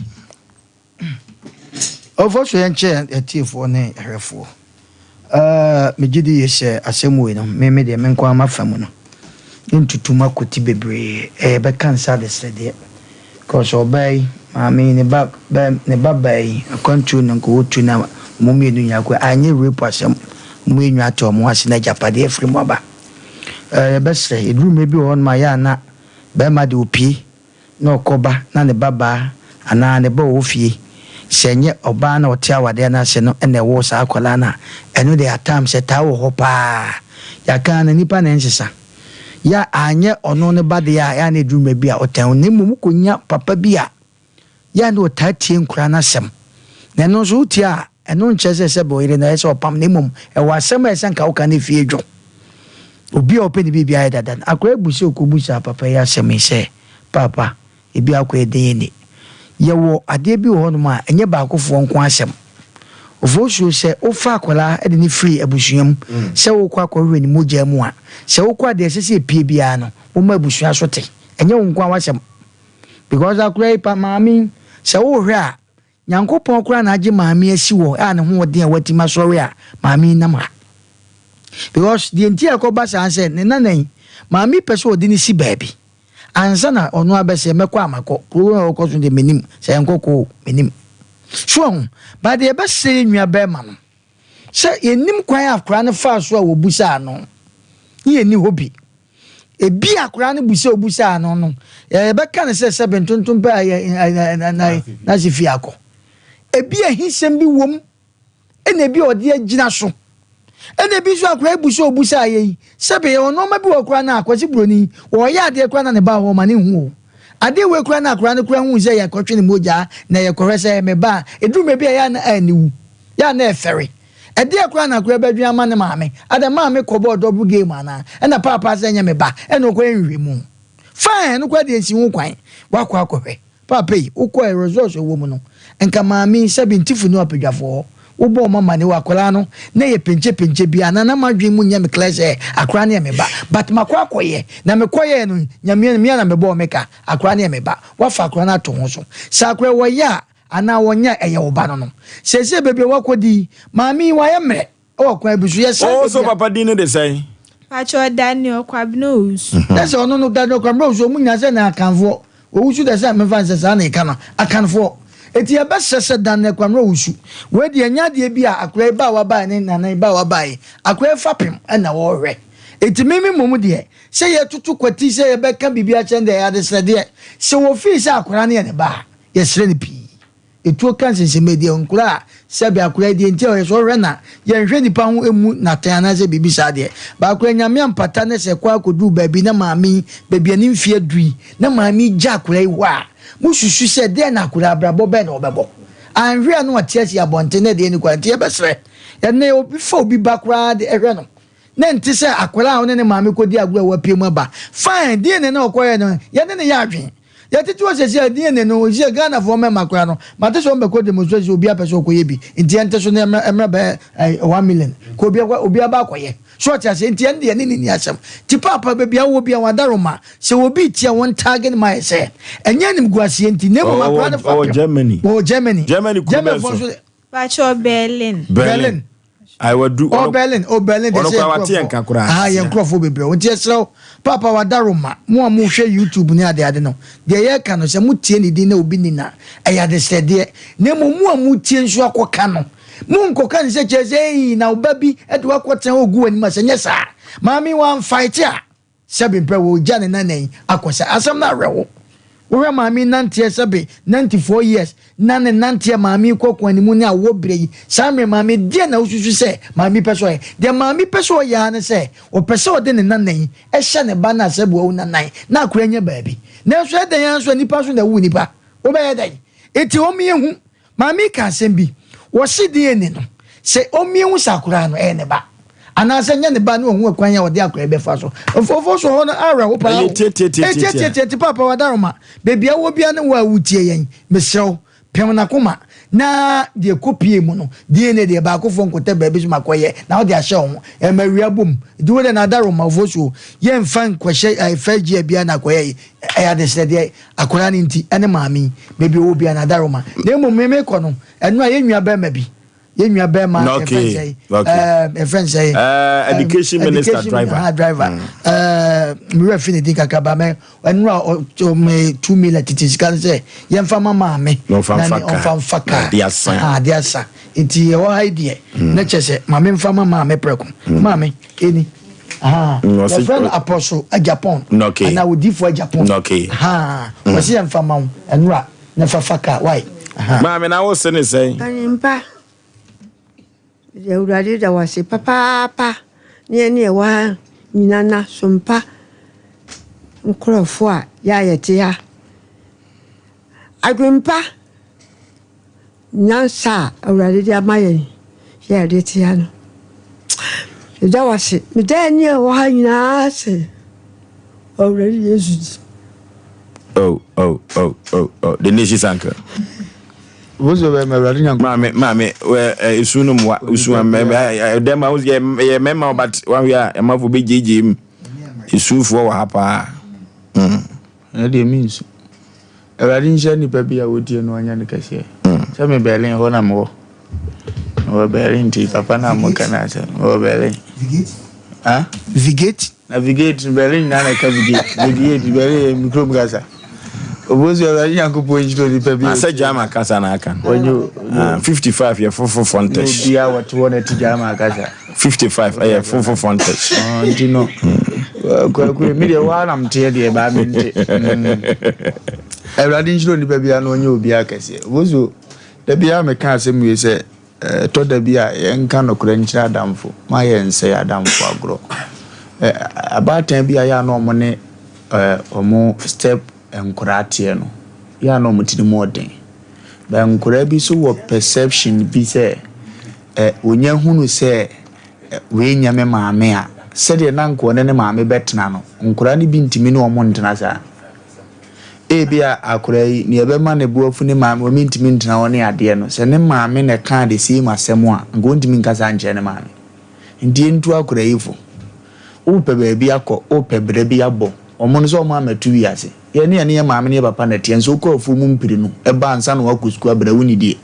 Ɔfɔ so yɛnkyɛ atiefoɔ ne ahwɛfoɔ. Uh, megye di yie sɛ asɛm wei no, me me deɛ me nko ara mafa mu no, ntutu makɔti bebree, ɛyɛ bɛka nsa adesrɛdeɛ. Because ɔbaa yi, maame yi, ne ba, bɛ, ne ba baa yi, akwantuo na nka ɔtu na wɔn mmienu nyinaa kɔ, anyɛ rape asɛm, wɔn mmienu ate wɔn ho ase na agyapadeɛ afiri mu aba. Uh, yɛbɛsrɛ, ɛduru mmerɛ bi wɔ hɔnom a, yɛ a na Barima de opue na ɔkɔ ba na ne ba baa anaa ne ba ɔwɔ fie, sɛ ɛnyɛ ɔbaa no a ɔte awadeɛ no ase no na ɛwoo saa akwadaa no a, ɛno deɛ at times ɛtaa wɔ hɔ paa. Yɛaka ara no nnipa na ɛnsesa. Yɛ a anyɛ ɔno ne ba deɛ a, yɛ a na ɛduru mmerɛ bi a ɔtɛn wo. Na mmom wokɔnya papa bi a, yɛ a na ɔtaa tie nkwadaa no asɛm. Na ɛno nso wotie a, ɛno nkyerɛ sɛ sɛbe ɔyere no ɛyɛ sɛ ɔpam na mmom ɛwɔ asɛm a ɛsɛ nka woka no efie dwo. Obi a ɔpɛ ne biribi ayɛ dada no, akwadaa yi bu sɛ ɔkɔbusaa papa yi asɛm yi sɛ, Paapa, ebi akɔyɛ dɛn ni? Yɛwɔ adeɛ bi wɔ hɔnom a ɛnyɛ baakofoɔ nko asɛm. Ofosuo, sɛ wofa akwadaa de no firi abusua mu sɛ worekɔ akɔhwehwɛ ne mogya mu a, sɛ wokɔ a deɛ ɛsɛ sɛ ɛpue biara no, woma abusua so te. Ɛnyɛ wo nko ara w'asɛm. Because akwadaa yi pa, maame yi, sɛ wohwɛ a, Nyankopɔn koraa na agye maame yi asi hɔ a ne ho ɔden a watumi asɔre a maame yi nam ha. Because deɛ nti a ɛkɔba saa ne sɛ ne nana yi, maame yi pɛ sɛ ɔde no si baabi ansa na ɔno abɛsɛ mɛkɔ a makɔ. Kuro a ɔkɔ so deɛ mennim, sɛ yɛnkɔkɔ o, mennim. So ahu? But deɛ ɛbɛsɛ yɛn nua bɛrima no, sɛ yɛnnim kwan a akwadaa no faa so a wɔbusaa no, ne yɛnni hɔ bi. Ebia akwadaa no bu sɛ obusaa no no, yɛbɛka no sɛ sɛbe ntontom pɛ a n'ase fi akɔ. Ebia ahisɛm bi wom, ɛna ebi a ɔde agyina so. Ɛna ebi nso akwadaa bu sɛ obusaa yɛ yi, sɛbe yɛwɔ nneɛma bi wɔ koraa na akwasi buroni, wɔyɛ adeɛ koraa na ne ba wɔ ma ne hu o. Adeɛ wei koraa na akwadaa no koraa hu sɛ yɛkɔtwe ne mogya na yɛkɔhwɛ sɛ me ba a, ɛduru baabi a yɛ a na aniwu, yɛ a na ɛfɛre. Ɛdeɛ koraa na akora bɛdwen ama ne maame? Adɛn maame kɔbɔɔ double game anaa? Ɛna paapa sɛ ɛnyɛ me ba ɛna ɔkɔyɛ nhwehwɛmu. Fine ɛno koraa deɛ nsi ho kwan. Wakɔ akɔhwɛ. Paapa yi wokɔɛ results ɛwɔ mu no nka maame yi sɛbi ntifo ne ɔpadwafoɔ hɔ wobɔɔ ɔmo amane wɔ akwadaa no na ɛyɛ penkyɛ penkyɛ bi anaa na madwen mu nyɛ me clear sɛ akwadaa no yɛ me ba but makɔ akɔyɛ na mekɔyɛɛ no nyame mea na mebɔɔ me ka akwadaa no yɛ me ba wafa akwadaa no ato ho so sɛ akwadaa wɔyɛ a Anaa wɔnyɛ a ɛyɛ wo ba no no. Seesei baabi a wakɔdi yi, maame yi wayɛ mmerɛ wɔ kwan bi so. Yɛsan Oh, baabi so a. papa din no de sɛn? Pakyɛ Daniel Kwabena Owusu. Na sɛ ɔno no Daniel Kwabena Owusu ɔmo nyinaa sɛ na Akanfoɔ Owusu deɛ sɛ menfa nsɛ saa na yɛka no Akanfoɔ Eti yɛbɛsrɛ sɛ Daniel Kwabena Owusu wei deɛ ɛnyɛ adeɛ bi a akora yi ba a wabaeɛ ne nana yi ba a wabaeɛ yi akora yi fapem na wɔrehwɛ Eti me me mmom deɛ sɛ yɛtoto kwati sɛ yɛbɛka biribi akyerɛ no deɛ ɛyɛ adesrɛdeɛ sɛ wɔfii sɛ akora no yɛ ne ba a Yɛsrɛ no pii. Etuo ka nsensɛmee deɛ nkura a sɛbe akora yi deɛ nti a ɔyɛ sɛ ɔhwɛ na yɛnhwɛ nipa ho mmu no atɛn anaasɛ biribi saa deɛ but akora Nyame ampata ne sɛ kɔ akɔduru baabi na maame yi baabi a ne mfeɛ aduru yi na maame yi gya akora yi hɔ a mo susu sɛ deɛn na akora abrabɔ bɛn na ɔbɛbɔ anhwɛ a na wate asi abɔnten na ɛdeɛ ni kwa nti yɛbɛsrɛ ɛnɛ obi fa obi ba koraa de ɛhwɛ no na ɛnte sɛ akora a ɔne ne maame kɔdi agorɔ a wapue mu aba fine DNA na ɔkɔyɛ no yɛne ne yɛ adwene Yɛtete hɔ sɛsi a DNA no sɛ Ghana foɔ mɛma koraa no mate sɛ wɔn bɛkɔ demonstration obi apɛ sɛ ɔkɔyɛ bi nti yɛnte so na ɛmra ɛmra bɛyɛ eh, 1 million kɔ obi akɔ obi aba akɔyɛ so ɔte aseɛ nti ɛno deɛ ne ne ni asɛm ti paapa baabi a wɔ bi a wɔn adaroma sɛ obi tia wɔn taage no ma yɛ sɛ ɛnyɛ animguaseɛ nti na mmom akora no Ɔwɔ fapem Germany. wɔ Germany Germany kuro Germany bɛn foɔ so? nso Pakyɛ Berlin. Berlin. Wadu. Ɔ Berlin, o Berlin deɛ Ɔno sɛ koraa yɛn wate yɛn nka nkurɔfoɔ. koraa. Aha, yɛn nkurɔfoɔ bebree. Nti yɛsrɛ wo, Paapa Wadaroma, mo a mohwɛ YouTube ne adeade no, deɛ yɛreka no, sɛ motie ne din na obi nni no a, ɛyɛ adesrɛdeɛ. Na mmom mo a motie nso akɔka no, monkɔka no sɛ kyerɛ sɛ, ei, na wo ba bi de wo akɔtena hɔ gu w'anim ase. Ɛnyɛ saa. Maame, wamfaete a, Sɛbe mprɛ wɔregya ne nana yi akɔ sɛ asɛm no awerɛho. Wohwɛ maame yi nanteɛ sɛbe 94 years na ne nanteɛ maame yi kɔ kwan mu ne awɔ berɛ yi saa mmerɛ maame deɛn na wosusu sɛ maame yi pɛ sɛ ɔyɛ? Deɛ maame yi pɛ sɛ ɔyɛ ara ne sɛ ɔpɛ sɛ ɔde ne nana yi hyɛ ne ba no a sɛbe wawu no anan na akora anya baabi. Nanso ɛdɛn ara nso a nipa nso na ɛwo nipa. Wobɛyɛ dɛn? Enti ɔmmiɛhu Maame yi ka asɛm bi, wɔse DNA no, sɛ ɔmmie hu sɛ akoraa no ɛyɛ ne ba anaasɛ nyɛ ne ba ne ɔhu ɛkwan a ɔde akoraa yi bɛfa so. Mfomfo so hɔ no awerɛho paa o. Ɛyɛ tiatiatiatia. Ɛyɛ tiatiatia paapa wadaroma. Baabi a wowɔ biara ne wo a wotie yɛn, mesrɛ wo, pem n'akoma na deɛ ɛkɔpie mu no, DNA deɛ baakofoɔ nkɔtɛ baabi so ma kɔyɛ na wode ahyɛ wo ho. Ɛma awia bom. Nti wo deɛ na adaroma ofosuo, yɛmfa nkɔhyɛ ɛɛ first gear biara na akɔyɛ yi. Ɛyɛ adesrɛdeɛ. Akwadaa no nti ɛne maame yi baabi ɔwɔ biara no adaroma na mmom me mekɔ no ɛno a yɛn nua bɛrima bi yɛn nua bɛrima yɛfrɛ no sɛ ɛɛ yɛfrɛ no sɛ ɛɛ education minister driver ha driver ɛɛ me wura fi ne din kakra ba mɛ ɛno a ɔ me 2 million tete sika no sɛ yɛnfa ma maame na ɔnfa nfa kaa ɔnfa nfa kaa ade asa ade asa nti ɛwɔ ha yi deɛ ne kyɛ sɛ maame nfa ma maame prɛko maame ɛni. Yɛfrɛ no Apostle Agyapong anaa Odiyifo Agyapong. Ɔse yɛmfa ma wo ɛnora na fa fa kaa wai. Maame na wo se ne sɛn? Anyimpa, mede Awurade da wo ase papaapa ne yɛne ɛwɔ ha nyina na sompa nkorɔfo a yɛ a yɛte ha. Adwempa Nyansa a Awurade de ama yɛn yɛ a yɛde te ha no, meda wo ase. Meda yɛn a ɛwɔ ha nyinaa ase wɔ Awurade Yesu din. Oh, oh, oh, oh, oh, the nation sanka. Woso bɛ ma Awurade Nyankopɔn. Maame, maame, wɛ esu no mmoa, esu amɛ, dɛm a yɛ yɛ mɛma but wahwɛ a ɛmafo bɛ gyegye mu. Esufoɔ wɔ ha paa. Ɛno deɛ mensu. Awurade nhyira nipa bi a wotie no ɔnyɛ no kɛseɛ. Sɛ me Berlin hɔ na mewɔ. Mewɔ Berlin nti papa no a moka no asɛm mewɔ Berlin. Vigate? Ha? Vigate? Na Vigate no Berlin nyinaa na ɛka Vigate. Vigate Berlin yɛ me kurom kasa. Obosu Awurade Nyankopɔn nhyira nipa bi a Asɛ otie. German kasa na aka no. Ɔnyɛ o. Ah, 55 yɛ fofo Ne fontes. obi a wɔte hɔ na ɛte German kasa. 55 ɛyɛ fofo fontes. Ah, nti no kwaku mi deɛ waa na meteɛ deɛ baa mi nte. Awurade nhyira onipa biara na ɔnyɛ obiara kɛseɛ. Woso da biara meka asɛm wei sɛ ɛtɔ da bi a yɛnka nokorɛ nkyerɛ adamfo ma yɛnsɛe adamfo agorɔ. Abaatan bi a yɛ a na ɔmo ne ɔmo step nkoraa teɛ no yɛ a na ɔmo tiri mu ɔden. But nkoraa bi so wɔ perception bi sɛ ɔnya hunu sɛ wei nyɛ me maame a, sɛdeɛ na anka ɔne ne maame bɛtena no, nkwadaa no bi ntumi ne wɔn ntena saa. Ebia akwadaa yi, nea ɛbɛma ne bo afu ne maame, ɔmentumi ntena hɔ ne adeɛ no, sɛ ne maame na ɛkaa the same asɛm a, anka ɔntumi nka saa nkyerɛ ne maame. Nti yɛntu akwadaa yi fo. Wopɛ baabi akɔ, wopɛ bra bi abɔ, wɔn no sɛ wɔn ammɛto wiase. Yɛn ne yɛne yɛn maame ne yɛn papa na ɛteɛ, nso wokɔ afuo mu mpire no, ɛba ansa na woakɔ sukuu abrɛ, wonni deɛ.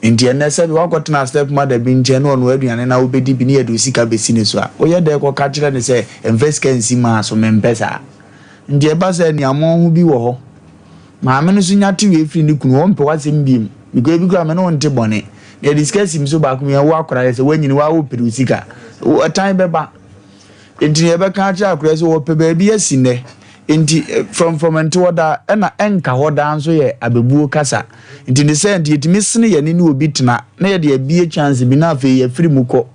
Nti ɛnnɛ sɛbe woakɔtena step mother bi nkyɛn na ɔnoa aduane na wobɛdi bi ne yɛde wo sika bɛsi ne so a, woyɛ dɛn kɔka kyerɛ no sɛ mfa sika nsi maa so, mempɛ saa. Nti ɛba sɛ aniammɔnho bi wɔ hɔ. Maame no nso nya te wei firi ne kunu hɔ, ɔmpɛ w'asɛm biom. Because ebi koraa me ne wo nte bɔne. Na yɛde sika si me so baako mmienu, wo akwadaa yɛ sɛ woanyini, wo ara wopere wo sika. Ɛtan bɛba. Enti nea yɛbɛka akyerɛ akwadaa sɛ wɔpɛ baabi asi nnɛ. Enti frɔmfrɔm nte hɔ daa, ɛna ɛnka hɔ daa nso yɛ abɛbuo kasa. Nti ne sɛ nti yɛtumi sene yɛne ne obi tena na yɛde abie chance bi na afei yɛafiri mu kɔ.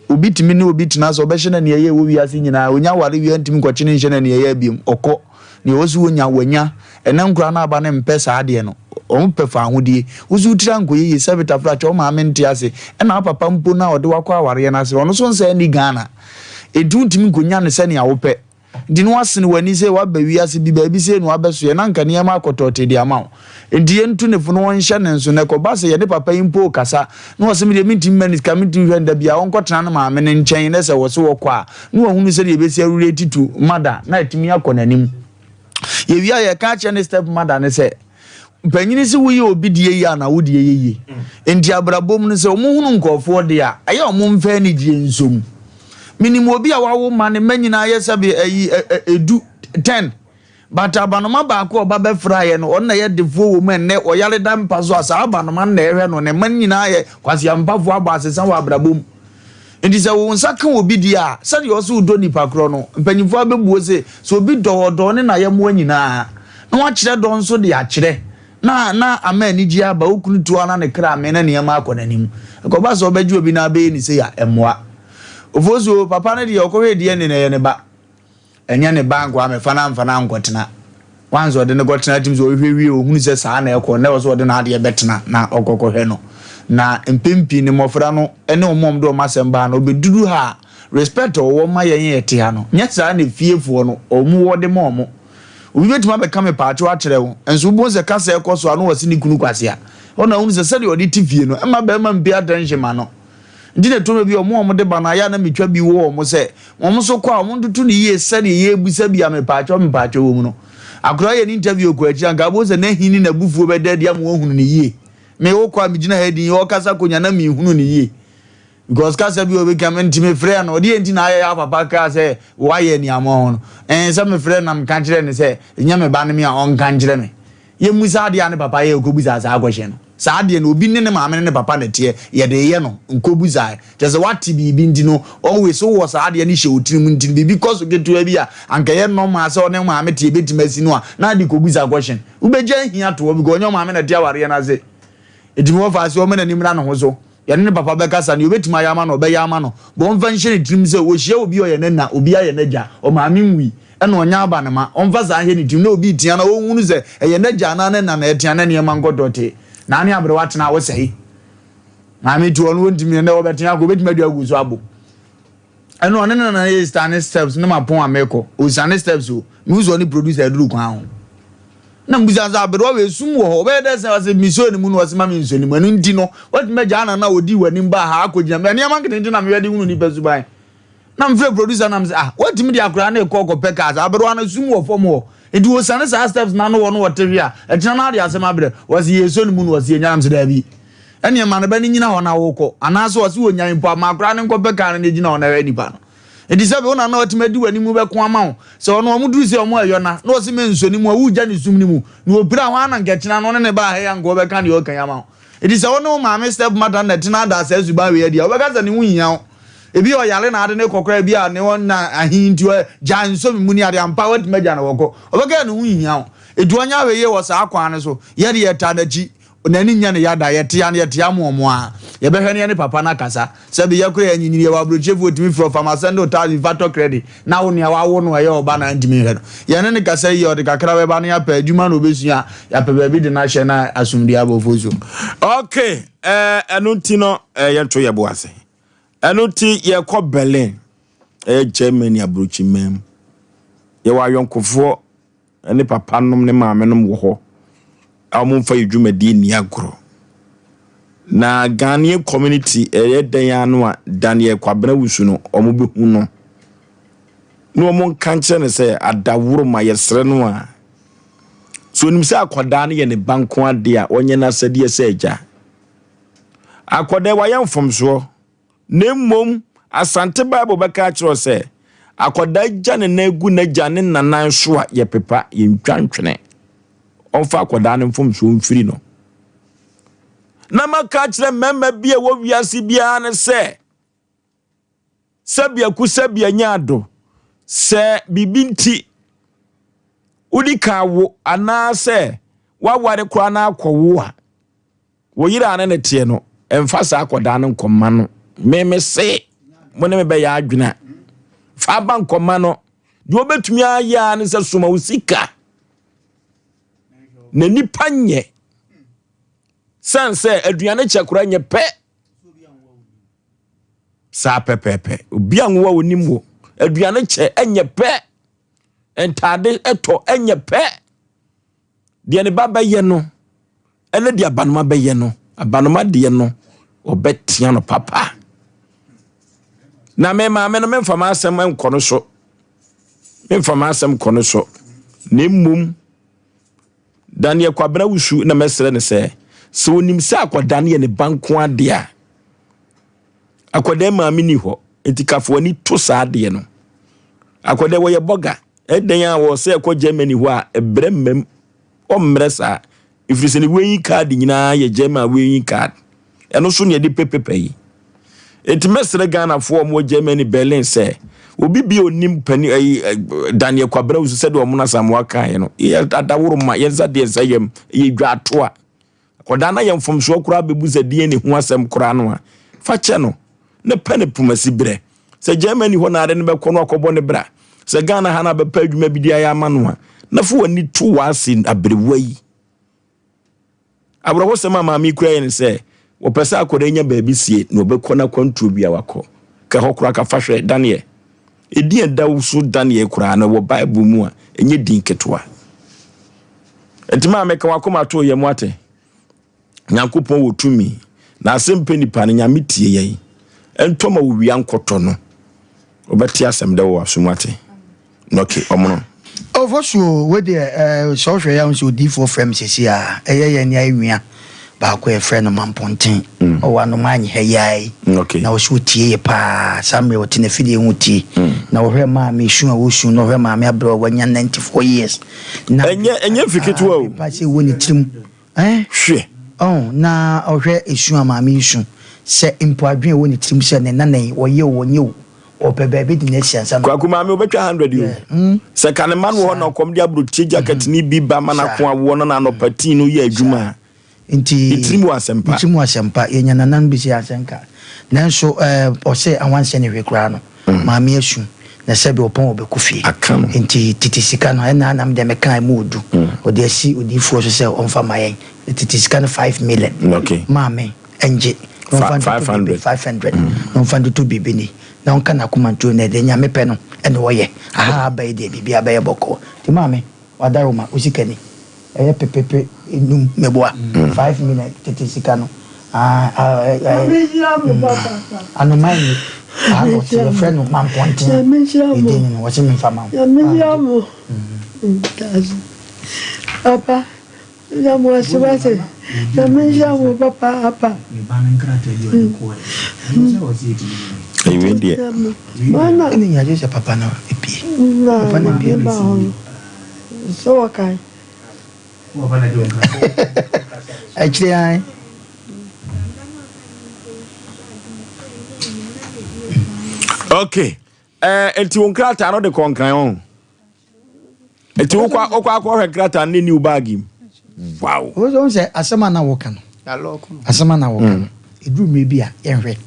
Obi tumi ne obi tena sɛ ɔbɛhyɛ no aniɛyɛ ɛwɔ wiase nyinaa, ɔnya ware wie a ɔntumi nkɔkye no nhyɛ no aniɛyɛ biom, ɔkɔ. Nea ɔwɔ sɛ ɔnya, wanya. Ɛnnɛ nkoraa no aba no mpɛ saa adeɛ no. Wɔn pɛ fawohodie. Wo nso wo tiri ankɔ yie sɛ Vitafra kyɛ wo maame nte ase. Ɛna wo papa mpo no a ɔde wo akɔ awareɛ no ase no, ɔno nso nsa nni Ghana. Enti wontumi nkɔnya no sɛnea wopɛ. Nti na woasene w'ani sɛ woaba wiase bi, baabi sei na woabɛsoɛ, na anka nneɛma akɔtɔɔtee de ama wo. Enti yɛntu ne fo na ɔnhyɛ ne nso. Na ɛkɔba sɛ yɛne papa yi mpo rekasa, na ɔse medeɛ mentumi mma no sika, mentumi nhwɛ no da biara, ɔnkɔtena ne maame no nkyɛn, na sɛ wɔse wɔkɔ a, na wahunu sɛdeɛ ɛbɛsi arelate to mother, na atumi akɔ n'anim. Yɛwie a yɛka akyerɛ ne step mother no sɛ, Mpanyini se woyɛ obi deɛ yie a na wo deɛ yɛ yie. Nti abrabɔ mu no sɛ wɔn hunu nkurɔfoɔ deɛ a, ɛyɛ a wɔn mfa anigyeɛ nso mu. Menim obi a wawo mma, ne mma nyinaa yɛ sɛbe ayi edu, ten. But abanoma baako a ɔba bɛfraeɛ no, ɔno na ɛyɛ defoɔ wɔ mu ɛnnɛ, ɔyare da mpa so a, saa abanoma no na ɛhwɛ no, ne mma no nyinaa yɛ kwaseampafoɔ abɔ asesa wɔ abrabɔ mu. Enti sɛ wo nsa ka obi deɛ a, sɛdeɛ ɔse wodɔ nipa korɔ no, mpanyimfoɔ abɛbuo se, sɛ obi dɔ wo, ɔdɔ wo ne n'ayɛmmoa nyinaa, na wakyerɛ dɔ nso de akyerɛ, na na ama anigyeɛ aba, wo kunu tu a na ne kra amee na nneɛma akɔ n'anim. Ɛkɔba sɛ wobɛgye obi na abɛyɛ no sei a, ɛmmoa. Ofosuo, papa no deɛ ɔkɔhwɛɛ DNA no, ɛyɛ ne ba. Ɛnyɛ ne ba nkoa mɛfa no amfa no ankɔtena. Once ɔde no kɔtena tim sɛ ɔhwɛ wie ɔhunu sɛ saa na ɛkɔ na ɛwɔ sɛ ɔde n'adeɛ bɛtena na ɔkɔ kɔhwɛ no. Na mpɛn pii no mmɔfra no ne wɔn a wɔde wɔn asɛm ba no ɔbɛduru ha a respect a wɔwɔ ma yɛn a yɛte ha no nyɛ saa na efiefoɔ no wɔn wɔ de ma wɔn. Obi bɛtumi abɛka mepaakyɛw akyerɛ wo nso wobɛhu sɛ kasa ɛkɔ so a na ɔse ne kunu kwasea. Hɔ na wohunu sɛ sɛdeɛ ɔde te fie no ɛmma barima mpay attention ma no. Nti na ɛtɔ mmerɛ bi a wɔn a wɔde ba no ayɛ a na metwa bi wɔ wɔn sɛ wɔn nso kɔ a wɔn ntoto no yie sɛdeɛ yɛrebisa bi a mepaakyɛw mepaakyɛw wɔ mu no. Akwadaa yɛ ne interview kɔ akyiri anka wobɛhu sɛ n'ahi ne n'abufuo bɛda adi ama wɔahunu no yie. Me wokɔ a megyina ha din ɔrekasa kɔnya na menhunu no yie. Because kasa bi a ɔbɛka me nti mefrɛɛ no ɔdeɛ nti na ayɛ yɛ papa kaa sɛ woayɛ aniammɔ ho no. Ɛn sɛ mefrɛ no na meka kyerɛ no sɛ nyɛ me ba no me a ɔnka nkyerɛ me. Yɛmmusa adeɛ a ne papa yɛ ɔkɔbusaa saa question no. Saa adeɛ no obi ne ne maame ne ne papa na ɛteɛ yɛde reyɛ no nkɔbusaɛ. Kyerɛ sɛ woate biribi nti no always wowɔ saa adeɛ no hyɛ wo tirim nti no biribi kɔ so ketewa bi a anka ɛyɛ normal sɛ ɔne wo maame te ɛbɛtumi asi no a na ade kɔbusa question. Wobɛgya ahia ato hɔ because ɔnyɛ wo maame na ɛte awareɛ no ase. Ɛtumi wɔ faase ɔma n'ani mmra ne ho so. Yɛne ne papa bɛkasa, nea obetumi ayɛ ama no, ɔbɛyɛ ama no. But ɔmfa nhyɛ ne tirim sɛ, ohyia obi a ɔyɛ n'ɛna, obi ayɛ n'agya, ɔmaame nwui, ɛna ɔnyɛ abanoma. Ɔmfa saa nhyɛ ne tirim, na obi retea no a, onhunu sɛ ɛyɛ n'agya anaa n'ɛna na ɛtea na nneɛma nkɔ tɔtee. Na ne aberewa tena a, wosɛe. Maame ti ɔno ontumi, ɛnɛ ɔbɛtea akɔ, obetumi adu agu so abo. Ɛna ɔne ne nana yɛ siane steps ne ma pon a mekɔ. Osiane steps o, mehu sɛ ɔne producer aduru kwan ho. Na mebisa sɛ aberewa wei sum wɔ hɔ ɔbɛyɛ dɛ sɛ ɔsɛ mesɔ ne mu na ɔsɛ ma mensɔ ne mu ɛno nti no watumi agya ana na ɔdi w'anim baa ha akɔgyina mɛ nneɛma nketenkete na mehwɛ de hunu nipa suban na mefrɛ producer na mesɛ ah watumi de akwaraa no rekɔ kɔpɛ cars aberewa no sum wɔ fam hɔ nti wɔsiane saa steps na no wɔ no wɔte hwe a ɛkyena no ade asɛm abrɛ wɔsɛ yɛsɔ ne mu na wɔsɛ yɛnya nam sɛ daabi ɛneɛ ma no bɛ no nyina hɔ na wokɔ anaasɛ wɔsɛ wɔnya mpo a ma akwaraa no nkɔpɛ car no na ɛgyina hɔ na ɛhwɛ nipa no Enti sɛbe wo na na watumi adi w'anim bɛko ama wo, sɛ ɔno ɔmo duru sɛ ɔmo ɛyɔ na, na ɔse mensɔ ne mu a, woregya ne sum no mu, na opira a, hwan na nka ɛkyena no ɔne ne baa ha yi a nka ɔbɛka deɛ ɔreka yi ama wo? Enti sɛ wo ne wo maame step mother na ɛtena ada saa suban wei adi a, wobɛka sɛ ne ho nhia wo. Ebia ɔyare na ade no rekɔ koraa, ebia ne hɔ na ahe nti ɔ, gyae nsɔ me mu ne adeɛ, ampa watumi agya no wɔkɔ. Ɔbɛka sɛ ne ho nhia wo. Enti ɔnyɛ ahwɛyie wɔ saa kwan no so. Yɛdeɛ yɛtaa n'akyi. N'ani nyɛ no ya da, yɛte a na yɛte amoamoa a, yɛbɛhwɛ na yɛne papa no akasa. Sɛbe yɛ koraa yɛanyinyin, yɛwɔ aburokyirefo otumi frɛ wo fa ma sɛnde wo thousand fa tɔ credit na wo nea wawo no ɛyɛ ɔba na antumi nhwɛ no. Yɛne no kasa yie a, ɔde kakra bɛba na yɛapɛ adwuma na obesua, yɛapɛ baabi de no ahyɛ na asomdue aba Ofosu. Ok, eh, ɛno nti no, eh, yɛnto yɛn bo ase. Ɛno nti yɛkɔ Berlin, ɛyɛ Germany aburokyiman mu. Yɛwɔ ayɔnkofoɔ ne papanom ne maamenom wɔ hɔ a wɔmfa yɛ dwumadie nni agorɔ. Na Ghanaian community ɛyɛ dɛn ara no a Daniel Kwabena Wusu no wɔbɛhu no na wɔn nka nkyerɛ no sɛ adaworo ma yɛsrɛ no a so onim sɛ akwadaa no yɛ ne ba nko adeɛ a ɔnyɛ n'asɛdeɛ sɛ agya. Akwadaa wayɛ mfomsoɔ Na mmom Asante Bible bɛka akyerɛ wo sɛ, akwadaa gya ne nan gu n'agya ne na nan so a, yɛpepa, yɛntwa ntwene. Ɔmfa akwadaa no mfomsoɔ mfiri no. Na maka akyerɛ mmarima bi a ɛwɔ wiase biara no sɛ, sɛbiako sɛbia nya ado, sɛ biribi nti wodi kan wo anaasɛ woaware koraa na akɔwo a, Wo yere a ne ne teɛ no, mfa saa akwadaa no nkɔma no. Me me se, mo ne me bɛyɛ adwene a, fa aba nkɔma no. Deɛ wobɛtumi ayɛ ara ne sɛ soma wo sika. Na nipa nyɛ. Sɛn sɛ aduane kyɛ koraa nyɛ pɛ. Saa pɛpɛɛpɛ. Obi a nwowa onim wo. Aduane kyɛ ɛnyɛ pɛ. Ntaade ɛtɔ ɛnyɛ pɛ. Deɛ ne ba bɛyɛ no ɛne deɛ abanoma bɛyɛ no, abanoma deɛ no, ɔbɛtea no papa. Na me maame no, memfa m'asɛm nkɔ no so. Memfa m'asɛm nkɔ no so. Na mmom, Daniel Kwabena Wusu na mɛsrɛ no sɛ, sɛ onim sɛ akwadaa no yɛ ne ba nko ara deɛ a, akwadaa maame ni hɔ, nti ka fa w'ani to saa adeɛ no. Akwadaa wɔyɛ bɔga, ɛdɛn a wɔ sɛ ɛkɔ Germany hɔ a, ɛbrɛ mmam, ɔmmerɛ saa. Ɛfiri sɛ ne weighing card nyinaa yɛ German weighing card. Ɛno so ne yɛde pɛ paper yi. Enti mɛsrɛ Ghanafoɔ a wɔwɔ Germany, Berlin sɛ, obi bi a onim pani ɛyi Daniel Kwabena Owusu sɛdeɛ wɔn Asamoah kaeɛ no, yɛ adaworo ma yɛn nsa deɛ nsa yam, yɛ dwaatoa. Akwadaa no ayɛ mfomsoɔ koraa bɛbu sɛ DNA ho asɛm koraa no a, fa kyɛ no na pɛ ne pomasi berɛ. Sɛ Germany hɔ na ade no bɛkɔ no akɔbɔ ne bra, sɛ Ghana ha na bɛpɛ adwuma bi de ayɛ ama no a, na fa w'ani to w'ase aberewa yi. Awerɛhosɛm a maame yi kura yɛ ne sɛ, wɔpɛ sɛ akwadaa nya baabi sie na ɔbɛkɔ n'akwantuo bi a wakɔ. Ka hɔ koraa ka fa hwɛ Daniel. Edin a ɛda wo so Daniel koraa no wɔ Bible mu a, ɛnyɛ din ketewa. Enti maame ka w'akoma to yam wate. Nyankopɔn wɔ tumi. Na asɛm pɛ nipa no, Nyame tie yɛn. Ɛntɔ ma owia nkɔtɔ no. Wobɛte asɛm dɛ wɔ w'asom wate. Nɔke, ɔmono. Ofosuo, wei deɛ eh, sɛ wohwɛ yɛ a wohu sɛ odiyifoɔ frɛ me seesei a, ɛyɛ yɛn ne ayɛ baako a yɛfrɛ no Mampɔnten, ɔwɔ Anomaa ha yi ara yi, na ɔsɛ ɔtie yɛ paa, saa mmerɛ ɔte n'afidie ho tie, na ɔhwɛ maame su a ɔsu, na ɔhwɛ maame aberɛ a wanya 94 years, na Ɛnyɛ, ɛnyɛ mfe ketewa o. pa sɛ ɛwɔ ne tirim, eh? Hwɛ. Oh, na ɔhwɛ esu a maame yi su, sɛ mpo adwene a ɛwɔ ne tirim sɛ ne nana yi, ɔyɛ o, ɔnyɛ o, Ɔpɛ baabi de no asi ansa na. Kwaku maame obetwa hundred o. Sɛ ka ne mma no wɔ hɔ na ɔkɔm de aburokyire jacket ne bi ba ma n'ako awoɔ no na anɔpa tii no yɛ adwuma a. Nti. Ne tirim wɔ asɛmpa. Ne tirim wɔ asɛmpa. Yɛnya nananom bi sɛ asɛnka. Nanso ɛɛ ɔsɛ awansɛ ne hwee koraa no. Maame asu. Na sɛbi ɔpɔn ɔbɛkɔ fie. Aka no. Nti tete sika no ɛna na me deɛ meka ɛmu odu. Ɔde asi odiyifoɔ so sɛ ɔmfa ma yɛn. Tete sika no 5 million. Okay. Maame. Ɛngye na ɔmfa ntoto biribi, 500, na ɔmfa ntoto biribi ni, na ɔnka n'akoma nto na deɛ Nyame pɛ no ɛna ɔyɛ. Aha aba yi deɛ biribiara bɛyɛ bɔkɔɔ. Nti maame, wadaroma, wo sika ni, ɛyɛ pepepe num, meboa, 5 million tete sika no, ah, ah, eh, eh, anoma nni, aha na ɔte, yɛfrɛ no Mampɔnten, ne din no, ɔse memfa ma wo. Nyame nhyira mo. Papa. Meda mo ase wate. Nyame nhyira mo papaapa. Ewe deɛ. Ɛna nyagye sɛ papa no epie. Papa no epie. Ba hɔ no. Sɛ wɔkae. Akyire an. Okay. Eh, enti wo nkrataa no de kɔ nkran ho. Eti wokɔ wokɔ akɔhwɛ nkrataa no ne new bag mu. Wow. Wo sɛ sɛ asɛm a na woka no. Asɛm a na woka no. Ɛduru mmerɛ bi a yɛnhwɛ.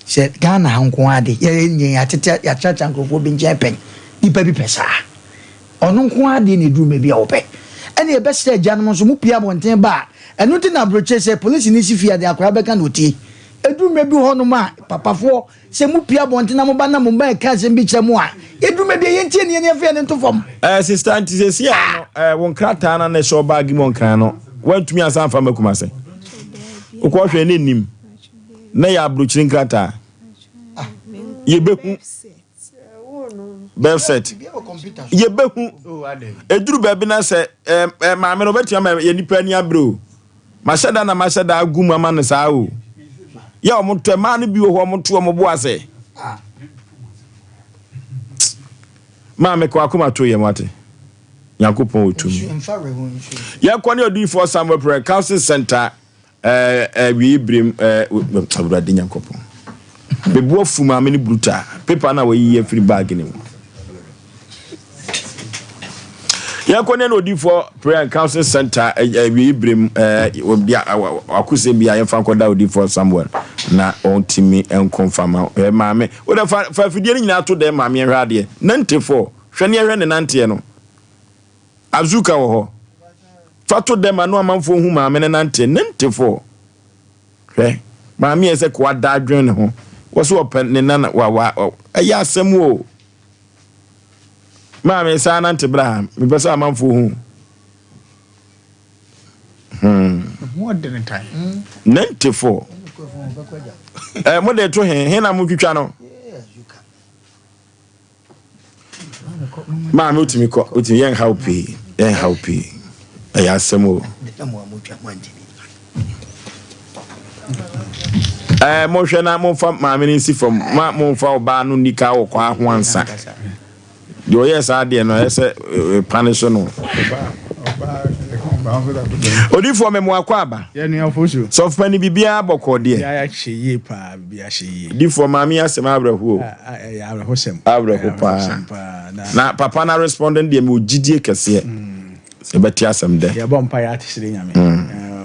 Sɛ Ghana ha nko ara de yɛn yɛn yɛatete yɛakyerɛkyerɛ nkurɔfoɔ bi nkyɛn pɛn. Nipa bi pɛ saa. Ɔno nko ara deɛ na ɛduru mmerɛ bi a wɔpɛ. Ɛna yɛbɛsrɛ agyanom nso mo pue abɔnten ba a ɛno nti na aburokyire sɛ polisini si fie a deɛ akwadaa bɛka na ɔtie. Ɛduru mmerɛ bi wɔ hɔnom a papafoɔ Sɛ mupue abɔnten na moba na mo mma reka asɛm bi kyerɛ mo a, yɛduru baabi a yɛntie ne yɛn na yɛmfa yɛn ani nto fam. Eh, sister, nti seesei a no, eh, wo nkrataa no a na ɛhyɛ wo baage mu ɔnkran no, woantumi ansan amfa amma Kumase? Wokɔhwɛɛ na ennim. Na ɛyɛ aburokyiri nkrataa. Yɛbɛhu. Birth cert. Yɛbɛhu. Ɛduru baabi na sɛ, eh, eh, maame no, ɔbɛtumi ama yɛn nipa ani abere o. Mahyɛ da na mahyɛ da agu mu ama no saa o. Yɛ ɔmo tɔ mmaa no bi wɔ hɔ ɔmo to ɔmo bo ase. Maame kɔ akoma to yɛn wate. Nyankopɔn wɔ tumi. Yɛkɔ ne odiyifoɔ Samuel Prayer Counseling Center ɛɛ awiei berem ɛɛ Awurade Nyankopɔn. Me bo afu maame no brutal. Paper no a wayiyi afiri bag no mu. Yɛnkɔ ne na odifoɔ prayer and counseling center awiei berɛ mu akosɛm bi a yɛmfa nkɔda odifoɔ Samuel na ɔntumi nko mfa ma maame. Wode fa fa afidie no nyinaa to dɛn maame ɛhwɛ adeɛ. 94 hwɛ ne ɛhwɛ ne nanteɛ no. Azuka wɔ hɔ. Fa to dɛn ma no amanfoɔ hu maame no nanteɛ. 94 Hwɛ, maame yɛ sɛ koa da adwene ne ho. Wɔ so ɔpɛ ne nana wa wa ɛyɛ asɛm o. Maame saa nante bra ha. Mepɛ sɛ amanfoɔ hu. 94. Eh, mo de to he, he na mo twitwa no. Maame wotumi kɔ, wotumi yɛn haw pii, yɛn haw pii. Ɛyɛ asɛm o. Ɛɛ monhwɛ na momfa maame no nsi fam ma momfa ɔbaa no nni ka wɔ kwan ho ansa. Deɛ ɔyɛɛ saa adeɛ no ɛyɛ sɛ pane so no. Odifoɔ me mo akɔ aba. Sɔfopani biribiara bɔkɔɔ deɛ. Difoɔ maame yi asɛm awerɛho o. Awerɛho paa. Na papa no aresponding deɛ mewɔ gyidie kɛseɛ. Sɛ yɛbɛte asɛm dɛ. Yɛbɔ mpaeɛ ate srɛ Nyame.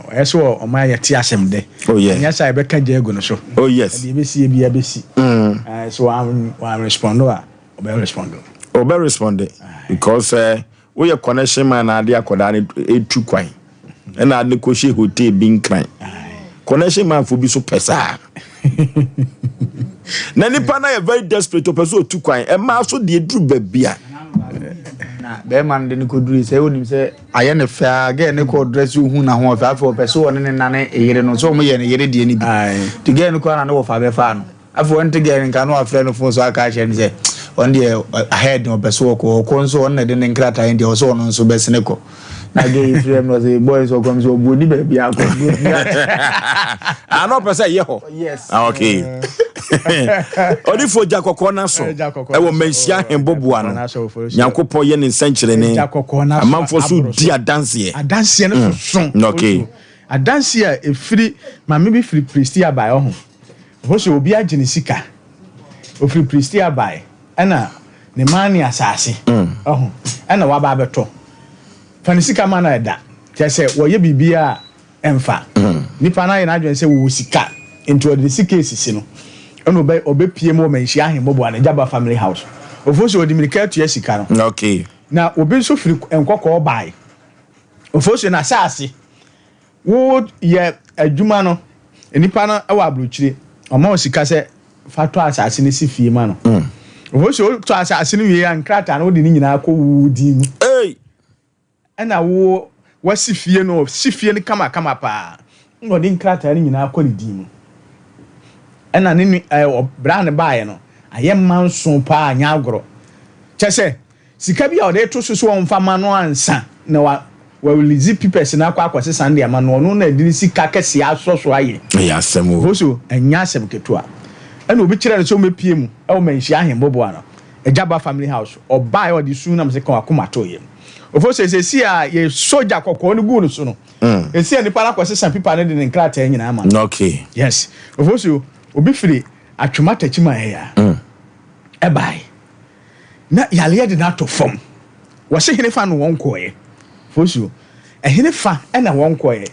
Ɔyɛ sɛ ɔma yɛte asɛm dɛ. Oh yeah. Ɛnyɛ sɛ yɛbɛka gya agu no so. Oh yes. Deɛ ɛbɛsi biara bɛsi. Sɛ wan respond a, ɔbɛ respond. Ɔbɛ respond because woyɛ connection man na ade akɔdaa no etu kwan ɛna ade no kɔhyɛ hotel bi nkran. Connection man fo bi so pɛ saa. Na nipa no ayɛ very desperate ɔpɛ sɛ ɔtu kwan ɛmaa so deɛ duru baabi a. Na bɛrima no de no kɔdurui sɛ wonim sɛ ayɛ ne fɛ a gɛɛ ne kɔ dress ohu na ho ɔfɛ afei ɔpɛ sɛ ɔne ne nane yere no sɛ ɔmo yɛ ne yere deɛ no bi nti gɛɛ no kɔ na ne wɔfa bɛfaa no afei ɔnte gɛɛ no nka na wafrɛ no fon so aka akyerɛ no sɛ ɔno deɛ ahead na ɔpɛ sɛ ɔkɔ ɔkɔ nso ɔno na ɛde ne nkrataa nti ɔsɛ ɔno nso bɛsene kɔ Na gay yi frɛ me ɔsɛ boy nso ɔkɔm sɛ ɔbuo ni baabi akɔ. Ah na ɔpɛ sɛ ɛyɛ hɔ. Yes. Ah okay. Ɔdifo gya kɔkɔɔ na so ɛwɔ manhyia ahemboboa no. Nyankopɔn yɛ ne nsɛnkyerɛnne. Amanfoɔ so di adanseɛ. Adanseɛ no soso. Mm. Okay. Adanseɛ a ɛfiri maame bi firi Prestea baeɛ ɔho. Ɔho sɛ obi agye ne sika. Ɔfiri Prestea baeɛ ɛna ne man ne asase. Ɔho ɛna waba abɛtɔ. Fa ne sika ma no ɛda. Kyerɛ sɛ wɔyɛ biribiara a ɛmfa. Nipa no ayɛ n'adwene sɛ wɔwɔ sika nti ɔde ne sika resisi no. Ɛna ɔbɛ ɔbɛpue mu wɔ Manhyia Ahemmɔboa no, Gyaba family house. Ofosu ɔde mmirika atua sika no. Okay. Na obi nso firi Nkɔkɔɔ bae. Ofosu n'asaase Wo yɛ adwuma no, nipa no wɔ abrokyire, ɔma wo sika sɛ fa tɔ asase no si fie ma no. Ɔhɔ sɛ wotɔ asase no wie a, nkrataa no wode ne nyinaa kɔ wo din mu. Ɛna wo wasi fie no, ɔsi fie no kama kama paa. Ɛna ɔde nkrataa no nyinaa kɔ ne din mu. Ɛna ne nu ɛɛ bra no baeɛ no, ayɛ mma nson paa, nyɛ agorɔ. Kyɛ sɛ Sika bi a ɔde to so sɛ ɔmfa ma no ansa na wa wa release papers no akɔ akɔsesa no de ama no, ɔno na ɛde ne sika kɛseɛ asɔ so ayɛ. Ɛyɛ asɛm o. Ofosu, ɛnyɛ asɛm ketewa. Ɛna obi kyerɛɛ no sɛ ɔmmɛpue mu wɔ Manhyia Ahemboboa no, Agyaba family house. Ɔbaeɛ ɔde su nam sɛ ka wakoma too yam. Ofosu, seesei a yɛ sogya kɔkɔɔ no guu no so no, seesei a nipa no akɔsesa pipa no de ne nkrataa nyinaa ama no. Okay. Yes. Ofosu, obi firi Atwoma Takyiman ha yi a, ɛbaeɛ. Na yareɛ de no atɔ fam. Wɔse hene fa no wɔn kɔeɛ? Fosuo, ɛhene fa na wɔn kɔeɛ?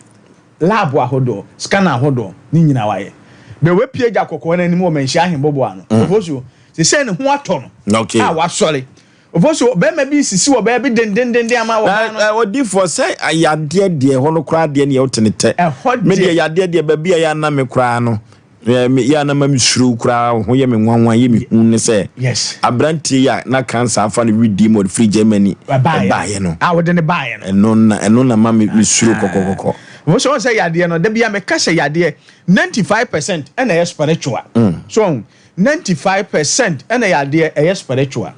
Lab ahodoɔ, scanner ahodoɔ, ne nyinaa wayɛ. Bɛ wapue gya kɔkɔɔ no anim wɔ Manhyia Ahemboboa ano. Mm. Ofosuo, sesei ne ho atɔ no okay. a wasɔre. Ofosuo, bɛrima bi sisi wɔ baabi dendendenden ama ɔbaa no. Odifoɔ sɛ yadeɛ deɛ ɛhɔ no koraa deɛ neɛ wote ne tɛ. Ɛhɔ deɛ. Me deɛ yadeɛ deɛ baabi a yɛ ana me koraa no. Me yɛ a na ma mesuro koraa, ho yɛ me nwanwa, yɛ me hu ne sɛ Yes. aberanteɛ yi a na cancer afa no wedeɛ mu ɔde firi Germany Ɛbaeɛ ɛbaeɛ no. A wɔde no baeɛ no. Ɛno na ɛno na ma me mesuro kɔkɔkɔkɔ. Wo sɛ wɔn sɛ yadeɛ no, da bi a meka sɛ yadeɛ 95% ɛna ɛyɛ spiritual. So wɔn 95% ɛna yadeɛ ɛyɛ spiritual.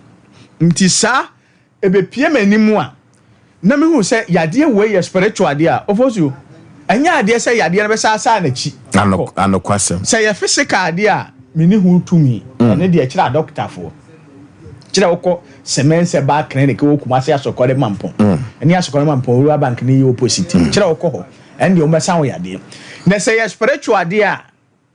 Nti saa Ɛbɛpue m'anim a, na mehu sɛ yadeɛ wei yɛ spiritual adeɛ a, Ofosu, ɛnyɛ adeɛ sɛ yadeɛ no bɛsaasaa n'akyi akɔ. Anokwasɛm. Sɛ ɛyɛ physical adeɛ a, menni ho tumi. Ɛno deɛ kyerɛ adɔkotafoɔ. Kyerɛ wokɔ Semens Herbal Clinic wɔ Kumasi Asɔkɔre Mampɔn, ɛne Asɔkɔre Mampɔn Rural Bank no yɛ opposite. Kyerɛ wokɔ hɔ, ɛno deɛ wɔbɛsa wo yadeɛ. Na sɛ ɛyɛ spiritual adeɛ a,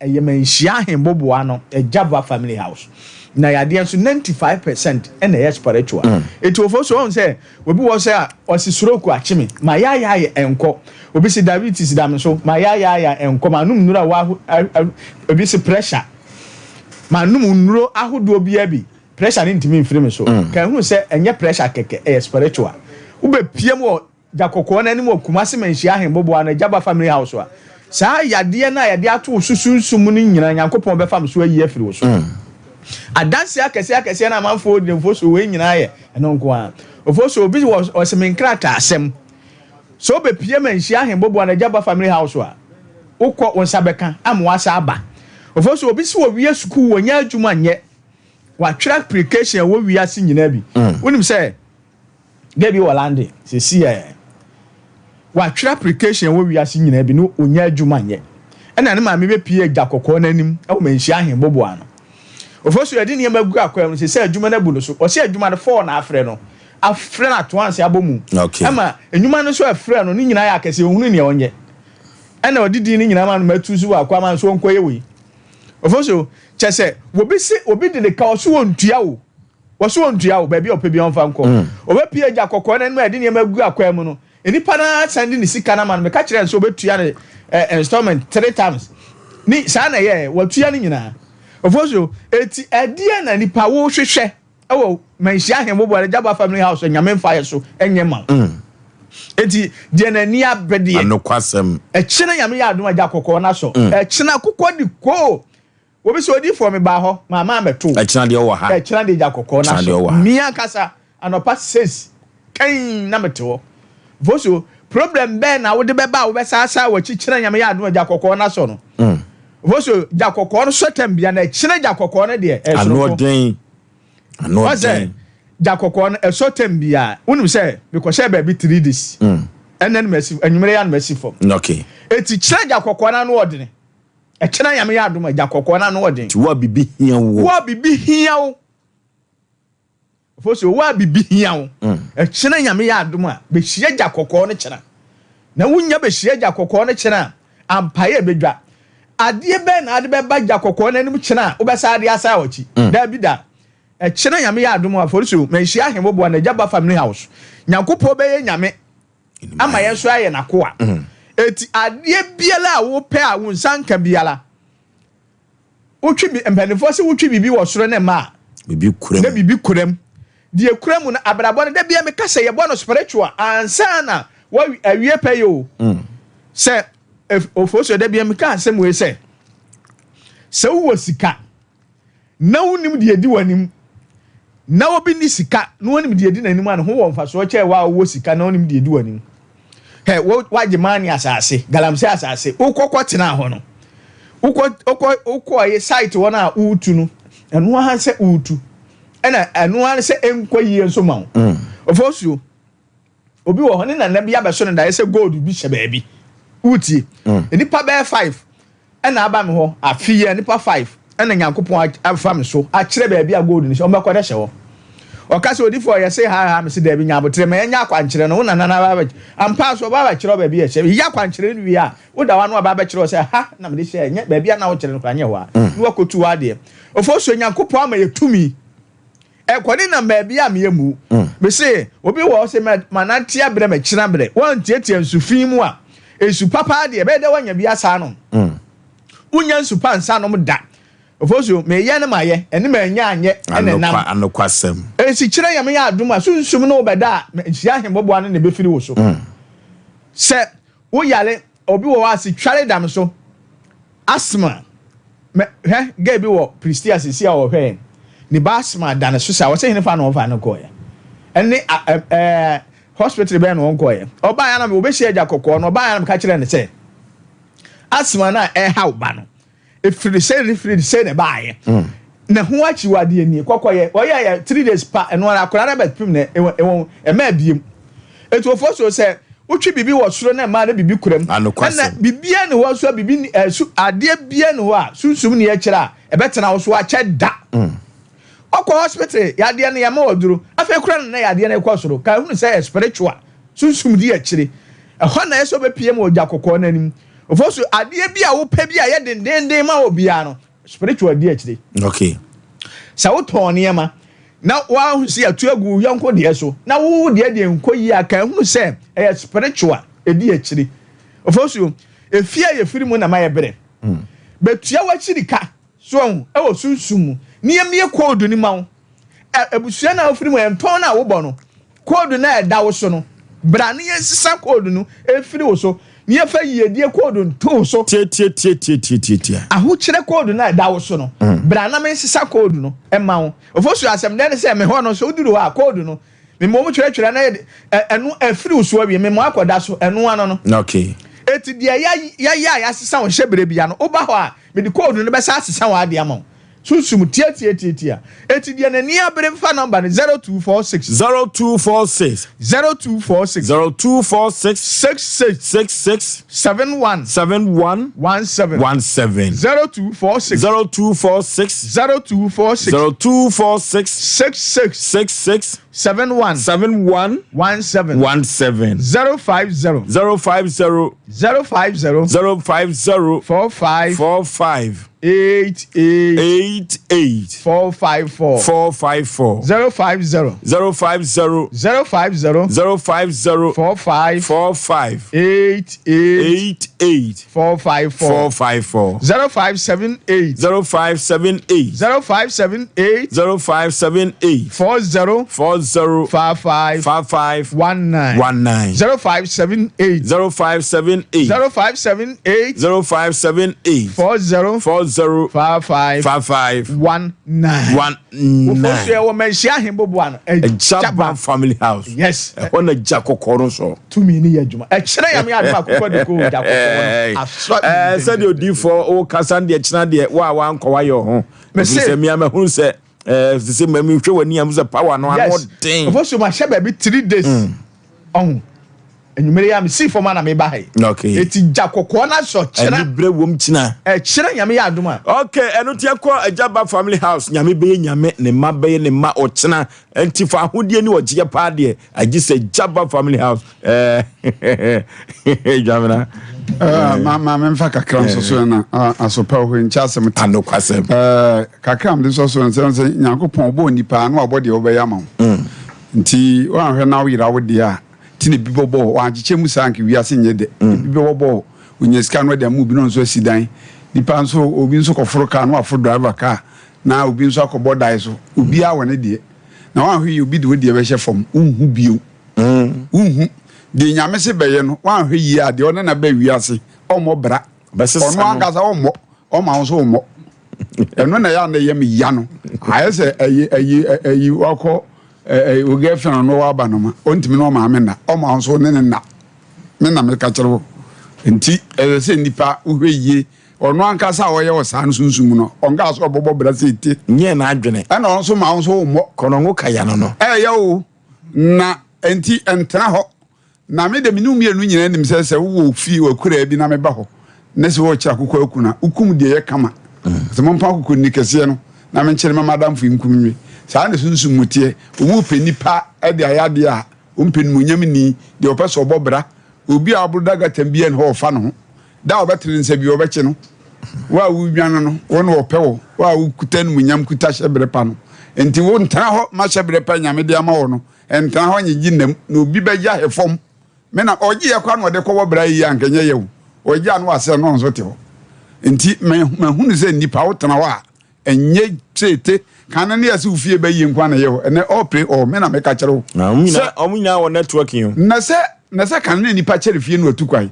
Ɛyɛ manhyia ahemboboa no Agyaba family house na yadeɛ nso 95 percent ɛna ɛyɛ spiritual eti ofo so ɔn sɛ obi wɔ sɛ a ɔsi stroke akye me ma yaayaayɛ ɛnkɔ obi si diabetes da me so ma yaayaaya ɛnkɔ ma num nnuro a wa obi si pressure ma num nnuro ahodoɔ biara bi pressure ne ntumi nfiri me so ka ehunu sɛ ɛnyɛ pressure kɛkɛ ɛyɛ spiritual wobɛ pie mu wɔ Gya kɔkɔɔ no anim wɔ Kumasi Manhyia Ahemboboa ano, Agyaba Family House a, saa yadeɛ no a yɛde ato wo so sunsum mu no nyinaa, Nyankopɔn bɛfa me so ayi afiri wo so. Adanseɛ akɛseɛ akɛseɛ no a amanfoɔ di no, Ofosu, wei nyinaa yɛ ɛno nko ara. Ofosu, obi wɔ ɔse me nkrataasɛm, sɛ wobɛpue Manhyia Ahemboboa no, Agyaba Family House a, wokɔ, wo nsa bɛka ama woasa aba. Ofosu, obi se wɔwie sukuu, wɔnya adwuma nyɛ, watwerɛ application a ɛwɔ wiase nyinaa bi. Wonim sɛ, Girl bi wɔ London sɛsi ɛ. Watwerɛ application wɔ wiase nyinaa bi na ɔnya adwuma nyɛ. Ɛna ne maame bɛpie agya kɔkɔɔ no anim wɔ Manhyia Ahenboboa ano. Ofosu yɛde nneɛma gu akwan mu sɛ sɛ adwuma no abu no so. Ɔsɛ adwuma no fɔɔ na afrɛ no. Afrɛ no ato anse abɔ mu. Ɛma nnwuma no nso ɛfrɛ no ne nyinaa yɛ akɛseɛ ɔhunu nea ɔnyɛ. Ɛna ɔde din no nyinaa ma no matu so baako ama no so ɔnkɔyɛ wei. Ofosu kyɛ sɛ obi se obi de ne ka ɔso ɔntua o. Wɔso ɔntua o baabi a ɔpɛ biara ɔmfa nkɔ. Ɔbɛpie agya kɔkɔɔ no anim a yɛde nneɛma gu akwan mu no. Nipa no ara san de ne sika no ama no. Meka kyerɛɛ no sɛ ɔbɛtua no eh, installment three times. Ne saa na ɛyɛɛ, watua ne nyinaa. Ofosu, eti ɛdeɛn na nipa wohwehwɛ ɛwɔ Manhyia Ahemmoboa Gyaba Family House Nyame mfa yɛ so ɛnyɛ ma wo. Mm. Eti deɛ n'ani abɛ deɛ. Anokwasɛm. Ɛkyena Nyame yɛ adom agya kɔkɔɔ no asɔ. Mm. Ɛkyena kokɔ di koo. Obi sɛ odiyifoɔ mebaa hɔ maa maa mɛto. Ɛkyena deɛ ɔwɔ ha. Ɛkyena deɛ gya kɔkɔɔ na so. Mi ankasa anɔpa six kɛn na mete hɔ. Voso problem bɛn na wode bɛba a wobɛsaasaa w'akyi kyena nyame yɛ adom a gya kɔkɔɔ na sɔ no. Mm. Voso gya kɔkɔɔ no sɔ tɛm bia na ɛkyena gya kɔkɔɔ no deɛ ɛsoronko. Ano ɔden. Ano ɔden. Gya kɔkɔɔ no ɛsɔ tɛm bia wonim sɛ mekɔhyɛ baabi 3 days. Mm. Ɛnɛ no masi anwummerɛ yɛ no masi fam. Okay. Eti kyena gya kɔkɔɔ no ano ɔdene. Ɛkyena Nyame yɛ adom a, gya kɔkɔɔ no ano wɔ den. Nti wo a bibi hia wo. Wo a bibi hia wo. Ofosuo, wo a bibi hia wo. Ɛkyena Nyame yɛ adom a, bɛhyia gya kɔkɔɔ no kyena. Na wonya bɛhyia gya kɔkɔɔ no kyena a, ampaeɛ bɛdwa. Adeɛ bɛn na ade bɛba gya kɔkɔɔ no anim kyena a, wobɛsan de asan w'akyi? Daabi da. Ɛkyena Nyame yɛ adom a, Ofosuo, manhyia Ahemmoboa na Agya Ba Family House. Nyankopɔn bɛyɛ Nyame. ama yɛn nso ayɛ n'akoa. Mm. Eti adeɛ biara a wopɛ a wo nsa nka biara, wotwe bi mpanimfoɔ sɛ wotwe biribi wɔ soro ne mma a, biribi kura mu. Na biribi kura mu. Deɛ kura mu no abrabɔ no da biara meka sɛ yɛbɔ no spiritual ansa na wawie pɛ yɛ o. Mm. Sɛ ofosuo da biara meka asɛm wei sɛ sɛ wowɔ sika na wonim deɛ ɛdi w'anim, na obi nni sika na onim deɛ ɛdi n'anim a, ne ho wɔ mfasoɔ kyɛn wo a wowɔ sika na wonim deɛ ɛdi w'anim. Hɛ, wo, woagye mane asase, galamsey asase, wokɔkɔ tenaa hɔ no, wokɔ, wokɔ, wokɔɔye site hɔ no a woretu no, ɛno ara sɛ woretu, ɛna ɛno ara sɛ ɛnkɔ yie nso ma wo. Mm. Ofosuo, obi wɔ hɔ ne nana bi abɛso no daeɛ sɛ gold bi hyɛ baabi. Wotie? Mm. Nnipa bɛyɛ five Ɛna aba me hɔ afe yi a nnipa five ɛna Nyankopɔn afa me so akyerɛ baabi a gold no hyɛ, wɔbɛkɔ dɛ hyɛ hɔ. Ɔka sɛ odifoɔ yɛse ha ha, mese daabi nya aboterɛ ma yɛnyɛ akwankyerɛ no, wo nana no aba abɛ, ampa so ɔba abɛkyerɛ wo baabi a ɛhyɛ, yɛyɛ akwankyerɛ no wie a, woda hɔ a na waba abɛkyerɛ wo sɛ ha na mede hyɛɛ, nyɛ baabi a na wokyerɛ no koraa nyɛ hɔ a, na wakɔtu hɔ adeɛ. Ofosuo Nyankopɔn ama yɛ tumi. Ɛkɔ ne nam baabi a meyɛ mu. Mese, obi wɔ hɔ sɛ manante abrɛ makyina brɛ. Woantiatia nsu fi mu a, nsu papa deɛ ɛbɛyɛ dɛ woanya bi asa anom. Wonnya nsu pa nsa anom da. Ofosu, meyɛ ne mayɛ, ɛne manya anyɛ ɛna ɛnam. Anokwasɛm. Nsikyerɛ Nyame yɛ adom a, sunsum ne wo bɛda a, nhyira ahemmɔboa no na ɛbɛfiri wo so. Sɛ Wo yare, obi wɔ hɔ a sitware da no so, asthma, mɛ hwɛ girl bi wɔ Prestea sisi a ɔhwɛ yɛn, ne ba asthma da ne so saa, ɔsɛ hene fa na ɔfa no kɔɛ, ɛne ɛɛ hospital bɛn na ɔnkɔɛ, ɔbaa ya na ɔbɛhyia agya kɔkɔɔ no, ɔbaa ya na meka kyerɛ no sɛ asthma no a ɛha ba no, Efiri sei ne firi sei na ɛbaayɛ. Ne ho akyiwadeɛ nie. Kɔkɔyɛ. Ɔyɛ yɛ three days pa ɛno ara akwadaa no abɛpem na ɛwɔ ɛwɔ ɛma abiem. Etu ofo so sɛ wotwi biribi wɔ soro na ɛmaa na biribi kura mu. Ɛna biribiara ni hɔ nso a biribi ni ɛsu adeɛ biara ni hɔ a sunsum ni ɛkyerɛ a ɛbɛtena wo so akyɛ da. Ɔkɔ hospital yadeɛ no yɛma ɔduro afei kura no na yadeɛ no kɔ soro ka ehunu sɛ ɛyɛ spiritual sunsum di akyire. Ɛhɔ na ɛsɛ ɔbɛpie mu ogya kɔkɔɔ no anim. Ofosu, adeɛ bi a wopɛ bi a ɛyɛ dendenden ma wɔ biara no, spiritual di akyire. Okay. Sɛ wotɔn nneɛma na woahu sɛ yɛatu agu wo yɔnko deɛ so na wo deɛ deɛ nkɔ yie a, ka ehunu sɛ ɛyɛ spiritual ɛdi akyire. Ofosu, efie a yɛfiri mu na ma yɛbrɛ. Bɛtua w'akyiri ka, so ahu, ɛwɔ sunsum mu na yɛmmie code no ma wo. Ɛ, abusua no a wofiri mu, ntɔn no a wobɔ no, koodu no a ɛda wo so no, bra na yɛnsesa koodu no mfiri wo so, na yɛmfa yiedie koodu nto wo so. Tiatiatiatiatiatia. Ahokyerɛ koodu no a ɛda wo so no, bra na mensesa koodu no mma wo. Ofosu, asɛm dɛn ne sɛ, me hɔ no, sɛ woduru hɔ a, koodu no, mema wɔn twerɛtwerɛ na yɛde, ɛ, ɛno afiri wo so awie, mema akɔda so, ɛno ano no. Okay. Eti deɛ yɛayɛ a yɛasesa wo hyɛberɛ bia no, woba hɔ a, mede koodu no bɛsa asesa w'adeɛ ama wo. Sunsum tiatiatiatia. Eti deɛ n'ani abere mfa nɔmba no 0246. 0246. 0246. 0246. 66. 66. 71. 71. 17. 17. 0246. 0246. 0246. 0246. 66. 66. 71. 71. 17. 17. 050. 050. 050. 050. 45. 45. 8 8. 8 8. 454. 454. 050. 050. 050. 050. 45. 45. 8 8. 8 8. 454. 454. 0578. 0578. 0578. 0578. 40. 40. 55. 55. 19. 19. 0578. 0578. 0578. 0578. 40. 40. 55. 55. 19. 19. Ofosu ɛwɔ Manhyia Ahemboboa no. Ɛgyaban family house. Yes. Ɛhɔ na gya kɔkɔɔ no sɔ. Tumi ni yɛ adwuma. Ɛkyerɛ Nyame adom akokɔ de kɔ gya kɔkɔɔ no. Asɔ. Ɛɛ sɛdeɛ odiifoɔ wokasa no deɛ kyena deɛ wo a wankɔ wayɛ ho. Mese. Ɛfiri sɛ mmea mahunu sɛ ɛɛ sɛ mehwɛ w'ani a sɛ power no ano Yes. den. Ofosu ma hyɛ baabi 3 days. Ɔho. Enyimire yi a mesii fam a na meba ha yi. Okay. Eti gya kɔkɔɔ no asɔ kyena. Anibrɛ wom kyena. Ɛkyerɛ Nyame yɛ adom a. Okay, ɛno nti ɛkɔ Agyaba family house. Nyame bɛyɛ Nyame, ne mma bɛyɛ ne mma ɔkyena. Nti fa ahodie ne ɔgyeɛ paa deɛ, agye sɛ Agyaba family house. Ɛɛ, Dwamena. Ma ma memfa kakra nso so na asopɛ hɔ nkyɛ asɛm te. Anokwasɛm. Kakra mede sɔ so nsɛm sɛ Nyankopɔn ɔbɔɔ nipa na wabɔ deɛ wobɛyɛ ama wo. Nti woanhwɛ na woyera wo deɛ a, nti na ebi bɔbɔ hɔ. Wɔankyekyɛ mu saa anka wiase nyɛ dɛ. Ebi bɛbɔbɔ hɔ. Onya sika no ɔde ama obi na ɔno nso asi dan. Nipa nso, obi nso kɔforo kaa na waforo driver kaa na obi nso akɔbɔ dae so. Obiara wɔ ne deɛ. Na woanhwɛ yie obi de wo deɛ bɛhyɛ fam. Wonhu bio. Wonhu. Deɛ Nyame se bɛyɛ no, woanhwɛ yie a, deɛ ɔne no aba wiase, ɔmmɔ bra. Ɔno ankasa ɔmmɔ. Ɔma wo nso wommɔ. Ɛno na ɛyɛ a na ɛyɛ me ya no. Ayɛ sɛ ɛyi ɛyi ɛyi wakɔ ɛɛ o girlfriend no waba no ma ɔntumi ne ɔmaame nna ɔma wo nso ne ne nna. Me na meka kyerɛ wo. Nti ɛsɛ sɛ nipa wohwɛ yie. Ɔno ankasa a ɔyɛ wɔ saa no sunsum no ɔnkaa sɛ ɔbɔbɔ bra sɛ ete. Nyɛ n'adwene. Ɛna ɔno nso ma wo nso wommɔ. Kɔnɔngo kaya no no. Ɛyɛ o na nti ɛntena hɔ. Na me de, me ne wo mmienu nyinaa nim sɛ sɛ wowɔ fie wɔ akuraa bi na meba hɔ na sɛ wɔrekyere akokɔ aku no a, wokum deɛ ɛyɛ kama. Sɛ mompa akokɔnini kɛseɛ no na menkyere ma m'adamfo yi nkum nwe. Saa na sunsum mu teɛ. Wɔpɛ nnipa de ayɛ adeɛ a wɔmpɛ animuonyam nni, deɛ ɔpɛ sɛ ɔbɔ bra. Obi a waboro da gutter biara nni hɔ a ɔfa ne ho. Da a ɔbɛtene ne nsa biara wɔbɛkye no. Wo a wodwane no, wo na wɔpɛ wo. Wo a wokuta animuonyam kuta hyɛberɛ pa no. Enti wo ntena hɔ ma hyɛberɛ pa a Nyame de ama wo no Ɛntena hɔ nyegye nnam na obi bɛgye ahɛ fam. Me na ɔgye yɛ kwa na ɔde kɔbɔ bra yi a anka ɛnyɛ yɛ o. Ɔgye a na wasɛ no nso te hɔ. Nti mahunu sɛ nnipa wotena hɔ a ɛnyɛ tete kan no ne yɛsɛ wo fie bɛyie nko na ɛyɛ hɔ. Ɛnɛ all pray all me na meka kyerɛ wo. Sɛ ɔmo nyinaa wɔ networking o. Na sɛ na sɛ kan ne nnipa kyɛre fie no atu kwan.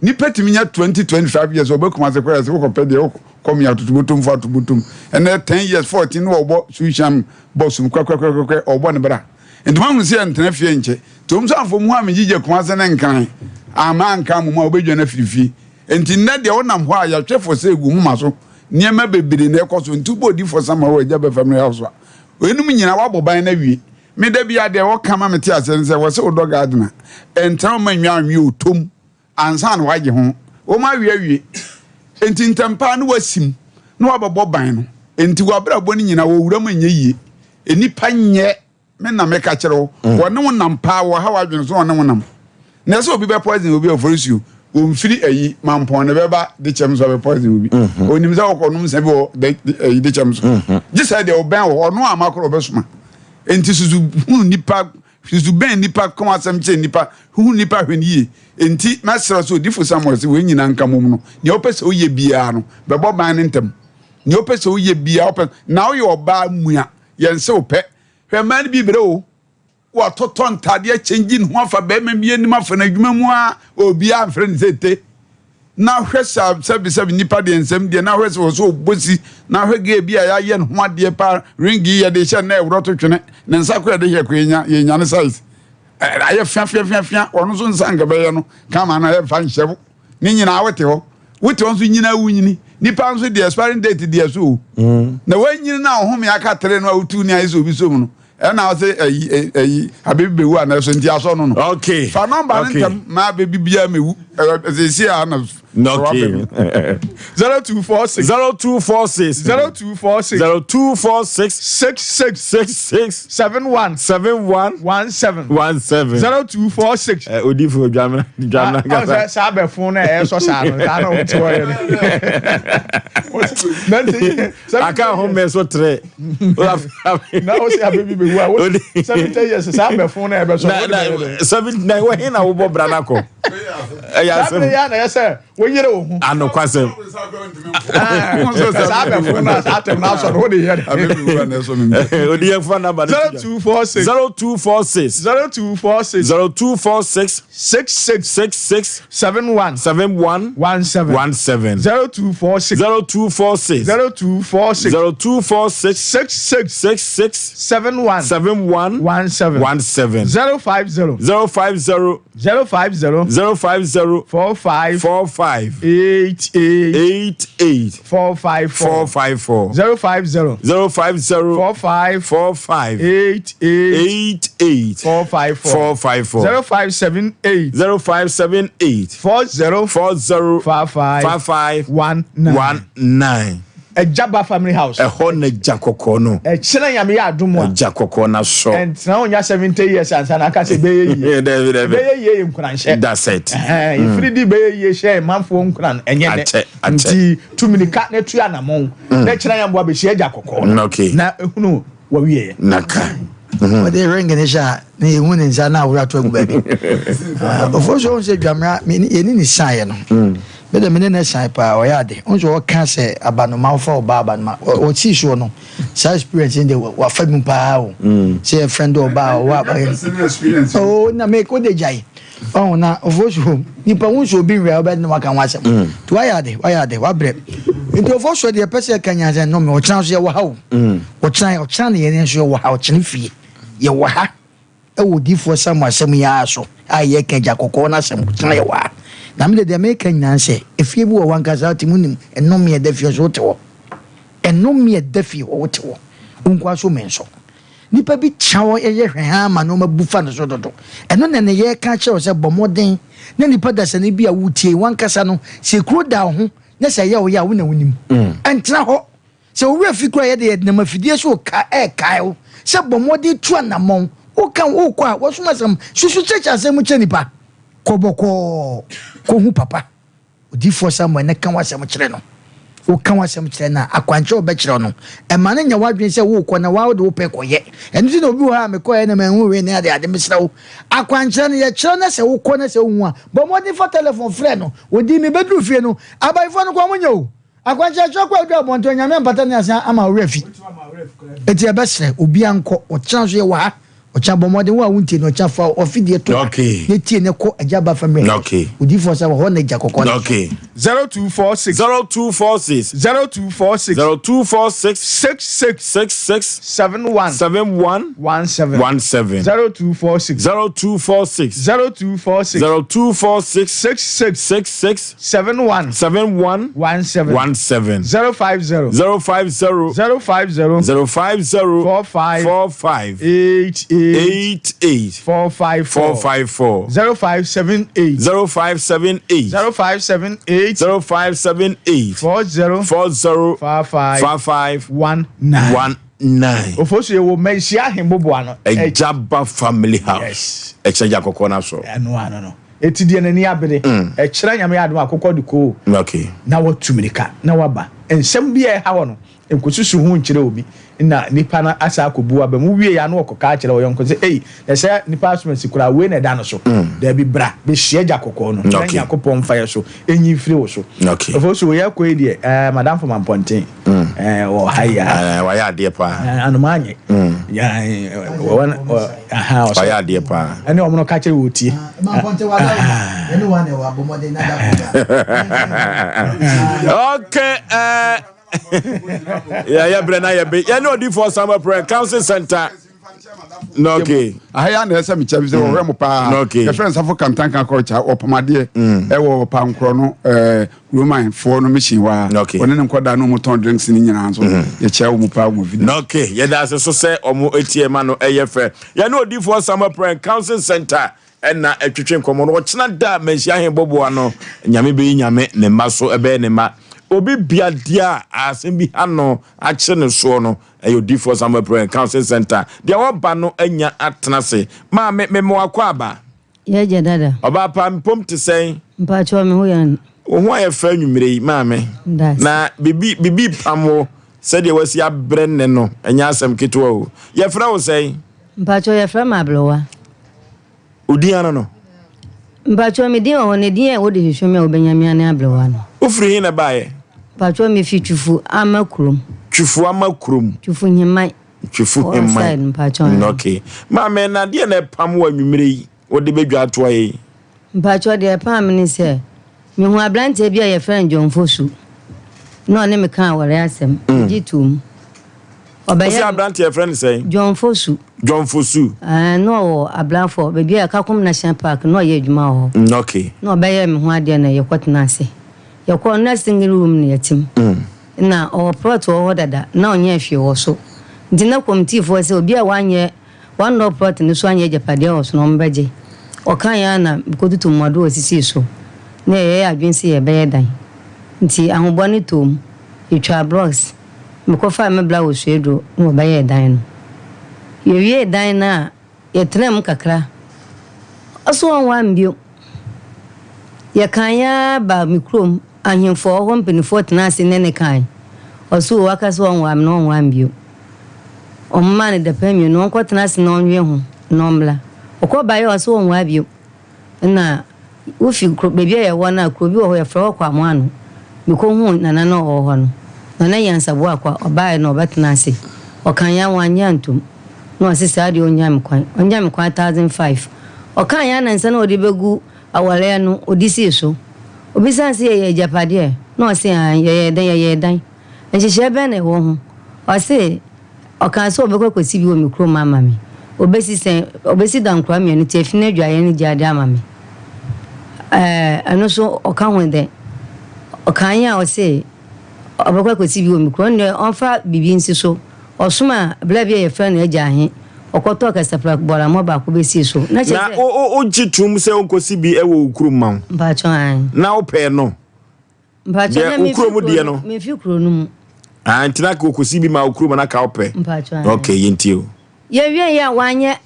Nipa tumi nya 20 25 years ɔbɛ Kumasi kɔ yɛsɛ wokɔ pɛ deɛ wokɔ mia tutubotom fo atobotom ɛnɛ 10 years 14 na ɔbɔ suhyiam bɔ sum kwɛkwɛkwɛkwɛ ɔbɔ ne bra nti mahunu sɛ yɛntena fie nkyɛ nti ɔm sɛ amfo mu hɔ a megyigye Kumasi ne Nkran ama anka mo mu a wobɛdwane afiri fie nti nnɛ deɛ wonam hɔ a yɛhwɛ fo sɛ egu moma so nneɛma bebree na ɛkɔ so nti wobɔ odifoɔ Samuel wɔ agya bɛfam no house a weinom nyinaa wabɔ ban no awie me da bi a deɛ wɔka ma mete aseɛ ne sɛ wɔ sɛ wodɔ garden a ɛntena wo ma nnwa anwe ɔtom ansa na wagye ho. Wɔawe awie. Enti ntɛm pa ara na wasim na wabɛbɔ ban no. Enti w'abrabɔ no nyinaa wɔ wuram nyɛ yie. Nnipa nyɛ me na meka kyerɛ wo. Mm. Wɔne wo nam paa, wɔha w'adwene so wɔne wo nam. Na ɛsɛ obi bɛ poison obi afɔresuo. Wɔmfiri ayi mampɔn ne bɛba de kyɛm so abɛ poison obi. Mm-hmm. Onim sɛ wɔkɔnom nsa bi wɔ ayi de kyɛm so. Mm-hmm. Gye sɛ deɛ ɔbɛn wɔ ɔno ama korɔ ɔbɛsoma. Enti susu hunu nipa Susu bɛn nnipa, ka w'asɛm kyerɛ nnipa, huhu nnipa hwɛ no yie. Enti, mɛsrɛ wo sɛ, Odiyifo Samuel se, wei nyinaa nka mmom no, nea wopɛ sɛ woyɛ biara no, bɛbɔ ban no ntɛm. Nea wopɛ sɛ woyɛ biara, wopɛ, na woyɛ ɔbaa mua, yɛnse wo pɛ. Hwɛ mmaa no bi brɛ o, watotɔ ntadeɛ akyɛngyi ne ho afa barima bi anim afa no adwuma mu a, obiara mfrɛ no sɛ te. Na hwɛ sɛ sɛbisɛbi nnipa deɛ nsɛm deɛ, na hwɛ sɛ wɔ sɛ ɔbɔ si, na hwɛ gay bi a yɛayɛ ne ho adeɛ paa, ring yi yɛde hyɛ na ɛworɔ to twene, ne nsa koro yɛde hwɛ kɔ yɛnya yɛnya ne size. Ayɛ fia fia fia fia, ɔno nso nsa nka bɛyɛ no kama na yɛmfa nhyɛ wo. Ne nyinaa wote hɔ, wote hɔ nso nyinaa wunyini. Nipa nso deɛ expiring date deɛ so o. Mm. Na wanyini na ɔhome aka tere no a wotu ne ayɛ sɛ obi som no. Ɛna ɔsɛ ayi ayi abebi bewu ana ɛso nti asɔ no no. Okay. Fa nɔmba no ntɛm ma abebi biara mewu. Ɛsɛ a na. Okay. 0246. 0246. 0246. 0246. 66. 66. 71. 71. 17. 17. 0246. Eh, odifo dwamena dwamena ah, kasa. Ɔsɛ saa bɛfon na ɛsɔ saa no saa na ɔte hɔ yɛ no. Aka ho mɛ so tere. Na o sɛ abebi bɛ wu a o 70 years saa bɛfon na ɛbɛsɔ. Na na 79 wɔ hin na wobɔ bra na kɔ. Ɛyɛ asɛm. Saa bere yɛ na yɛ sɛ wonyere wo ho. Anokwasɛm. Saa bɛfo no a saa atɛm no asɔ no wode yɛ Odi yɛn fa namba no. 0246 0246 0246 0246 66 66 71 71 17 17 0246 0246 0246 0246 66 66 71 71 17 17 050 050 050 050 45 45 88 88 454 454 050 050 45 45 88 88 454 454 0578 0578 40 40 55 55 19 19 Ɛgyaba family house. Ɛhɔ na gya kɔkɔɔ no. Ɛkyena Nyame yɛ adom a. Gya kɔkɔɔ no asɔ. Ɛntena wo nya 70 years ansa na aka sɛ ɛbɛyɛ yie. Dabi dabi. Ɛbɛyɛ yie yɛ nkuranhyɛ. That's it. Ɛhɛn, yɛfiri di bɛyɛ yie hyɛ manfoɔ nkuran ɛnyɛ nɛ. Akyɛ akyɛ. Nti tu mirika na tu anamɔn. Na kyena Nyame boa bɛhyia gya kɔkɔɔ no. Okay. Na ehunu wɔwieɛ. Naka. Ɔde ring no hyɛ a na yɛhu ne nsa na ahoro ato agu baabi. Ɔfo so ɔhu sɛ dwamena yɛne ne saeɛ no. Me de me ne no san paa ɔyɛ ade. Wohu sɛ ɔka sɛ abanoma wofa ɔbaa abanoma ɔsii soɔ no saa experience no deɛ wafa mu paa o. Sɛ yɛ friend ɔbaa ɔwɔ aba. Oh na me ko de gyae. Ɔho na ɔfo so nipa hu sɛ obi nwia wobɛde ne waka ho asɛm. Nti wayɛ ade wayɛ ade wabrɛ. Nti ɔfo so deɛ ɛpɛ sɛ ɛka nyinaa sɛ nnome ɔkyena nso yɛwɔ ha o. Ɔkyena ɔkyena ne yɛn nso yɛwɔ ha ɔkyena fie yɛwɔ ha. Wɔ odiyifoɔ Samuel asɛm yi ara so a yɛreka agya kɔkɔɔ no asɛm tena yɛwɔ ha. Na me de deɛ mereka nyinaa ne sɛ, efie bi wɔ hɔ ankasa wote mu wonim nnome a ɛda fie nso wote hɔ. Nnome a ɛda fie hɔ wote hɔ. Wo nko ara so me nso. Nipa bi tena hɔ yɛ hwɛhaa ma nneɛma bu fa ne so dodo. Ɛno na ɛnɛ yɛreka akyerɛ wo sɛ bɔ mmɔden na nipa dasani bi a wotie wankasa no sɛ kuro da wo ho na sɛ ɛyɛ wo yɛ a wo na wonim. Ɛntena hɔ. Sɛ wo werɛ fi koraa a, yɛde yɛdenam afidie so reka rekae wo sɛ bɔ mmɔden tu anammɔn. Woka worekɔ a, wɔsom asɛm. Susu kyerɛkyerɛ asɛm mu kyerɛ nnipa. Kɔ bɔkɔɔ kɔhu papa odiyifoɔ Samuel na ka w'asɛm kyerɛ no. Woka w'asɛm kyerɛ no a, akwankyerɛ a ɔbɛkyerɛ wo no, mma no nyɛ w'adwene sɛ worekɔ na woa wode wo pɛ kɔyɛ. Ɛno nti na obi wɔ hɔ a mekɔeɛ na manhu wei ne adeade. Mesrɛ wo, akwankyerɛ no yɛkyerɛ na sɛ wokɔ na sɛ wohu a, bɔ mmɔden fa telefon frɛ no. Ɔdii mebɛduru fie no, abayifoɔ no koraa wɔnyɛ o. Akwankyerɛkyerɛ kɔ adu abɔnten Onyame ampata ne ase ama wo werɛ afi. Enti yɛbɛsrɛ obia nkɔ ɔkyena nso yɛwɔ ha ɔkyena bɔ mmɔden wo a wontie no ɔkyena fa wafidie to ha na tie ne kɔ agya ba family house odiyifoɔ sɛ wɔ hɔ na agya kɔkɔɔ no so. 0246. 0246. 0246. 0246. 66. 66. 71. 71. 17. 17. 0246. 0246. 0246. 0246. 66. 66. 71. 71. 17. 17. 050. 050. 050. 050. 45. 45. 88. 88. 454. 454. 0578. 0578. 0578. 0578. 40. 40. 55. 55. 19. 19. Ofosu ewo Manhyia Ahemboboa no. Agyaba family house. Yes. Ɛkyɛ gya kɔkɔɔ no so. Ɛno ano no. Eti deɛ n'ani abere. Ɛkyerɛ Nyame adom akokɔ de koo. Okay. Na watu mirika na waba. Nsɛm bi a ɛha wɔ no, nkosusu ho nkyerɛ obi. Na nipa no asa akɔbu aba mu. Wowie a na wɔkɔka akyerɛ wo yɔnko sɛ, Ei, na sɛ nipa asomasi koraa, wei na ɛda no so. Daabi, bra bɛhyia gya kɔkɔɔ no, na Nyankopɔn mfa yɛ so nyi mfiri wo so. Afei nso, wei akɔ yi deɛ, eh, madamfo Mampɔnten, eh, wɔ ha yi ara. Eh, wayɛ adeɛ paa. Eh, anoma anyɛ. Wayɛ adeɛ paa. Ɛne wɔn no ka kyerɛ wɔ tie. Okay, eh, yɛyɛ berɛ na yɛbe yɛne odifoɔ Samuel Prɛ Council Center. Na okay. Aha ya na ɛsɛ mekyɛ sɛ wɔhwɛ mo paa. Na okay. Yɛfrɛ nsafo kantanka kɔkya ɔpamadeɛ ɛwɔ pankorɔ no ɛɛ Roman foɔ no mission hɔ a. Okay. Ɔne ne nkɔdaa no ɔmo tɔn drinks no nyinaa nso. Yɛkyia wɔn paa wɔn video. Na okay. Yɛda ase so sɛ ɔmo etie ma no ɛyɛ fɛ. Yɛne odiifoɔ Samuel Prɛn Counseling Center ɛna ɛtwetwe nkɔmɔ no. Ɔkyena da a Manhyia Ahen bɔboa no, Nyame bɛyi Nyame ne mma so ɛbɛyɛ ne mma. Obi bia deɛ a asɛm bi ha no akyere ne soɔ no, Ɛyɛ Odiyifoɔ Samuel Prayer and Counseling Center. Deɛ ɔba no anya atena ase. Maame, mema wo akwaaba. Yɛgya dada. Ɔbaa pa, mpom te sɛn? Mpakyɛw, me ho yɛ. Wo ho ayɛ fɛ anwummere yi, maame. Ndaase. Na bibi bibi pam wo sɛdeɛ wasi abrɛ nnɛ no, ɛnyɛ asɛm ketewa o. Yɛfrɛ wo sɛn? Mpakyɛw, yɛfrɛ me Aberewa. Wo din ano no? Mpakyɛw me din wɔ hɔ na din a wode hwehwɛ me a wobɛnya me ane aberewa no. Wofiri he na ɛbaeɛ? Mpakyɛw mefi Twifo Ama kurom. Twifo Ama kurom. Twifo Heman. Twifo Heman. Side mpakyɛw. Mm, okay. Maame, na deɛ na ɛpam wo anwummere yi wode bɛdwa atoa yɛ yi? Mpakyɛw deɛ ɛpam me ne sɛ Mehuu aberanteɛ bi a yɛfrɛ no John Fosu na ɔne me kaa aware asɛm. Megye too mu. Ɔbɛyɛ Wose aberanteɛ yɛfrɛ no sɛn? John Fosu. John Fosu. Ɛɛ na ɔwɔ Abrafo baabi a Kakum National Park na ɔyɛ adwuma wɔ hɔ. Mm, okay. Na ɔbɛyɛɛ me ho adeɛ na yɛkɔtena ase. Yɛkɔɔ no na single room na yɛte mu. Na ɔwɔ plot wɔ hɔ dada na ɔnyɛɛ hwee wɔ so. Nti na kɔmitiifoɔ sɛ obi a wanyɛ Wɔannɔ plɔt no so anyɛ agyapadeɛ wɔ so na wɔbɛgye. Ɔkaeɛ ara na mekɔtutuu mmoadoɔ a ɔsisii so, na yɛyɛɛ adwene sɛ yɛbɛyɛ dan. Nti ahoboa no tɔɔ mu. Yɛtwaa blocks. Mekɔfaa me bra wɔ Sueduro na wɔbɛyɛɛ dan no. Yɛwiee dan no a, yɛtenaa mu kakra. Ɔse ɔnwaa me bio. Yɛkaeɛ ara baa me kurom, ahemfo a wɔwɔ hɔ mpanimfoɔ tenaa ase ne no kaeɛ. Ɔse oo, waka sɛ ɔnwaa me na ɔnwaa me bio. Wɔmaa no dapɛn mmienu, ɔnkɔtena ase na ɔnwene ho na ɔmmra. Ɔkɔ baeɛ a ɔse ɔnwaa bio. Ɛna wofi kuro, baabi a yɛwɔ no a, kuro bi wɔ hɔ yɛfrɛ hɔ Kwamoano. Mekɔhuu nana no a ɔwɔ hɔ no. Nana Nyansa Boakwa, ɔbaeɛ na ɔbɛtenaa ase. Ɔkaeɛ a wannye antom. Na ɔse saa deɛ ɔnnya me kwan. Ɔnnya me kwan 1005. Ɔkaeɛ a na nsa no a ɔde bɛgu awareɛ no, ɔde sii so. Ɔbisaa no sɛ yɛyɛ agyapadeɛ? Na ɔse aane, yɛyɛ dɛn, yɛyɛ dan. Nhyehyɛɛ bɛn na ɛwɔ ho? Ɔse, ɔkaa sɛ ɔbɛkɔ akɔsi bi wɔ me kurom ama me. Ɔbɛsi sɛn? Ɔbɛsi dankora mmienu, tiafi ne adwaeɛ ne gyaade ama me. Ɛɛ, ɛno nso ɔka ho dɛn? Ɔkaeɛ a ɔse ɔbɛkɔ akɔsi bi wɔ me kurom. Ɔno deɛ ɔmfa biribi nsi so. Ɔsoma bra bi a yɛfrɛ no Agya Ahe, ɔkɔtɔɔ kasafra bɔɔlammɔ baako bɛsii so. Na kyerɛ Na sɛ. wo, wo, wogye tom sɛ ɔnkɔsi bi wɔ wo kurom ma wo? Mpakyɛw, ae. Na wopɛɛ no? Mpakyɛw Deɛ na wo mefi kurom kuro deɛ no no. mefi kuro no mu. Ah, nti na kɔkɔsi bi ma wo kurom na ka wopɛ. Mpakyɛw. Okay, yɛntie o. Yɛwie yɛ a wanyɛ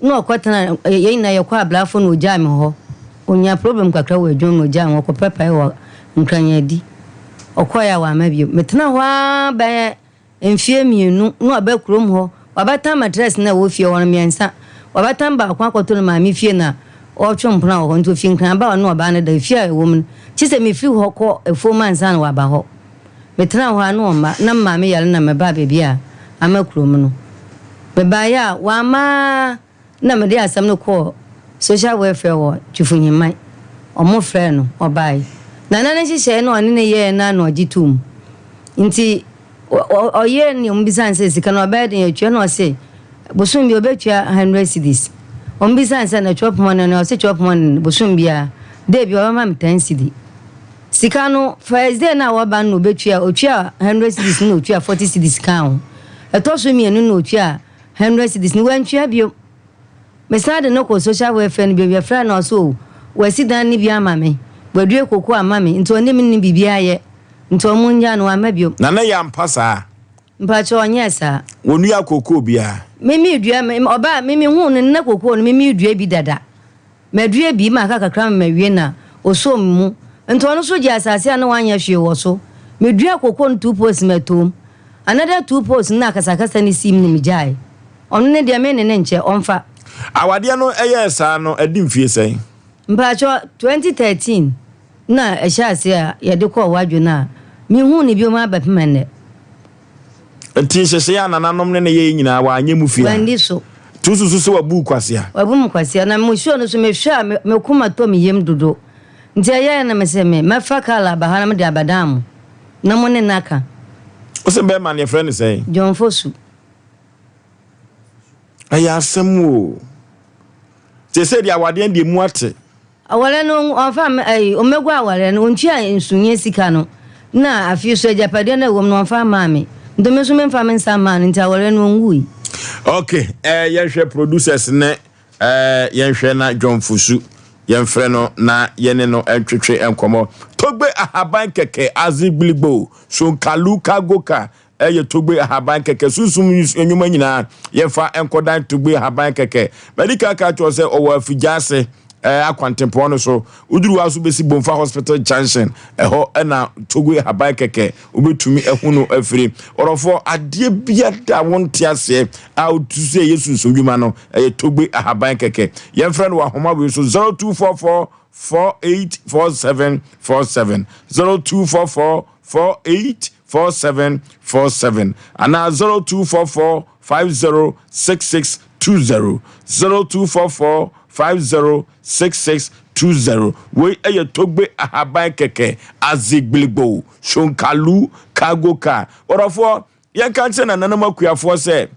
na ɔkɔtena yɛn nyinaa yɛkɔ abrafo na ogyaa me hɔ. Onya problem kakra wɔ adwuma mu na ogyaa me hɔ ɔkɔpɛ pae wɔ Nkranyadi. Ɔkɔeɛ a wamma bio. Metena hɔ ara bɛyɛ Mfeɛ mmienu na waba kurom hɔ. Wabɛtan matress no a ɛwɔ fie hɔ no mmiɛnsa. Wabɛtan baako akɔto ne maame fie na ɔretwe mpena wɔ hɔ. Nti ɔfiri Nkran ba a ɔne ɔbaa no da efie a ɛwɔ mu no. Kye sɛ mefiri hɔ kɔ afuom ansa na waba hɔ. Metenaa hɔ ara na ɔmma. Na me maame yare na mebaa baabi a ama kurom no. Mebaeɛ a wamma ara. Nna mede asɛm no kɔɔ Social Welfare wɔ Twifo-Hemman. Wɔfrɛɛ no, ɔbae. Nana no nhyehyɛe no a ɔne no yɛe no ara na ɔgye toom. Ntsi ɔyɛɛ nea wɔbisaa no sɛ sika no ɔbɛyɛ dɛn atua na ɔse bosom biara obetua hundred cedis. Wɔbisaa no sɛ na chop money no ɔse chop money no bosom biara day biara ɔbɛma me ten cedi. Sika no first day no a wɔba no na obetua, otuaa hundred cedis no na otuaa forty cedis kaa ho. Ɛtɔ so mmienu no na otuaa Hundred cedis no wantua bio. Mesan de no kɔɔ social welfare no bio, yɛfrɛɛ no ɔse oh wasi dan no bi ama me, wadue koko ama me nti ɔne me nni biribiara yɛ nti ɔmo ngyaa no wamma bio. Nana yɛ ampa saa? Mpakyɛw ɔnyɛɛ saa. Wɔnua kokoo biara? Me medua, me ɔbaa me mehuu no na kokoo no me medua bi dada. Madua bi ma aka kakra ma mawie na ɔsɔɔ me mu. Nti ɔno nso gyee asase a na wanyɛ hwee wɔ so. Meduaa kokoo no two poles mɛtoom. Another two poles no na akasakasa no siim na megyae. Ɔno ne deɛ me ne no nkyɛ, ɔmfa. Awadeɛ no yɛɛ saa no adi mfie sɛn? Mpakyɛ, 2013 na ɛhyɛɛ aseɛ a yɛde kɔɔ Wadwo no a menhuu no biom ara bɛpem ɛnnɛ. Nti nhyehyɛe a nananom ne no yɛe nyinaa, wanyɛ mu fi a? Wanni so. Nti wususu sɛ wabu wo kwasea? Wabu me kwasea. Na mo show no so mehwɛ a, me koma tɔ me yam dodo. Nti ɛyɛe na mese me, mɛfa kar aba ha na mede abɛdan mo, na mo ne no aka. Wose bɛrima no yɛfrɛ no sɛn? John Fosu. Ɛyɛ asɛm o. Seesei deɛ awadeɛ no deɛ mu ate. Awareɛ no ɔmfa mma ɛyi ɔmmɛgu awareɛ no ɔntua nsunyɛ sika no na afei so agyapadeɛ no a ɛwɔ mu no ɔmfa mmaa me nti me nso memfa me nsa mmaa no nti awareɛ no ɔnwui. Ok eh, yɛnhwɛ producers ne eh, yɛnhwɛ na John Fosu yɛmfrɛ no na yɛne no ntwetwe nkɔmmɔ. Togbe ahaban kɛkɛ adze gbiligbo sonkalu kagoka Ɛyɛ togbe ahaban kɛkɛ. Sunsum nnwuma nyinaa, yɛmfa nkɔdan togbe ahaban kɛkɛ. Madi kan aka akyerɛ wo sɛ ɔwɔ Afigya-ase akwantempɔn no so. Woduru hɔ a, so bɛsi Bomfa Hospital Junction. Ɛhɔ na togbe ahaban kɛkɛ wobɛtumi ahu no afiri. Ɔdɔfoɔ, adeɛ biara a wonte aseɛ a wotu sɛ ɛyɛ sunsum dwuma no, ɛyɛ togbe ahaban kɛkɛ. Yɛmfrɛ no wɔ ahoma wei so, 0244 484747, 0244 484747 anaa 0244 506620, 0244 506620. Wei yɛ Togbe ahaban kɛkɛ, Azigbiligbo, Shonkalu, Cargo Car. Ɔdɔfoɔ, Yɛnka nkyerɛ nananom akuafoɔ sɛ,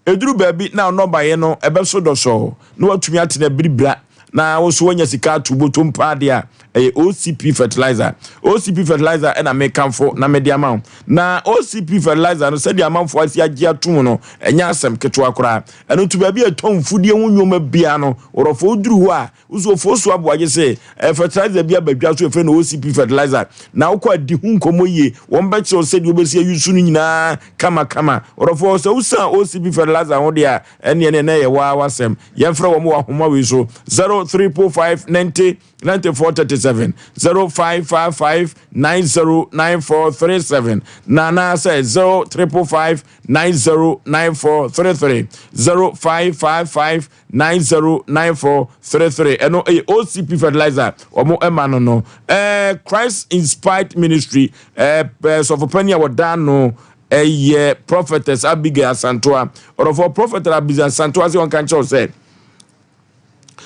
ɛduru baabi na nnɔbaeɛ no ɛbɛso dɔsɔɔ na woatumi atena biribira na wo nso woanya sika ato botom paa deɛ a, ɛyɛ OCP fertilizer. OCP fertilizer na mekamfo na mede ama wo. Na OCP fertilizer no, sɛdeɛ amanfoɔ asi agye atom no, ɛnyɛ asɛm ketewa koraa. Ɛno nti baabi a ɛtɔn mfudeɛ ho nneɛma biara no, worɔfoɔ woduru hɔ a, Usuofoɔ so aboagye sɛ ɛyɛ fertilizer bi aba dwa so yɛfrɛ no OCP fertilizer na wokɔ a di ho nkɔmmɔ yie, wɔn bɛkyerɛ wo sɛdeɛ wobɛsi ayusu no nyinaa kama kama. Ɔdɔfoɔ sɛ wosan OCP fertilizer ho deɛ a ɛneɛ neɛ na ɛyɛ waa w'asɛm. Yɛmfrɛ wɔn wɔ ahoma wei so 0345 90 94 37, 0555 90 94 37 na anaasɛ 0355 90 94 33, 0555 909433 ɛno ɛyɛ OCP fertilizer wɔn ɛma no no ɛɛ Christ Inspired Ministry ɛɛ sɔfopani a wɔda no ɛyɛ Prophetess Abigail Asantoa ɔdɔfoɔ Prophet Abigail Asantoa sɛ ɔnka nkyɛw sɛ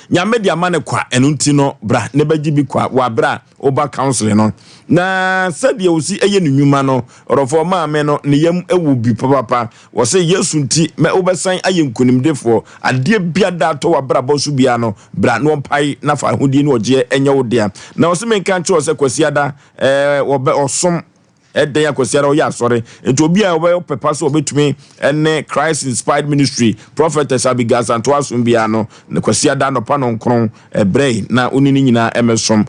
Nyame de ama no kwa ɛno nti no bra ne bɛgye bi kwa wɔ abere a woba counseling no na sɛdeɛ osi ɛyɛ ne nnwuma no ɔdɔfoɔ maame no ne yam ɛwɔ bi papapa wɔsɛ Yesu nti mɛ wobɛsan ayɛ nkonimdefoɔ adeɛ bia da atɔ w'abrabɔ so bia no bra na ɔmpae na fa ahodie ne ɔgyeɛ ɛnyɛ wo dea na ɔse menka nkyerɛ sɛ Kwasiada ɛɛ wɔbɛ ɔsom Ɛdɛn a Kwasiada ɔyɛ asɔre nti obi a ɔbɛyɛ ɔpɛ pa sɛ ɔbɛtumi ne Christ Inspired Ministry Prophetess Abigail Asantewaa asom biara no, Kwasiada anɔpa nɔnkron ɛbrɛ yi na wo ne ne nyinaa ɛmɛsom.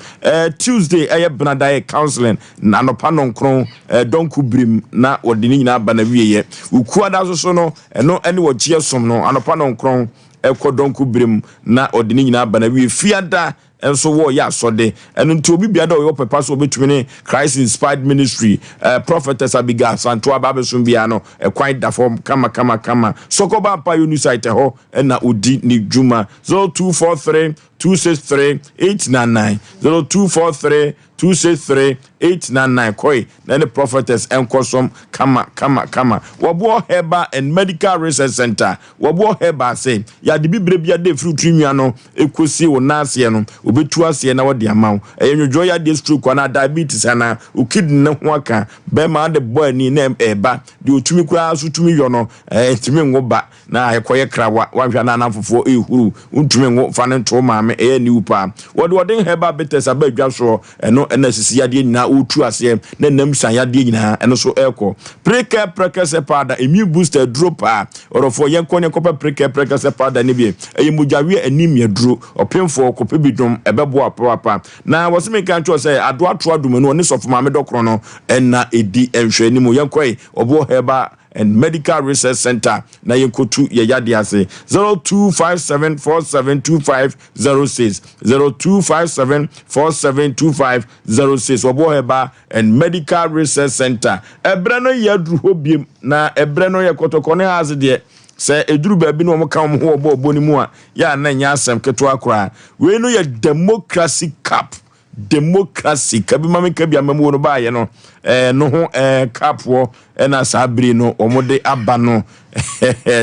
Tuesday ɛyɛ benada yɛ counseling na anɔpa nɔnkron dɔnko birim na wɔde ne nyinaa ba n'awieɛ. Wukuada nso so no ɛno ɛne ɔgyeɛ som no anɔpa nɔnkron ɛkɔ dɔnko birim na ɔde ne nyinaa ba n'awie. Fiada nso wɔreyɛ asɔde. Ɛno nti obi biara dɛ ɔyɛ ɔpɛ pa sɛ ɔbɛtumi ne Christ Inspired Ministry eh, Prophetess Abigail Asantewaa aba abɛsom biara no, ɛkwan da fam kama kama kama. Sɔkɔba Ampaeɛ New Site ɛhɔ na ɔdi ne dwuma. 0243 263 899 0243 263 899 Kɔe na ne Prophetess nkɔsom kama kama kama. Wɔboɔ Herbal and Medical Research Center Wɔboɔ herbal sɛ yɛ ade bibire bi ade ɛfiri wo tiri nwi ano ɛkɔsi wo nan aseɛ no, wɔbɛtu aseɛ na wɔde ama wo. Ɛyɛ nwodwoɔ yadeɛ, stroke anaa diabetes anaa wo kidney no ho aka. Bɛrima ade bɔ ani na ɛba. Deɛ ɔtumi koraa nso tumi yɔ no, ɛntumi nwo ba na ɛkɔyɛ krawa. Woanhwɛ a na anamfofoɔ ɛrehuru. Wontumi nwo, fa no nto wo maame, ɛyɛ aniwu paa. Wɔde ɔden herbal bitters aba adwa soɔ. Ɛno na sisi yadeɛ nyinaa ɔretu aseɛ na nam san yadeɛ nyinaa ɛno so ɛrekɔ. Prekɛ prɛkɛsɛ powder immune booster aduro paa ɔdɔfoɔ yɛnkɔ ne nkɔpɛ prekɛ prɛkɛsɛ powder no bi ɛyɛ mogyaweɛ anemia duro ɔpemfoɔ kɔpɛ bi nom ɛbɛboa papaapa na wɔse menka nkyerɛ sɛ adoa to adomanu ɔne sɔfo maame dɔkorɔ no ɛna ɛdi nhwɛanimu yɛnkɔe ɔboɔ herbal and Medical Research Center na yɛnkɔtu yɛ yadeɛ ase 0257472506 0257472506 Ɔboɔ Herbal and Medical Research Center ɛberɛ no yɛ aduru hɔ biem na ɛberɛ no yɛ kɔtɔkɔ ne haase deɛ sɛ ɛduru baabi na wɔn ka wɔn ho wɔ bɔɔlbɔ no mu a yɛ a na ɛnyɛ asɛm ketewa koraa wei no yɛ Democracy Cup Democracy kabi ma me kabi amamuo no baayɛ no ɛɛ no ho ɛɛ kapoɔ ɛna saa bere no wɔn de aba no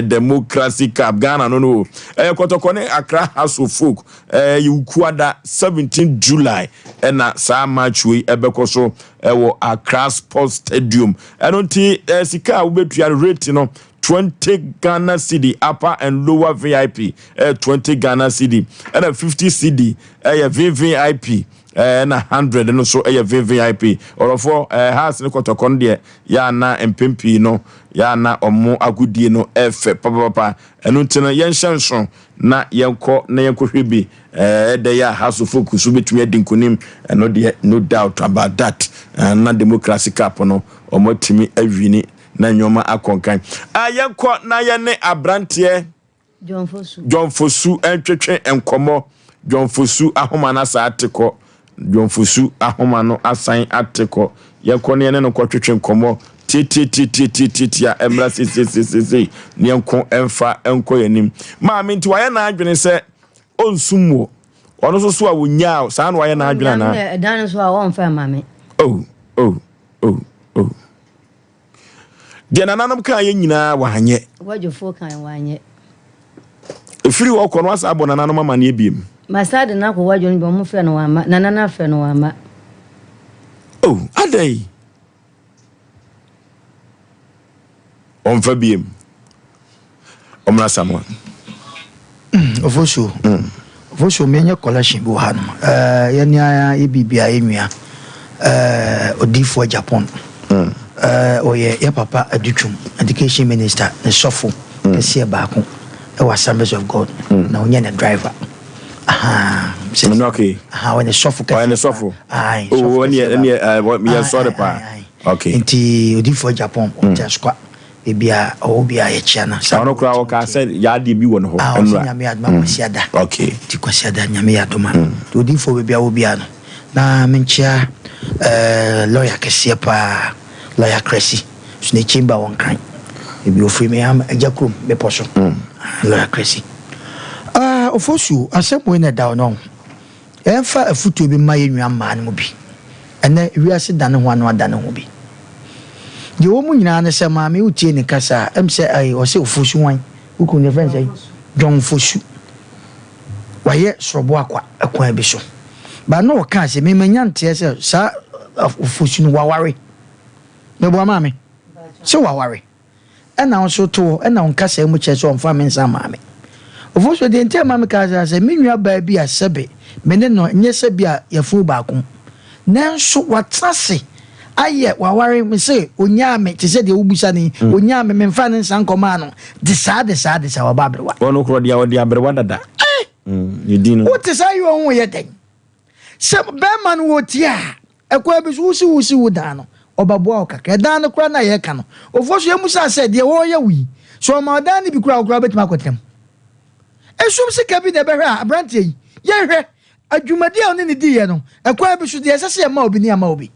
Democracy Cup Ghana no no ɛyɛ kɔtɔkɔ ne Accra House of Folk ɛɛ Wukuada 17 July ɛna saa match wei ɛbɛkɔ so ɛwɔ Accra Sports Stadium ɛno nti ɛɛ sika a wobɛtua no rate no. 20 Ghana cedi, upper and lower VIP ɛyɛ 20 Ghana cedi, ɛna 50 cedi ɛyɛ VVIP, ɛna 100 no nso ɛyɛ VVIP. Ɔrɔfoɔ ɛɛ Hearts ne Kɔtɔkɔ no deɛ yɛ ana mpɛn pii no yɛ ana ɔmo agodie no ɛfɛ papapapa. Ɛno nti no yɛnhyɛ nso na yɛnkɔ na yɛnkɔhwɛ bi. Ɛɛ dɛ yɛ a Hearts of Oak nso bɛtumi adi nkonim, ɛno deɛ no doubt about that. Na Democracy Cup no wɔn atumi awini na nneɛma akɔ nkan. A yɛnkɔ na yɛne aberanteɛ John Fosu. John Fosu ntwetwe nkɔmmɔ. John Fosu ahoma no asan ate kɔ. John Fosu ahoma no asan ate kɔ. Yɛnkɔ na yɛne no nkɔtwetwe nkɔmmɔ tiatiatiatiatiatia mmra seiseiseisei na yɛnko mfa nkɔ yɛn anim. Maame nti wayɛ n'adwene sɛ ɔnsum wo. Ɔno nso so a wonyaa wo saa na wayɛ n'adwene anaa? Ɛdan no so a wɔmfa mma me. Oh, oh, oh, oh. Deɛ nananom kaa yɛ nyinaa wanyɛ. Wadwofoɔ kan wanyɛ. Ɛfiri hɔ kɔ no wasa abɔ nananom amaneɛ biem. Masa de no akɔ wadwo no bi ɔmo frɛ no wamma. Nana no afrɛ no wamma. Oh, adɛn? Ɔmfa biem. Ɔmmra Samoa. Ofosuo, Ofosuo menyɛ collection bi wɔ ha nom. Ɛɛ yɛne ara yɛ biribi a yɛnwia. Ɛɛ odiifoɔ Japan. Ɛɛ ɔyɛ yɛ papa Adutwum, education minister, ne sɔfo kɛseɛ baako ɛwɔ Assemblies of God. Na ɔnyɛ ne driver. Ahaa. Sɛ, okay. Ahaa ɔyɛ ne sɔfo kɛseɛ. Ɔyɛ ne sɔfo. Ae, Oh, sɔfo ɛneɛ kɛseɛ ɛneɛ baako. ɛɛ yɛ sɔre paa. Okay. Nti odiifoɔ Japan ɔte Asukwa. Baabi a ɔwɔ biara yɛkyea no. Saa ɔno koraa ɔkaa sɛ yɛadeɛ bi wɔ ne hɔ Ah, ɔsɛ Nyame adom a mm. Kwasiada. Okay. Nti Kwasiada Nyame yɛ adom a. Mm. Nti odiifoɔ baabi a wɔ biara no, na menkyea eh, lawyer kɛseɛ paa, lawyer Krasi, so ne chamber wɔ Nkran. Ebi ofiri me ama agya kurom bepɔ so. Mm. Ah, lawyer Krasi. Ah, Ofosuo, asɛm wei na ɛda hɔ no. Yɛmfa afotuo bi mma yɛn nua mmaa no mu bi. Ɛnnɛ, wiase dane ho ano adane ho bi. Deɛ ɛwɔ mu nyinaa ne sɛ, maame wotie ne kasa a, ɛm sɛ ɛɛ ɔsɛ Ofosu hwan? Wo kunu yɛfrɛ no sɛn? John Fosu. Wayɛ sorɔbo akwa ɛkwan bi so. But na ɔkaa sɛ, me manya nteɛ sɛ saa Ofosu no waware. Meboa maame? Sɛ waware. Ɛna wo nso to hɔ, ɛna wo nkasaɛ mu kyerɛ sɛ ɔmfa me nsa mmaa me. Ofosuo, deɛ nti a ɛma mekaa saa sɛ, me nua baa bi a sɛbe me ne no nyɛ sɛ bi a yafunu baako, nanso watena ase ayɛ waware me se ɔnyaa me te sɛ deɛ wobisa no yi, ɔnyaa me, memfaa ne nsa nkɔmaa no, de saa de saa de saa, waba aberewa. Ɔno korɔ deɛ ɔde aberewa dada. Eh! Ne din no. Wote saa yi ɔho yɛ dɛn? Sɛ bɛrima no wɔtie a, Ɛkwan bi so, wusi wusi wo dan no, ɔbɛboa wo kakra. Ɛdan no koraa no a yɛreka no, Ofosu yɛmmusaa sɛ, deɛ wɔreyɛ wo yi, sɛ ɔma wo dan no bi koraa a, wo koraa wobɛtumi akɔtena mu? Esum sika bi na ɛbɛhwɛ a, aberanteɛ yi, yɛnhwɛ, adwumadi a ɔne no diiɛ no, ɛkwan bi so, deɛ ɛsɛ sɛ yɛma obi no, yɛama obi.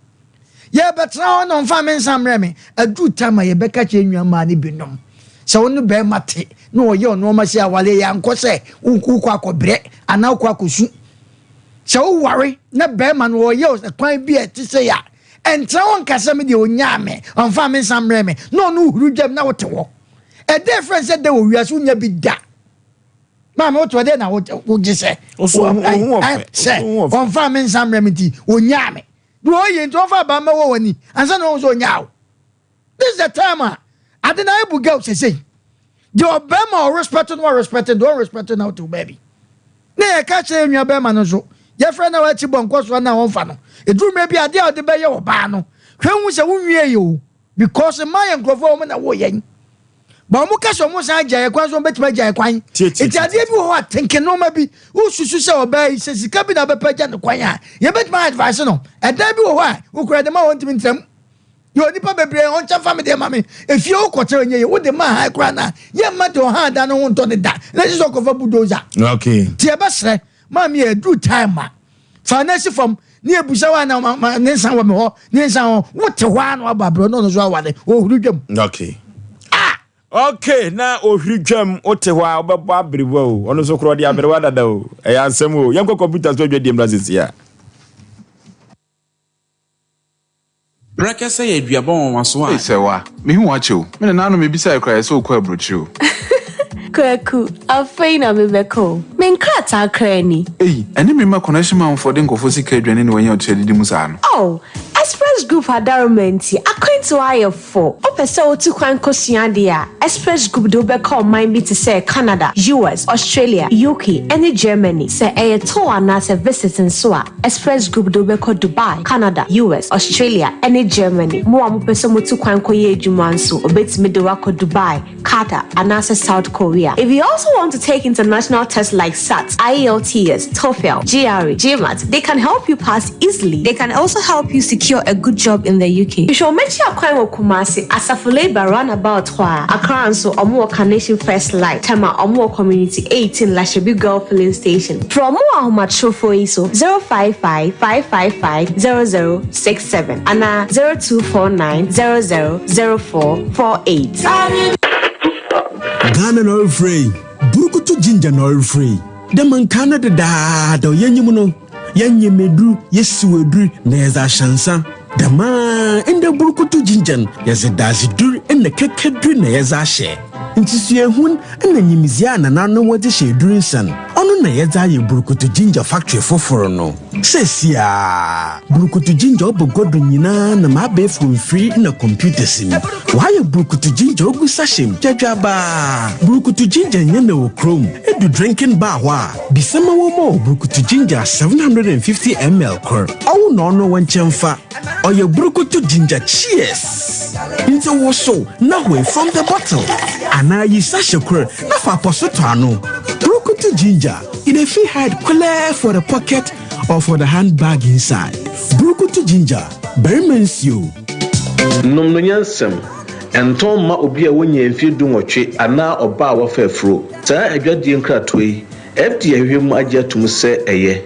Yɛrebɛtena hɔ na ɔmfa me nsa mmrɛ me. Aduru tam a yɛbɛka kyerɛ yɛn nuammaa no binom sɛ wo ne barima te na ɔyɛ ɔnoɔma sei awareɛ, yɛankɔ sɛ wokɔ akɔbrɛ anaa wokɔ akɔsu. Sɛ woware na barima no ɔyɛ wo kwan bi a ɛte sei a, ɛntra hɔ nka sɛ me deɛ ɔnyaa me, ɔmfaa me nsa mmrɛɛ me, na ɔno huru dwam na wote hɔ. Ɛdɛ ɛfrɛ no sɛ dɛ wɔ wiase wonya bi da. Maame wote hɔ dɛn na wogye sɛ sɛ ɔmfaa me nsa mmrɛ me nti ɔnyaa me. Deɛ ɔyɛ nti ɔmfa abaa mmɛwɔ w'ani ansa na ɔhu sɛ ɔnyaa wo. This is the time a ade na ayɛ bugɛw sesei. Deɛ ɔbɛrima a ɔrespɛto no ɔrespɛto deɛ ɔnrespɛto na wote wo baabi. Na yɛka kyerɛ yɛn nua bɛrima no nso, yɛfrɛ no a wakyi bɔ nkɔsoɔ no a ɔmfa no. Ɛduru mmerɛ bi a adeɛ a ɔde bɛyɛ ɔbaa no, hwɛ hu sɛ wonwie yɛ o. Because mmaa yɛ nkurɔfoɔ a wɔn na wɔ yɛn. Ba wɔn ka sɛ wɔn san agya yɛ kwan so wɔn bɛtumi agya yɛ kwan. Nti adeɛ bi wɔ hɔ a tenke nneɛma bi wosusu sɛ ɔbaa yi sɛ sika bi na bɛpɛ agya no kwan a yɛbɛtumi advice no. Ɛdan bi wɔ hɔ a wokura de ma wɔn ntumi ntram. Yɛ onipa bebree ɔnkyɛ fa me deɛ ma me efie wo kɔkyerɛ nyɛ yɛ wode ma han koraa na yɛ mma deɛ ɔhan da no ho ntɔ ne da na ɛsɛ sɛ ɔkɔfa bulldozer. Okay. Ti ɛbɛsrɛ maame yɛ aduru time ma fa na si fam ne ebusa wa na ma ne nsa wɔ me hɔ ne nsa hɔ wote hɔ a na wabɔ abrɛ no ɔno nso awale ɔhuru dwam. Okay. Ah! Okay, na ohwiri dwam wote hɔ a wobɛbɔ aberewa o ɔno nso korɔ ɔde aberewa dada o ɛyɛ asɛm o yɛnkɔ kɔmputa so adwadie mmra sisi a. Prɛkɛsɛ yɛ aduaba nwanwaso a. Ei Sɛwa, mehu wo akyɛ o. Me nana ano mebisae koraa yɛsɛ wokɔ aburokyire o. Kwaku, afei na mebɛkɔ o. Me nkrataa koraa ni. Ei, ɛne me mma connection manfoɔ de nkurɔfoɔ sika adwane na wanya ɔtiri adidi mu saa no. Oh, Express Express Group adaroma nti, akwantu ayɛ fo. Wopɛ sɛ wotu kwan kosua ade a, Express Group de wo bɛkɔ ɔman bi te sɛ Canada, US, Australia, UK, ne Germany. Sɛ ɛyɛ tour anaasɛ visit nso a, Express Group de wo bɛkɔ Dubai, Canada, US, Australia, ne Germany. Mo a mopɛ sɛ motu kwan kɔyɛ adwuma nso, obetumi de wo akɔ Dubai, Qatar, anaasɛ South Korea. If you also want to take international tests like SAT, IELTS, TOEFL, GRE, GMAT, they can help you pass easily. They can also help you secure a good job in the UK. Hwehwɛ wɔn akyi akwan wɔ Kumasi, Asafo Labour Runabout hɔ a. Accra nso, wɔn wɔ Carnation First Light, Tema, wɔn wɔ Community 18 Lashibi Girl Filling Station. Frɛ wɔn wɔ ahomatorofo yi so, 055 555 0067 anaa 0249 00 0448. Ghana na ɔrefrɛ yi, Burukutu Ginger na ɔrefrɛ yi. Dɛ ma nkaa no dedaada yɛnyim no, yɛnyem edur, yesiw edur na yɛdze ahyɛ nsa. Dɛm ara ndɛ Burukutu Ginger no, yɛdze dadzedur na kɛkɛdur na yɛdze ahyɛ. Ntsusuehun na nyimdzee a nananom wɔdze hyɛ edur nsa no, ɔno na yɛdze ayɛ Burukutu Ginger factory fofor no. Seseiara, Burukutu Ginger ɔba gua do nyina nam abaɛfor mfir na computers mu. Wɔayɛ Burukutu Ginger ogu sachet mu dwadwaabaa. Burukutu Ginger nnyɛ na wɔ kurom. Edu drinking bar hɔ a, bisa ma wɔmma wo Burukutu Ginger 750 ml kor. Ɔwo na ɔno wo nkyɛn fa. Ɔyɛ Burukutu Ginger Cheers! Ntsi wosow na hoe from the bottle anaa yi sachet kor na fa apɔso tɔ ano. Burukutu Ginger. E dey fit hide clear for the pocket or for the handbag inside. Burukutu ginger, barima nsuo. Nom no nyansam. Ɛntɔn mma obi a wanya mfeɛ dunwɔtwe anaa ɔbaa a wafa afuro. Saa adwadie nkratoɔ yi, FDA ahwehwɛ mu agye atom sɛ ɛyɛ.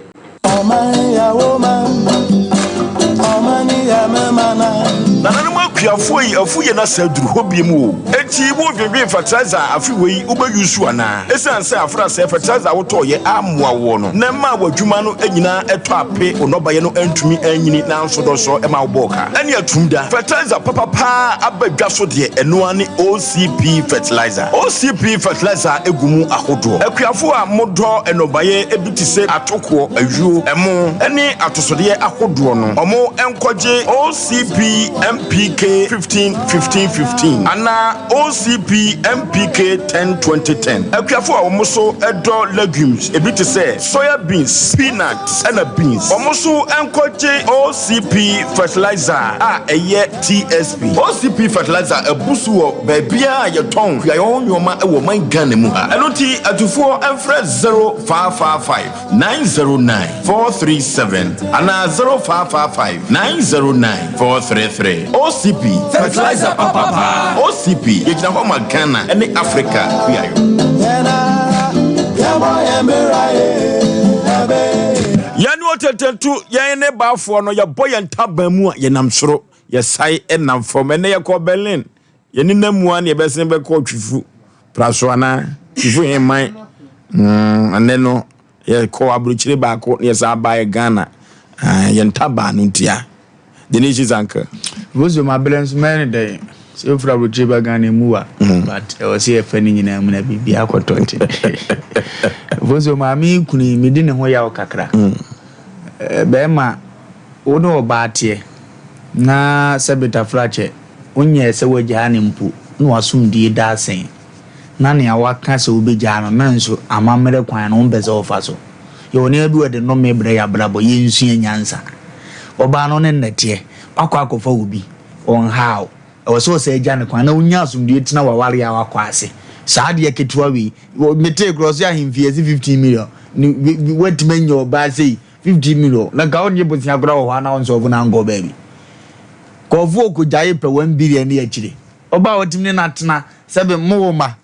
Nananom akuafoɔ yi afu yɛn asa aduru hɔ biom o. Enti wo dwendwen fertilizer a afe wei wo bɛ use anaa? Esiane sɛ afrasɛɛ fertilizer a wo tɔɔ yɛ ammoa woɔ no na ɛmaa w'adwuma no nyinaa ɛtɔ ape wo nnɔbaeɛ no antumi anyini nanso dɔsɔ ɛma wo bɔɔ ka ɛne atum da. Fertilizer papa paa aba dwa so deɛ ɛno ara ne OCP fertilizer. OCP fertilizer gu mu ahodoɔ. Akuafoɔ a mo dɔ nnɔbaeɛ bi te sɛ atokoɔ, ayuo, ɛmo ne atosodeɛ ahodoɔ no ɔmo nkɔgye OCP MPK 15 15 15 anaa OCP MPK 10 20 10. Akuafoɔ a wɔn nso dɔ legumes ebi te sɛ soya beans, peanut ɛna beans wɔn nso nkɔgye OCP fertilizer a ɛyɛ TSP. OCP fertilizer abu so wɔ baabiara a yɛtɔn kuayɔ ho nnoɔma wɔ ɔman Ghana mu ha. Ɛno nti atufoɔ mfrɛ 0555 909 437 anaa 0555 909 433. OCP, fertilizer papa paa. OCP, yɛgyina hɔ ma Ghana ne Africa kuayɔ. Yɛne otetentu, yɛn ne baafoɔ no, yɛbɔ yɛn ntaban mu a, yɛnam soro, yɛsae nam fam. Ɛnnɛ yɛkɔɔ Berlin, yɛnenam mu ara na yɛbɛsen bɛkɔɔ Twifu Praso anaa Twifu Hemman. Mm, ɛnnɛ no, yɛkɔɔ aburokyire baako na yɛsan baeɛ Ghana. Ah, yɛn ntaban no ntia. The Nations Uncle. Bozo mabrɛ nso mɛyɛ no dɛn sɛ wofiri aburokyire ba Ghana emu wa mm. but ɛwɔ sɛ yɛfa ne nyinaa mu na biribi akɔtɔ nti Bozo maame yi kunu yi medi ne ho yaw kakra mm. eh, bɛrima wo ne ɔbaa teɛ na sɛ betafrakyɛ wonyɛɛ sɛ woagyaa ne mpo na wasomdue da asɛn na nea waka sɛ wobɛgyaa no na nso amammerɛ kwan no wompɛ sɛ wofa so. Yɛwɔ nneɛma bi wɔ de nnome brɛ yɛn abrabɔ, yɛnsua nyansa. Ɔbaa no ne nnɛteɛ, wakɔ akɔfa obi, ɔnhaa wo. Ɛwɔ sɛ ɔsan gya no kwan na wonya asomdwoeɛ tena w'awareɛ a wakɔ ase. Saa adeɛ ketewa wei, metee koraa ɔse ahemfie yɛse 15 million, ne woatumi anya ɔbaa sei 15 million, na nka wonnye bosea koraa wɔ hɔ a na wonsɔɔfo no ankɔ baabi. Nkurɔfoɔ kɔgyae pɛ 1 billion ne akyire. Ɔbaa a watumi ne no atena sɛbe mowo mma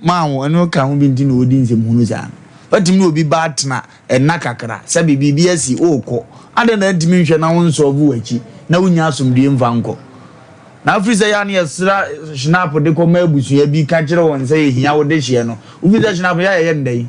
maa wo, ɛno ka ho bi nti na ɔdi nsɛmhunu saa no. Watumi ne obi ba atena nna kakra, sɛbe biribi asi, worekɔ. Adɛn na antumi nhwɛ na wonsɔɔvo w'akyi na wonnya asomdwoeɛ mfa nkɔ? Na afiri sɛ yɛ a na yɛsra Schnapp de kɔma abusua bi ka kyerɛ wɔn sɛ yɛhia wo dehyeɛ no, wofiri sɛ Schnapp yɛ a yɛyɛ no dɛn?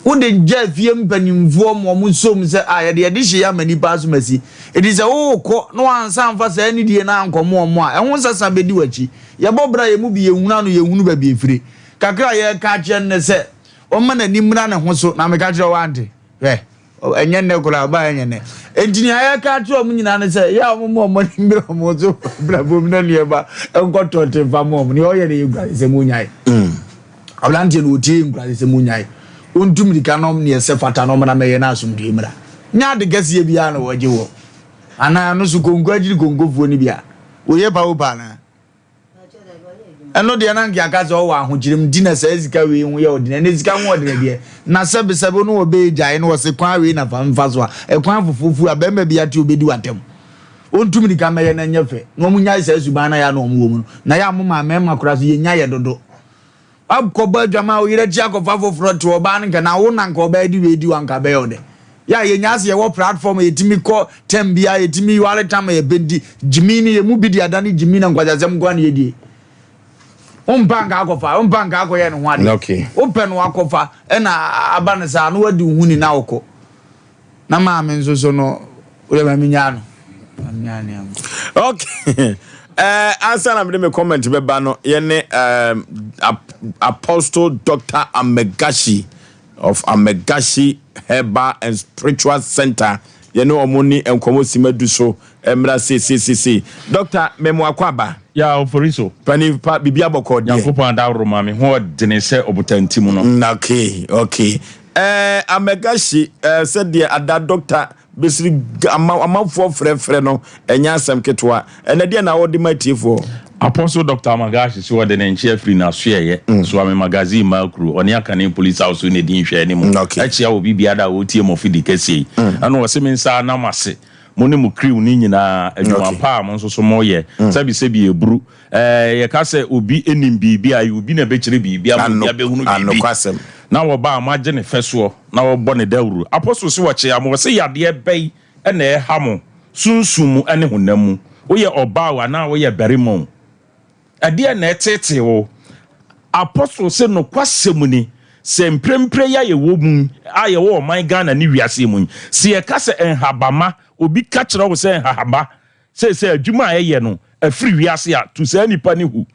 Wode gya fie mpanimfoɔ ma wɔn som sɛ a yɛde yɛn dehyeɛ ama nnipa asomasi. Enti sɛ worekɔ na woansan amfa saa anidie no ankɔma wɔn a, ɛho nsasa bɛdi w'akyi. Yɛbɔ bra a, yɛn mu bi yɛnhunu ano, yɛnhunu baabi ɛfire. Kakra a yɛreka akyerɛ no ne sɛ, ɔmma n'ani mmra ne ho so. Na meka kyerɛ wo, woante? Hwɛ! Ɛnyɛ nnɛ koraa, ɔbaa ɛnyɛ nnɛ. Enti nea yɛka akyerɛ wɔn nyinaa ne sɛ, yɛ a wɔmmɔ wɔn ani mmere wɔn so brabɔ mu na nneɛma nkɔ tɔnte mfa mma wɔn. Nea ɔyɛ no yɛ nkurasesɛm, ɔnyae. Aberanteɛ no ɔtie nkurasesɛm, ɔnyae. Ɔntu mmirika na nea ɛsɛ fata no ɔmmra mmɛyɛ na asomdwoeɛ mmra. Nyɛ ade kɛseɛ biara na wɔgye wɔ. Anaa ɛno so konko akyiri konkofoɔ no bi a, wɔyɛ pa o pa anaa? Ɛno deɛ na nka aka sɛ ɔwɔ ahokyerɛ mu nti na saa sika wei ho yɛ ɔdene. Ɛnɛ sika ho ɔdene deɛ, na sɛbesɛbe no ɔbɛyɛ gyae no ɔse kwan wei na fa mfa so a, ɛkwan fofofu a bɛrima bi ate ɔbɛdi w'atɛm. Ɔntu mirika mmɛyɛ na ɛnyɛ fɛ. Na wɔn nyae saa suban no a yɛ a na wɔn wɔ mu no. Na yɛ a mo maa mmarima koraa so yɛnya yɛ dodo. Wakɔbɔ adwaman a wo yere akyi akɔfa foforɔ te ɔbaa no nka na wo na nka ɔbaa di wei di wo anka bɛyɛ wo dɛ. Yɛ a yɛnya ase yɛwɔ platform yɛtumi kɔ term biara yɛtumi ware tam a yɛpɛ nti gyimi no yɛn mu bi de adane gyimi na nkwaseasɛm nko ara na yɛdie. Wompɛ anka akɔfa wompɛ anka akɔyɛ ne ho adeɛ. Okay. Wopɛ no akɔfa ɛna aba no saa na wadi wo ho ni na wokɔ. Na maame nso so no wode ma menyaa no. Okay. Uh, ansa na mede me comment bɛba no yɛne um, Apostle Dr. Amegashi of Amegashi Herbal and Spiritual Center yɛne wɔn ni nkɔmmɔ si madu so mmra seesiesie. Dɔkta memo akɔ aba. Ya ofori so. Pani pa biribi abɔkɔ deɛ. Nyankopɔn adaworo ma me ho ɔdene sɛ ɔbotantim no. Okay, okay. Ɛɛ Amegahye ɛɛ sɛdeɛ ada dɔkta Besiri ama amanfoɔ frɛfrɛ no ɛnyɛ asɛm ketewa. Ɛnɛ deɛ na wɔde ma atiefoɔ? Apostle Doctor Amagahye se ɔde ne nkyea firi n'asoɛeɛ Suame Magazine Makuro, ɔne Akane Police House na ɛdi nhwɛanimu akyia obi biara a ɔretie mo afidi kɛseɛ yi. Ɛna ɔse me nsa anam ase, mo ne mo crew no nyinaa, adwuma pa a mo nso so moyɛ, sɛbisɛbi ɛburu Ɛɛ, yɛka sɛ obi nim biribi a, ɛyɛ obi na ɛbɛkyerɛ biribi ama obi abɛhunu biribi. Anokwasɛm. Na wɔba a, moagye ne fɛsoɔ na wɔbɔ ne dawuro. Apostle se wɔkyea mo, wɔse yadeɛ bɛn na ɛha mo, sunsum mu ne honam mu? Woyɛ ɔbaa o anaa woyɛ barima o, ɛdeɛn na ɛteetee wo? Apostle se nokwasɛm ni, sɛ mprempren yi a yɛwɔ mu yi, a yɛwɔ ɔman Ghana ne wiase yi mu yi, sɛ yɛka sɛ nhabama, obi ka kyerɛ wo sɛ nhahama Seesei adwuma a ɛyɛ no afiri wiase a, tu saa nipa no hu.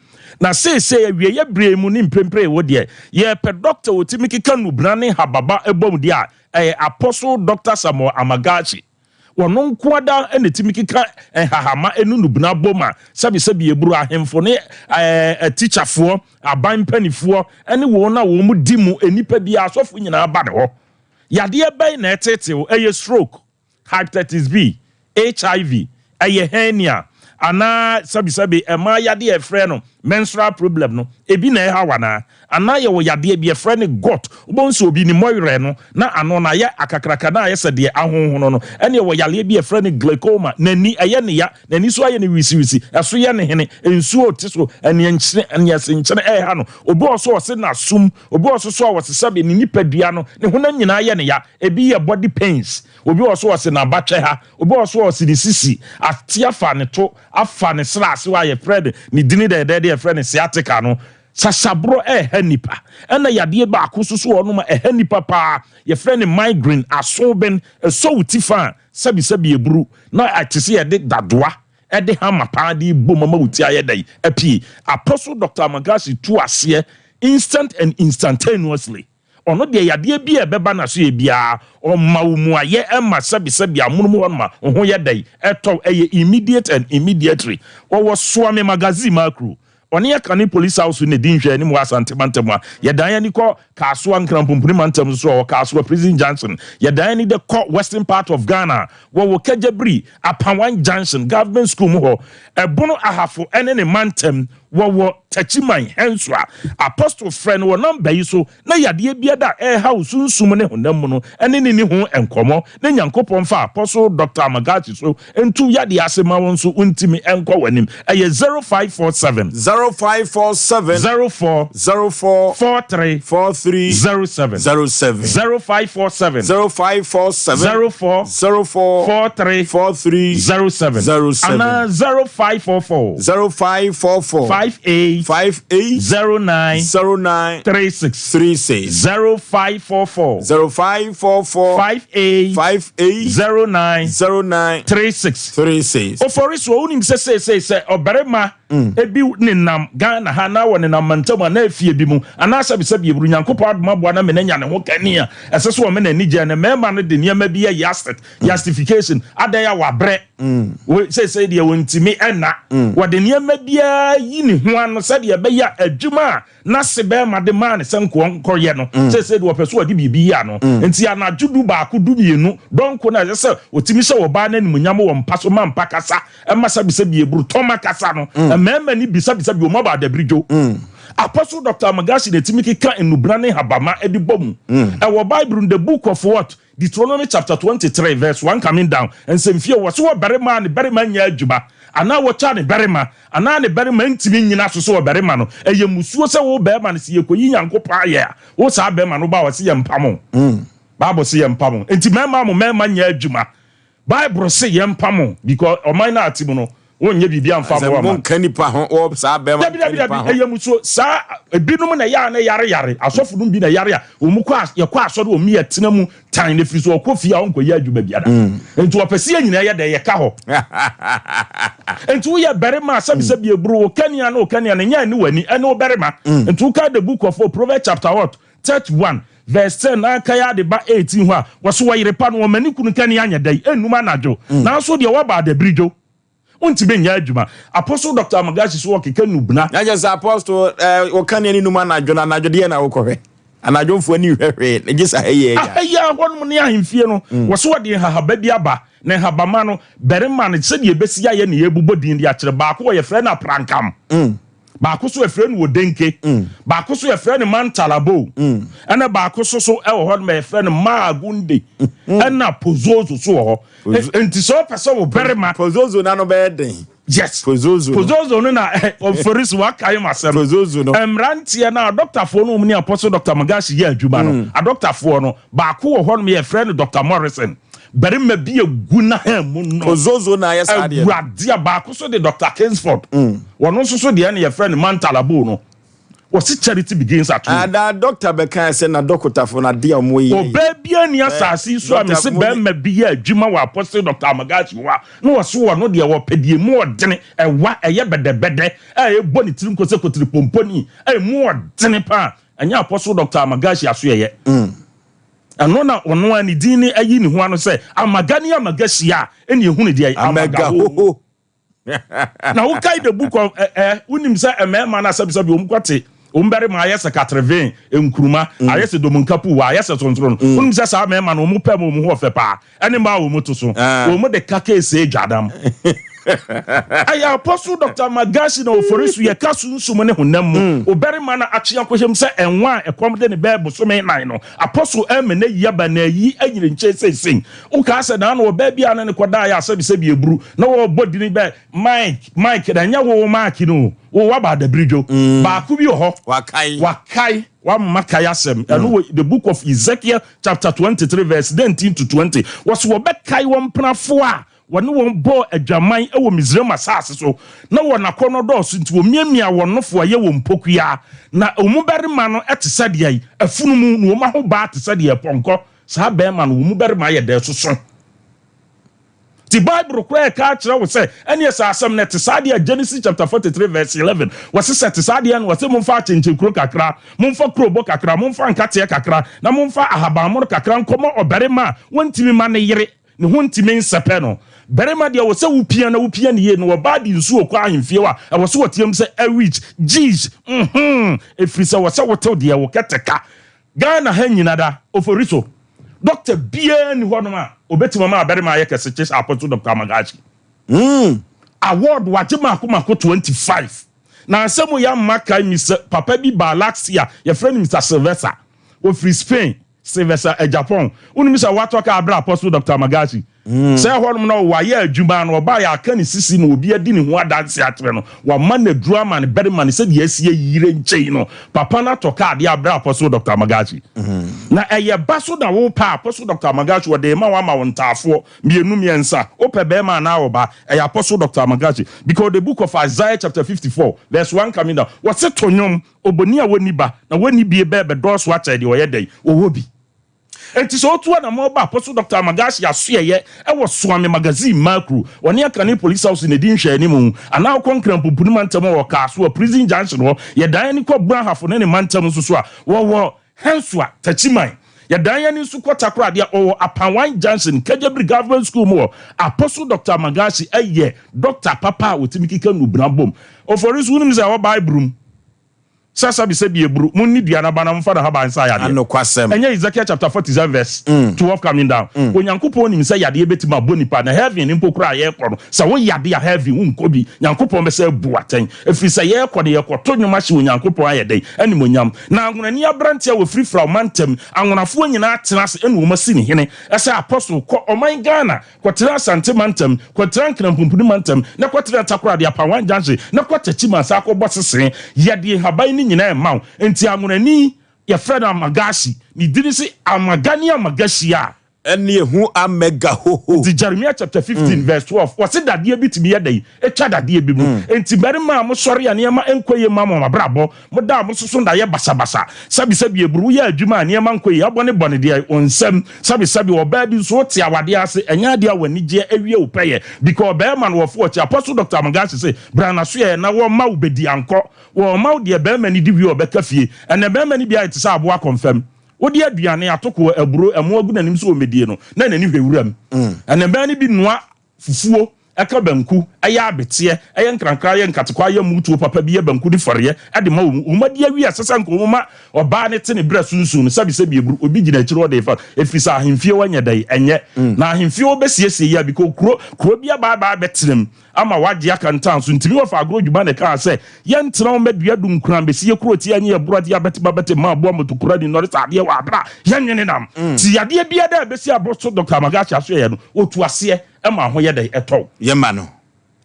Na seesei awieeɛ berɛ yi mu ne mprempren wo deɛ, yɛrepɛ dɔkta a ɔtumi keka nnubena ne hababa bom deɛ a, ɛyɛ Apostle Dɔkta Samuel Amagaashi. Ɔno nko ara na ɛtumi keka nhahama ne nnubena bom a sɛbesɛbe ɛburu ahemfo ne atikyafoɔ, aban mpanifoɔ ne wɔn a wɔdi mu, nnipa biara, asɔfo nyinaa ba ne hɔ. Yadeɛ bɛn na ɛteetee wo? Ɛyɛ stroke? Hepatitis B, HIV, ɛyɛ hernia, anaa sɛbisɛbi ɛmaa yadeɛ a yɛfrɛ no menstrual problem no, ebi na ɛhaw anaa? Anaa yɛwɔ yadeɛ bi yɛfrɛ no gout, wobɛhu sɛ obi ne mmɔwerɛ no na ano no ayɛ akakraka na ayɛ sɛ deɛ ahonhono no, ɛne yɛwɔ yadeɛ bi yɛfrɛ no glaucoma, n'ani ɛyɛ ne ya, n'ani so ayɛ no wisiwisi, ɛso yɛ ne hene, nsuo te so, ɛneɛ nkyene, ɛneɛ senkyene ɛreha no, obi wɔ so ɔse n'asom, obi wɔ so so a wɔse sɛbe ne nipadua no, ne honam nyinaa yɛ ne ya, Ebi yɛ body pains, obi wɔ so ɔse n'abatwɛ ha, obi wɔ so ɔse ne sisi, ate afa ne to, afa ne srɛ ase hɔ a yɛfrɛ no ne dini dɛɛdɛɛde yɛfrɛ no sciatica no. Sasaborɔ ɛɛha nnipa. Ɛna yadeɛ baako nso so wɔ hɔnom a ɛha nnipa paa, yɛfrɛ no migraine, asoben, ɛsɔ wo ti fa a sɛbisɛbi ɛburu na ɛte sɛ yɛde dadoa ɛde hammer paa de bom ama wo ti ayɛ dɛn apue. Apostle Doctor Amagasi tu aseɛ instant and instantaneously. Ɔno deɛ yadeɛ bi a ɛbɛba n'asoeɛ biara, ɔma wo muayɛ ɛma sɛbesɛbe amonom hɔ no ma wo ho yɛ dɛn? Ɛtɔ wo. Ɛyɛ immediate and immediately. Wɔwɔ Soame Magazine Makro. Ɔne Akane Police House na ɛdi nhwɛanim wɔ Asante mantam a. Yɛdan ani kɔ Kasoa Nkranpumpuni mantam nso a, wɔ Kasoa Prison Junction. Yɛdan ani de kɔ Western part of Ghana a, wɔwɔ Kagyabiri, Apawan Junction, Government School mu hɔ. Ɛbono Ahafo ne ne mantam Wɔwɔ Techiman Henswa. Apostle frɛ no wɔ nɔmba yi so na yadeɛ biada a ɛreha wo sunsum ne honam mu no ne no nni ho nkɔmmɔ na Nyankopɔn mfa Apostle Doctor Amagasi so ntu yadeɛ ase ma wo nso wontimi nkɔ w'anim. Ɛyɛ 0547. 0547. 04. 04. 43. 43. 07. 07. 0547. 0547. 04. 04. 43. 43. 07. 07. Anaa 0544. 0544. 58. 58. 09. 09. 36. 36. 0544. 0544. 58. 58. 09. 09. 36. 36. Ofori so wonim sɛ seesei sɛ ɔbarima. Ebi nenam Ghana ha anaa wɔnenam mantam anaa afie bi mu anaa sɛbesɛbe eburu Nyankopɔn adom aboa no ama no anya ne ho kani a ɛsɛ sɛ ɔma n'ani gye. Ɛnnɛ mmarima no de nneɛma bi yɛ yastic, yastification, adɛn a wabrɛ, wo seesei deɛ ɔntumi nna. Wɔde nneɛma biara yi ne ho ano sɛdeɛ ɛbɛyɛ a adwuma a n'ase barima de maa no sɛ nkoa nkɔyɛ no, seesei deɛ ɔpɛ sɛ ɔde biribi yi ano. Nti anadwo dubaako, dumienu, dɔnko no a ɛsɛ sɛ ɔtumi hyɛ ɔbaa no animuonyam wɔ mpa so ma mpa kasa, ma sɛbesɛbe eburu tɔma kasa no, mmarima no bisabisa bi, wɔn aba adabiridwo. Apostle Doctor Amagashi na ɛtumi keka nnubena ne nhabamma de bɔ mu. Ɛwɔ Bible no, The Book of what? Deuteronomy chapter 23 verse 1 coming down, nsɛmfie wɔ so wɔ barima a ne barima nyɛ adwuma anaa wɔtwa ne barima anaa ne barima ntumi nnyina so sɛ ɔbarima no, ɛyɛ musuo sɛ wo barima no sɛ yɛkɔyi Nyankopɔn ayɛ a, wo saa barima no ba a ɔse yɛmpam wo. Bible se yɛmpam wo. Nti mmarima mo mmarima nyɛ adwuma. Bible se yɛmpam wo because ɔman no a ate mu no wonyɛ biribi amfa mmoa ma. Monka nipa ho wɔ saa bɛrima dabi dabi dabi ɛyɛ musuo saa ebinom na ɛyɛ a na yare yare asɔfo nom bi na yare a wɔn kɔ yɛkɔ asɔre wɔn yɛ tena mu tan na efiri so ɔkɔ fie a ɔnkɔ yɛ adwuma biara mm. nti wɔpɛ si yɛ nyinaa yɛ dɛ yɛka hɔ nti woyɛ barima sɛbi sɛbi eburu wo kania ne wo kania ne nyɛ ne w'ani ɛne wo barima mm. nti woka the book of Proverbs chapter what 31 verse 10 na aka yɛ ade ba 18 hɔ a wɔso wɔyere pa no wɔn ani kunu kania nyɛ dɛ enum anadwo mm. nanso deɛ wɔba adabiridwo Wontumi nyɛ adwuma. Apostle Doctor Amagashi so wɔkeka nnubena. Na kyerɛ sɛ apostle eh, wɔka ne ani num anadwo na anadwo deɛ na wokɔhwɛ. Anadwomfoɔ ani nhwɛ hwee na gye sɛ ha yi agya. Aha yi ara hɔnom ne ahemfie no, mm. wɔso wɔde nhahaba bi aba, na nhabama no, barima no sɛdeɛ ɛbɛsi ayɛ ne yɛbobɔ din de akyerɛ baako wɔ yɛfrɛ no aprankam. Mm. Baako so yɛfrɛ no odenke. Mm. Baako so yɛfrɛ no mantalabo. Mm. Ɛna baako so so ɛwɔ hɔ no ma yɛfrɛ no maagunde. Mm. Ɛna pozozo so wɔ hɔ. Nti sɛ ɔpɛ sɛ wo barima. Pozozo na no bɛyɛ den. Yes. Pozozo. Pozozo no na ɔfori so wakae ma asɛm. Pozozo no. Mmeranteɛ no adɔktafoɔ no wɔn ne Apostle Dr. Magashi yɛ adwuma no. Adɔktafoɔ no baako wɔ hɔ nom yɛfrɛ no Dr. Morrison. Barima bi egu n'ahan mu no. Pozozo na ayɛ saa deɛ. Awurade a baako so de Dr. Kingsford. Mm. Wɔn nso so deɛ no yɛfrɛ no Mantalabo no. Wɔsi charity begins at home. Ada doctor bɛka sɛ na dɔkotafo na adeɛ a wɔn yɛ. Ɔbaa bi ani asase yi so a mese bɛrima bi yɛ adwuma wɔ Apostle Dr. Amagashi hɔ a na wɔso wɔ no deɛ wɔpɛ deɛ emu ɔdene ɛwa ɛyɛ bɛdɛbɛdɛ a ɛbɔ ne tiri nko sɛ kotiri pomponi a emu ɔdene paa ɛnyɛ Apostle Dr. Amagashi asoɛyɛ. Mm. Ɛno na ɔno ara ne din no ayi ne ho ano sɛ Amaga ne Amagahyia a ɛne ɛhunu deɛ Amagahoho. Na wokae the book of eh, eh, wonim sɛ mmarima no asɛbisɛbi wɔn kɔte wɔn barima ayɛ sɛ katrevin nkuruma mm. ayɛ sɛ domunkapu wɔ ayɛ sɛ sonsoro no mm. wonim sɛ saa mmarima no wɔn pɛ mu wɔn ho ɔfɛ paa ɛne mmaa wɔn to so ah. wɔn de ka keesee dwadam ɛyɛ Apostle Dr. Magashi na ofori so yɛka sunsum ne honam mu mm. ɔbarima no atwe akɔhyɛm sɛ ɛnwa a ɛkɔm de ne bɛɛ bosome nan no Apostle ɛmɛ na yi aba na ayi anyini nkyɛn seisei wokaa sɛ naa no ɔbaa bi a ne ne kɔdaa yɛ asɛbisɛbi eburu na wɔbɔ dini bɛ Mike Mike na ɛnyɛ wo Mark no wo waba adabiridwo mm. baako bi wɔ hɔ wakae wakae wamma kae asɛm ɛno mm. wɔ the book of Ezekiel chapter 23 verse 19 to 20 wɔso wɔbɛkae wɔn mpenafoɔ a Wɔne wɔn bɔɔ adwaman wɔ Misraim asase so, na wɔn akɔnnɔ dɔɔso nti, wɔmiamiaa wɔn nofo a ɛyɛ wɔn mpokua. Na wɔn mu barima no te sɛ deɛ afunumu, na wɔn ahobaa te sɛ deɛ pɔnkɔ. Saa barima no, wɔn mu barima yɛ dɛ soso. Nti Bible koraa ɛka akyerɛ wo sɛ, ɛneɛ sɛ asɛm no ɛte saa deɛ a, Genesis chapter 43 verse 11, wɔse sɛ ɛte saa deɛ no, wɔse momfa akyenkyenkuro kakra, momfa kurobo kakra, momfa nkateɛ kakra, na momfa ahabammono kakra nkɔma ɔbarima a wɔntumi ma ne yere Ne ho ntumi nsɛpɛ no. Barima deɛ ɛwɔ sɛ wopia na wopia no yie na ɔbaa de nsuo kɔ ahemfie hɔ a, ɛwɔ sɛ ɔteam sɛ Awich, Geez, mm-hmm, ɛfiri sɛ ɛwɔ sɛ wotew deɛ wo kɛtɛ ka. Ghana ha nyina da, Oforiso, dɔkta biara nni hɔnom a ɔbɛtumi ama abarima ayɛ kɛse kye sɛ Apostle Dɔkta Amagashi. Mm. Award wagye mako mako 25. Na asɛm yi amma kae Mister papa bi baa last year, yɛfrɛ no Mister Sylvester. Ɔfiri Spain. Sylvester Agyapong, wonim sɛ watɔ kaa berɛ Apostle Doctor Magashi sɛ ɛhɔnom na wayɛ adwuma no ɔbaeɛ aka ne sisi na obi adi ne ho adanse akyerɛ no wama no aduro ama no barima no sɛdeɛ asi ayire nkyɛn no papa no atɔ kaa deɛ aberɛ Apostle Doctor Magashi na ɛyɛ ba so na wopɛ Apostle Doctor Magashi wɔde ma wama wo ntaafoɔ mmienu mmiɛnsa wopɛ bɛrima anaa ɔba ɛyɛ Apostle Doctor Magashi because the book of Isaiah chapter 54 verse 1 coming down wɔse to nnwom Oboni a wonni ba na wonni bie bɛɛ bɛdɔɔso akyɛn deɛ ɔyɛ dɛn? Ɔwɔ bi. Enti sɛ wotu anammɔn ba Apostle Doctor Amagashi asoɛeɛ wɔ Suame Magazine Makru, ɔne Akane Police House na ɛdi nhwɛanimu, anaa wokɔ Nkran Pumpuni mantam a wɔ Kasoa Prison Junction hɔ, yɛdan ani kɔ Brahafo ne ne mantam nso so a, wɔwɔ Hensua, Takyiman. Yɛdan yɛn ani nso kɔ Takoradi a, wɔwɔ Apanwan Junction, Kegyabiri Government School mu hɔ. Apostle Doctor Amagashi yɛ dɔkta papa a ɔtumi keka nnubena bom. Ofori nso wonim sɛ ɛwɔ Bible mu. Sɛ sɛbisɛbi aburu, monni dua no aba na momfa n'ahaban nsa yadeɛ. Anokwasɛm. Ɛnyɛ Ezekiel chapter 47 verse 12 coming down. Onyankopɔn nim sɛ yadeɛ bɛtumi abɔ nipa, na heaven mpo koraa a yɛrekɔ no, sɛ wo yade a heaven wonkɔ bi. Nyankopɔn bɛsan abu wo atɛn. Ɛfiri sɛ yɛrekɔ no yɛrekɔto nnwom ahyɛ Onyankopɔn ayɛ dɛn? Animuonyam. Na anwonani aberanteɛ a wɔfiri Frao mantam, anwonafoɔ nyinaa tena ase ɛna wɔn asi ne hene sɛ apostle kɔ ɔman Ghana Kɔtena Asante mantam, kɔtena Nkran Pumpuni mantam, na kɔtena Takoradi Apawan Junction, na kɔ Techiman san kɔbɔ sese. Yɛde nhaban no nyinaa rema wo. Enti anwonani, yɛfrɛ no Amagashi. Ne din se Amagani Amagashi a. Ɛne ehu amega hoho. Enti Jeremiah chapter 15 verse 12, wɔse dadeɛ bi tumi yɛ dɛn? Etwa dadeɛ bi mu. Enti mmarima a mosɔre a nneɛma nkɔ yie mma mo abrabɔ, Mo da a mososo nna yɛ basabasa. Sɛbisɛbi aburu woyɛ adwuma a nneɛma nkɔ yie abɔne bɔne deɛ wo nsam. Sɛbisɛbi ɔbaa bi nso wote awadeɛ ase ɛnyɛ adeɛ a w'anigyeɛ awie wo pɛyɛ because ɔbarima no wɔfo ɔkyi Apostle Doctor Amagashi se bra n'asoɛɛ na wɔmma wo bɛdi ankɔ wɔmma wo deɛ barima no di wie ɔbɛka fie ɛnɛ barima no bi ayɛ te sɛ aboa kɔmfam wode aduane atokoɔ aburo ɛmo agu n'anim sɛ ɔmmɛdie no na n'ani hwɛ wuram ɛnɛ mmaa no bi noa Fufuo, ɛka banku, ɛyɛ abeteɛ, ɛyɛ nkrankra, ɛyɛ nkatekwa, ɛyɛ mutuo papa bi, yɛ banku de fɔreɛ de ma wɔn. Wɔn adi awie a, ɛsɛ sɛ anka wɔn ma ɔbaa no te ne berɛ sunsun no, sɛbisɛbi eburu, obi gyina akyire hɔ de refa, ɛfiri sɛ ahemfie hɔ nyɛ dɛn, ɛnyɛ. Na ahemfie hɔ bɛsiesie yie a, because kuro, kuro bi aba aba abɛtena mu ama wɔagye aka ntan so. Ntimi wɔfa agorɔ dwuma na ɛkaa sɛ, Yɛntena hɔ mmɛdua dunkran bɛsi yɛ kuro tia nye yɛ boro adeɛ abɛte babɛte mma aboa motokura ni nnɔre sɛ adeɛ wɔ abere a yɛnwene nam. Nti yadeɛ biara a ɛbɛsi aboro so Dɔkta Amagashi asoɛeɛ no, ɔtu aseɛ ma ho yɛ dɛn? Ɛtɔ wo. Yɛma no.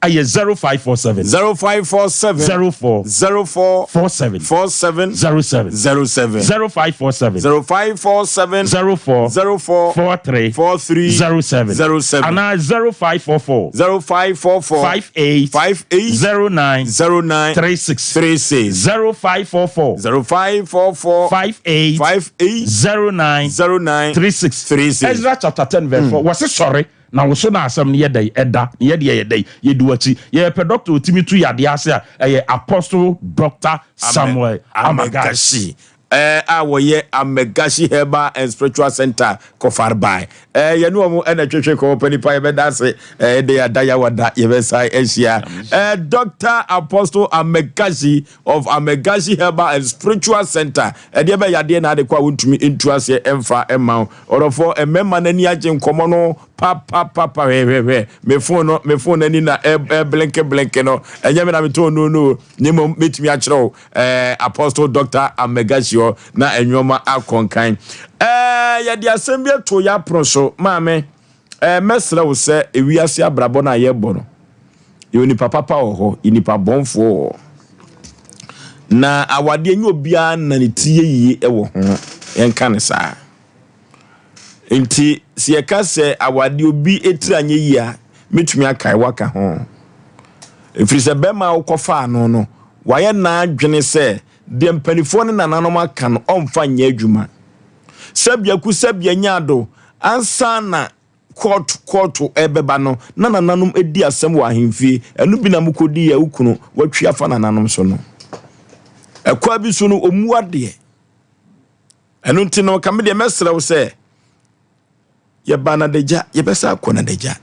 Ɛyɛ 0547. 0547. 04. 04. 47. 47. 07. 07. 0547. 0547. 04. 04. 43. 43. 07. 07. Anaa 0544. 0544. 58. 58. 09. 09. 36. 36. 0544. 0544. 58. 58. 09. 09. 36. 36. Ezra chapter 10 verse 4. Wɔse sɔre na wo so na asɛm no yɛ dɛn? Ɛda. Na yɛ deɛ yɛ dɛn? Yɛdi w'akyi. Yɛpɛ doctor ɔtumi tu yadeɛ ase a, ɛyɛ Apostle Doctor Samuel Amagashi. Amagashi eh, a wɔyɛ Amagashi Herbal and Spiritual Center Kɔfarbae. Eh, yɛne wɔn ɛna twetwe kɔmɔ pɛ nipa yɛbɛda ase eh, de ada yawada yɛbɛsan ahyia. Eh, Dr. Apostle Amagashi of Amagashi Herbal and Spiritual Center. Ɛdeɛ bɛ yadeɛ na ade kɔ a wontumi ntu aseɛ ɛmfa ɛma wo. Ɔdɔfoɔ, mmarima no ani agye nkɔmɔ no papapapa hwɛhwɛhwɛ. Me phone no, me phone no ani na ɛblinke blinke no. Ɛnyɛ me na metɔn no no o. Na mmom mɛtumi akyerɛ wo eh, Apostle Dr. Amagashi hɔ na nneɛma akɔ nkan. Eh, yɛde asɛm bi ato yɛ apono so. Maame, eh, mɛsrɛ wo sɛ ewiase abrabɔ no a yɛbɔ no, yɛwɔ nipa papa wɔ hɔ, yɛ nipa bɔnfoɔ wɔ hɔ. Na awadeɛ nyɛ obiara na ne ti yɛ yie wɔ ho. Yɛnka ne saa. Nti sɛ yɛka sɛ awadeɛ obi tiri anyɛ yie a, mɛtumi akae waka ho. Ɛfiri sɛ bɛrima a wokɔfaa no no, wayɛ n'adwene sɛ deɛ mpanimfoɔ ne nananom aka no ɔmfa nyɛ adwuma. Sɛbea ku sɛbea nya ado, ansa na kɔɔto kɔɔto ɛbɛba no, na nananom di asɛm wɔ ahemfie. Ɛno bi na mokɔdi yɛ wo kunu watwi afa nananom so no. Ɛkwan bi so no, ɔmmu adeɛ. Ɛno nti no, ka me deɛ mɛsrɛ wo sɛ, yɛba nadagya, yɛbɛsa akɔ nadagya.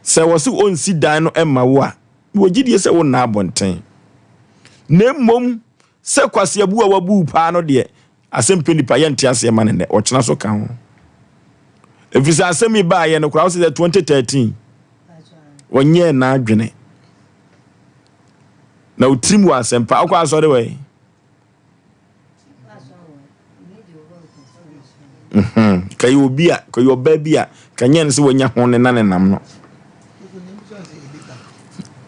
Sɛ wɔ se ɔnsi dan no mma wo a, mewɔ gyidie sɛ wonna abɔnten. Na mmom, sɛ kwaseabu a wabu paa no deɛ, asɛm pɛ nipa yɛnte aseɛ ma no nnɛ, ɔkyena so ka ho. Ɛfiri sɛ asɛm yi baayɛ no koraa, wo sɛ 2013, wɔnyɛɛ n'adwene. Na wo tirim wɔ asɛmpa, wokɔ asɔre wɔ yi? Mhm. Ka yɛ obi a, ka yɛ ɔbaa bi a, ka nyɛ no sɛ wanya ho ne na ne nam no.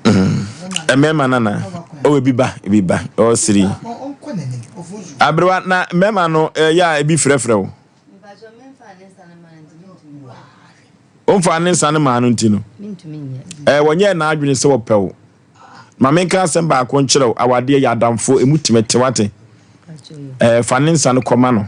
Mhm. Mmarima nana, oh ebi ba, ebi ba, ɔsiri. Aberewa na mmarima no ɛyɛ a ebi frɛfrɛ wo. Womfa ne nsa no maa no nti no, ɛɛ wɔnyɛɛ n'adwene sɛ wɔpɛ wo. Ma menka asɛm baako nkyerɛ wo, awadeɛ yɛ adamfoɔ, emu tumi te wate. Ɛɛ fa ne nsa no kɔma no.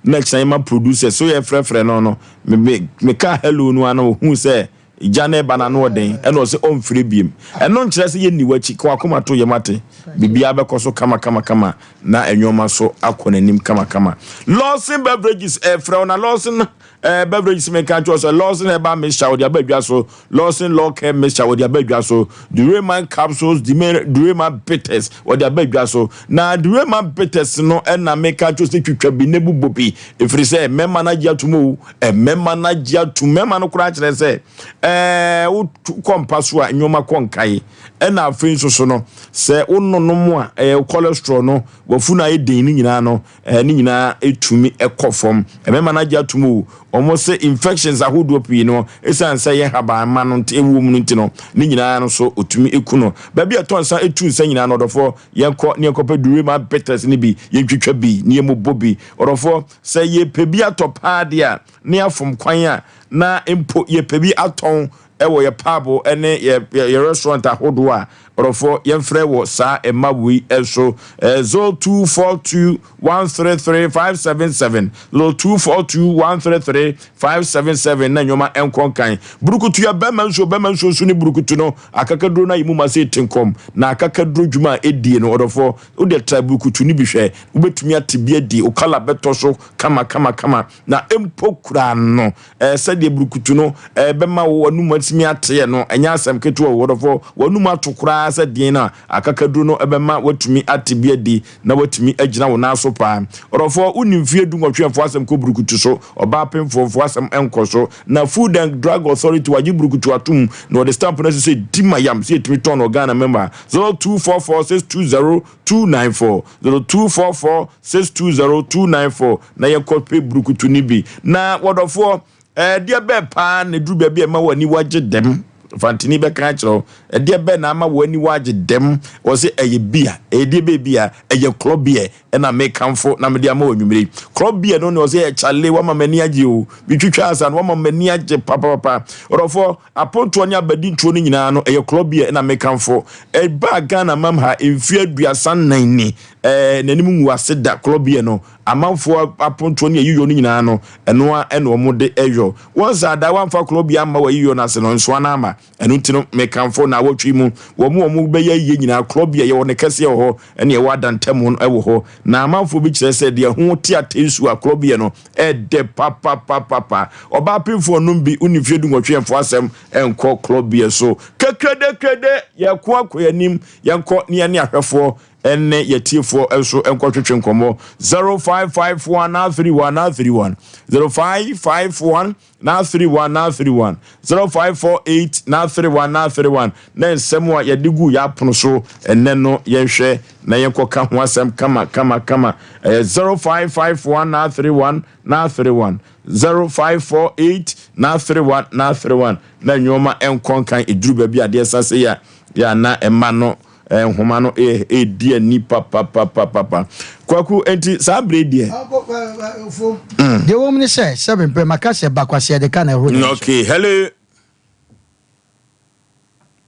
Na kyena yɛma producers so yɛfrɛfrɛ no no, me me mekaa hello no ara na ohuu sɛ gya no reba no ano ɔden, ɛna ɔse ɔmfrɛ biem. Ɛno nkyerɛ sɛ yɛnni w'akyi, ka w'akoma to yam ate, biribiara bɛkɔ so kama kama kama na nneɛma nso akɔ n'anim kama kama. Lawson Beverages ɛfrɛ wo na Lawson eh, Beverages meka kyerɛ wo sɛ Lawson Herbal Mixture wɔde aba adwa so, Lawson Law Care Mixture wɔde aba adwa so, Dureman Capsules, Dureman Bitters wɔde aba adwa so. Na Dureman Bitters no ɛna meka kyerɛ wo sɛ twitwa bi na bobɔ bi, ɛfiri sɛ mmarima no agye atom o. Mmarima no agye atum. Mmarima no koraa kyerɛ sɛ ɛɛ wokɔ mpa so a nneɛma kɔ nkae. Ɛna afei nso so no sɛ wononom a ɛyɛ cholesterol no wafunu ayɛ den no nyinaa no ɛɛ ne nyinaa etumi ɛkɔ fam. Mmarima no agye atum o. Wɔn sɛ infections ahodoɔ pii no esiane sɛ yɛ habanma no nti ɛwɔ mu no nti no ne nyinaa no so otumi eku no. Baabi a ɛtɔ nsa etu nsa nyinaa no ɔdɔfoɔ yɛnkɔ ne yɛnkɔpɛ Durema bitters no bi yɛntwitwa bi ne yɛmmobɔ bi ɔdɔfoɔ. Sɛ yɛrepɛ bi atɔ paa deɛ a, na yɛafom kwan a na mpo yɛpɛ bi atɔn wɔ yɛ pub ne yɛ restaurant ahodoɔ a, ɔdɔfoɔ yɛmfrɛ wɔ saa mma wei so, 0242 133 577, 0242 133 577 na nneɛma nkɔ nkan. Burukutu yɛ bɛrima nsuo, bɛrima nsuo nso ne burukutu no, akakaduro no ayi mu ma sɛ ɛte nkɔm, na akakaduro dwuma a ɛdie no, ɔdɔfoɔ Wo deɛ tra burukutu no bi hwɛ, wobɛtumi ate bi adi, wo kala bɛtɔ so kama kama kama, na mpo koraa no, eh, sɛdeɛ burukutu no eh, bɛma wo w'anum atumi ateɛ no, ɛnyɛ asɛm ketewa o, ɔdɔfoɔ, w'anum ato koraa sɛ deɛn no a, akakaduro no bɛma woatumi ate bi adi na woatumi agyina wo nan so paa. Ɔdɔfoɔ, wonni mfeɛ dunwɔtwe a, mfa w'asɛm kɔ burukutu so, ɔbaa pemfoɔ, mfa w'asɛm nkɔ so, na Food and Drug Authority wɔagye burukutu atom na wɔde stamp no asi sɛ di ma yam sɛ yɛtumi tɔn no wɔ Ghana mɛma 0244 620 294 0244 620 294 na yɛnkɔ pɛ burukutu no bi. Na wɔdɔfoɔ, ɛdeɛ bɛɛ paa na ɛduru baabi a ɛma w'ani wagye dɛm? Fantini bɛka akyerɛ wo. Ɛdeɛ bɛɛ na ama w'ani wagye dɛm? Wɔ sɛ ɛyɛ bia. Ɛyɛ deɛ bɛɛ bia? Ɛyɛ klɔ beer ɛna mekamfo na mede ama wɔ anwummere yi. Klɔ beer no na ɔsɛ yɛ kyale wama m'ani agye o. Metwitwa asa no wama m'ani agye papapapa. Ɔdɔfoɔ, Apontoɔ ne abadintoɔ no nyinaa no, ɛyɛ klɔ beer na mekamfo. Ɛbaa Ghana mam ha mfeɛ 34 ni, ɛɛ n'anim ngu ase da. Klɔ beer no, amanfoɔ apontoɔ ne ayiyɔ no nyinaa no, ɛno ara na wɔde yɔ. Wɔn saa da wɔamfa klɔ beer amma wɔ ayiyɔ no ase no, nsoa no ama. Ɛno nti no, mekamfo naawɔtwe yi mu, wɔn a wɔbɛyɛ ayie nyinaa, klɔ beer, yɛwɔ ne kɛseɛ wɔ hɔ, ɛne ɛwɔ adantamu no wɔ hɔ. Na amanfoɔ bi kyerɛ sɛ deɛ ho te atɛnsuo a klɔ beer no, Ɛdɛ papapapapa. Ɔbaa pemfoɔ nom bi, wonni mfeɛ dunwɔtwe yɛmfa asɛm nkɔ club beer so. Kekredekede! Yɛko akɔ yɛn anim, yɛnkɔ ne yɛne ahwɛfoɔ ne yɛtiefoɔ nso nkɔtwetwe nkɔmmɔ. 0551 931 931 0551 931 931 0548 931 931 Na nsɛm a yɛde guu yɛn apono so ɛnnɛ no, yɛnhwɛ na yɛnkɔka ho asɛm kama kama kama. Ɛyɛ 0551 931 931, 0548 931 931. Na nneɛma nkɔ nkan, ɛduru baabi a adeɛ sa sei a, yɛ a na ɛma no nhoma no ɛredi ani papapapapa. Kwaku, enti saa bere deɛ. Deɛ ɛwɔ mu ne sɛ, sɛbe mprɛ maka sɛ bakwaseɛ de ka na ɛhoro nyame so. Okay, hello.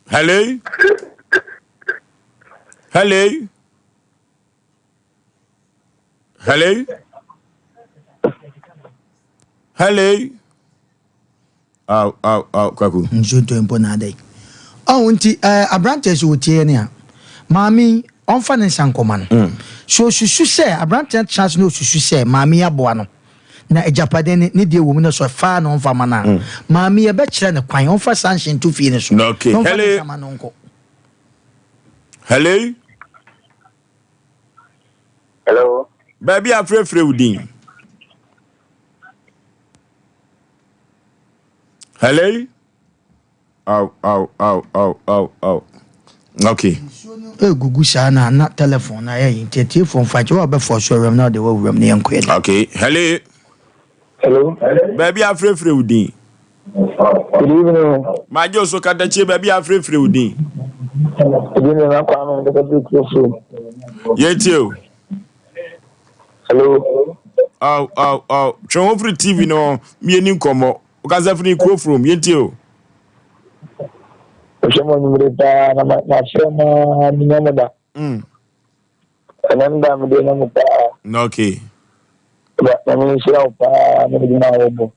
Hello? Hello? Hello? Hello? Aw, aw, aw, kwaku. Nsuo ntɔ mpo na adɛn. Ɔho nti eh, aberanteɛ sɛ ɔtie ne a, maame yi ɔmfa ne nsa nkɔma no. Sɛ ɔsusu sɛ, aberanteɛ tena ase na ɔsusu sɛ maame yi aboa no, na agyapadeɛ no ne deɛ wɔ mu no sɛ ɔfa na ɔmfa ma no a, maame yi ɛbɛkyerɛ no kwan, ɔmfa saa nhyɛ nto fie no so, na Okay. ɔmfa ne Hello? nsa ma no nkɔ. Hello? Hello. Baabi a frɛfrɛ wo din. Hello? Aw, aw, aw, aw, aw, aw. Okay. Egugu saa na na telephone na ayɛ yi nti atiefoɔ mfa nkyɛ wo a wobɛfɔ so awuram na wode wawuram na yɛnkɔ yɛn. Okay. Hello. Hello. Baabi a frɛfrɛ wo din. Good evening. Magye wo so katakyie baabi a frɛfrɛ wo din. Good evening, na Kwame nkasa firi Kurofo. Yɛtie o. Hello. Aw, aw, aw. Twɛn ho firi TV no mieni nkɔmmɔ. Wokasa firi kuro from yɛntie o. Mehwɛ mo anwummere paa na mafrɛ mo a menya mo da. Mm. Ɛnɛ no da mede na mo paa. Okay. Agya, Nyame nhyira wo paa ne adwuma a wobɔ.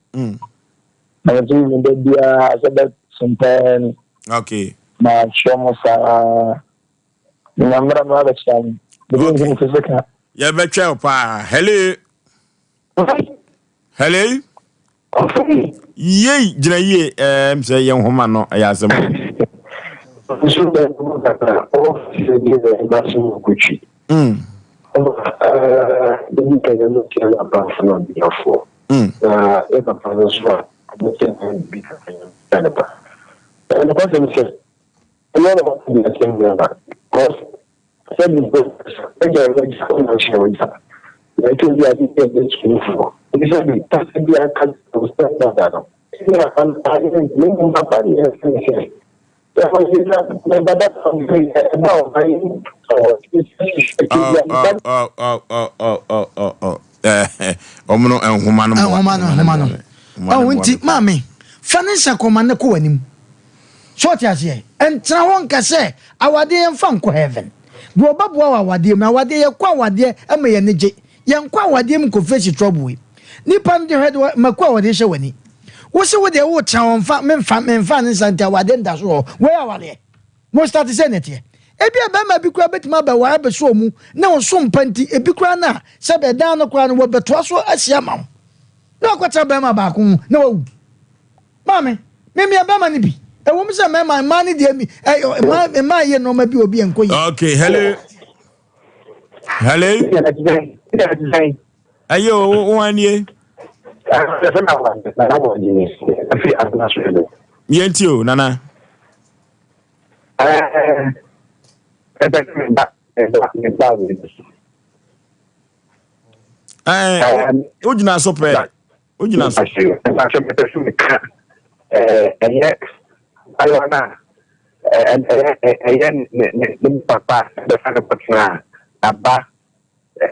Na mete me da biara sɛ bɛsom pɛɛ ni. Okay. Na hwɛ mo saa. Nya mmerɛ no abɛkyerɛ me. Mede nti me sese ka. Yɛbɛtwɛ wo paa. Hello. Hello. Yei gyina yie ɛɛm sɛ yɛn nhoma no ɛyɛ asɛm. Nso bɛ mu kakra ɔwɔ sɛ bi na ɛba so wɔ kotwi. Ɛdi kan yɛn tia no abrafo na abiafoɔ. Na yɛ papa no nso a ɔbɛkyɛ na bi kakra yɛn tia ne ba. Ɛyɛ nokwasɛm sɛ ɛnyɛ na wɔn de asɛm nyinaa ba. Because Sɛ bi mpo agya wɔ agya wo na ɔhyɛ wo gya. Na ɛtɔ bi a bi yɛ bɛ sukuufoɔ. Ebi sɛ bi kasa bi aka wo sɛ dada no. Ebi na papa no ayɛ nti ne mmom papa deɛ ɛsɛ ne sɛ. Sɛ ɔyɛ na ne ba da fam sɛ yɛ ɛba ɔba yi ɔwɔ Ɔmo no nhoma no Nhoma no nhoma no. Ɔho nti maame fa ne nsa kɔma ne kɔ w'anim. So ɔte aseɛ? Ɛntena hɔ nka sɛ awadeɛ yɛmfa nkɔ heaven. Deɛ ɔbɛboa wɔ awadeɛ mu, awadeɛ yɛkɔ awadeɛ ma yɛn ani gye. Yɛnkɔ awadeɛ mu nkɔ face trouble yi. Nipa no de hwɛ de mako a wɔde hyɛ w'ani. Wo se wo deɛ wotena hɔ mfa memfa memfa ne nsa nti awadeɛ nda so wɔ hɔ. Wei awadeɛ. Mo start sɛ na ɛteɛ. Ebia barima bi koraa bɛtumi abɛware abɛsɔ mu na ɔso mpa nti ebi koraa no a sɛ bɛdan no koraa no wɔbɛtoa so asi ama wo. Na wakɔtena barima baako ho na wawu. Maame, me mea bɛrima no bi. Ɛwɔ mu sɛ mmarima mmaa no deɛ mi ɛ mmaa mmaa yɛ nneɛma bi obi ɛnkɔ yie. Okay, hello. Hello. Ɛyɛ o, wo anie. Yɛn ti o, nana. Ɛɛ, wogyina so pɛ. Wogyina so. Mpakyɛ mepɛ sɛ meka ɛyɛ ayewa no a ɛyɛ ɛyɛ ne ne ne papa bɛfa no kɔtena aba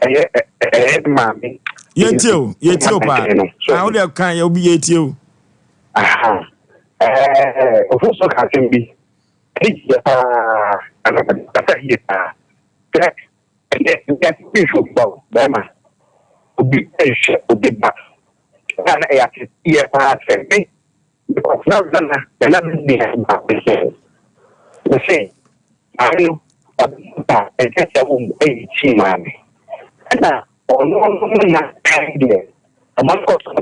ɛyɛ ɛyɛ ne maame. Yɛtie o, yɛtie o paa. Ah, wode ka yɛ obi yɛtie o. Aha. Ɛɛ ofoso ka asɛm bi. Ɛne yɛ paa. Ɛna kasa yie paa. Sɛ Ɛnnɛ, wiase bi nhwɛ obi ba o, barima, obi nhwɛ obi ba. Ɛyɛ a na ɛyɛ ateteɛ paa sɛ me, mekɔtena me nana, me nana nua baako nkyɛn. Mese, maame no, ɔde me ba nkyɛnkyɛn wɔ mu ɛyɛ kyii maa me. Ɛna ɔno no nana kan deɛ, ɔma no kɔtɔ no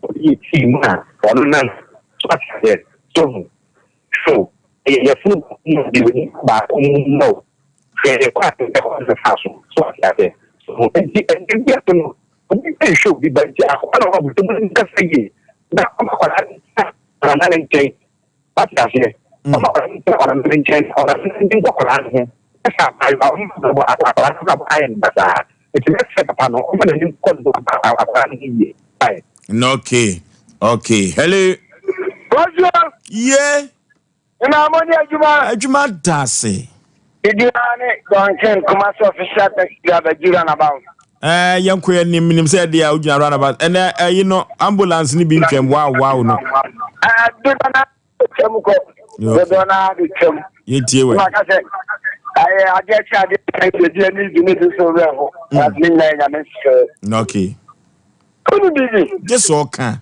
ɔde yɛ tii maa ɔno nana. So ate aseɛ? So ho. So, ɛyɛ yafunu baako mu deɛ onipa baako mu mma o. Hwɛ yɛ kwan a ɛkwan no faa so. So wate aseɛ? So enti ɛnɛ wiase no, obi nhwɛ obi ba nti akwadaa na ɔwɔ abotɔ mu no nkasa yie na ɔma akwadaa no ntena ɔnana ne nkyɛn. Wate aseɛ? Ɔma akwadaa no ntena ɔnana ne nkyɛn na ɔnana no ndi nkɔ akwadaa no ho. Ɛsɛ abaayewa ɔma abrabɔ akwadaa no abrabɔ ayɛ no basaa. Nti mɛsrɛ papa no ɔma n'ani nkɔ ne ho akwadaa no ho yie. Bye. Okay, okay. Hello. Bonjour. Yeah. Ina mo ni adwuma. Adwuma da ase. Idi ne Duncan Kumasi official taxi driver di runabout. Eh, yɛn kɔ yɛn nim nim sɛ ɛde a wogyina runabout. Ɛnɛ ɛyi no ambulance ni bi ntwam wow wow no. Eh, dodo na twam kɔ. Dodo na de twam. Yɛn tie wɛ. Maka sɛ ɛyɛ adeɛ kye adeɛ kye adeɛ ne di ne di so wɛ ho. Ne nyinaa nyame sɛ. Okay. Wone biribi? Gye sɛ ɔka.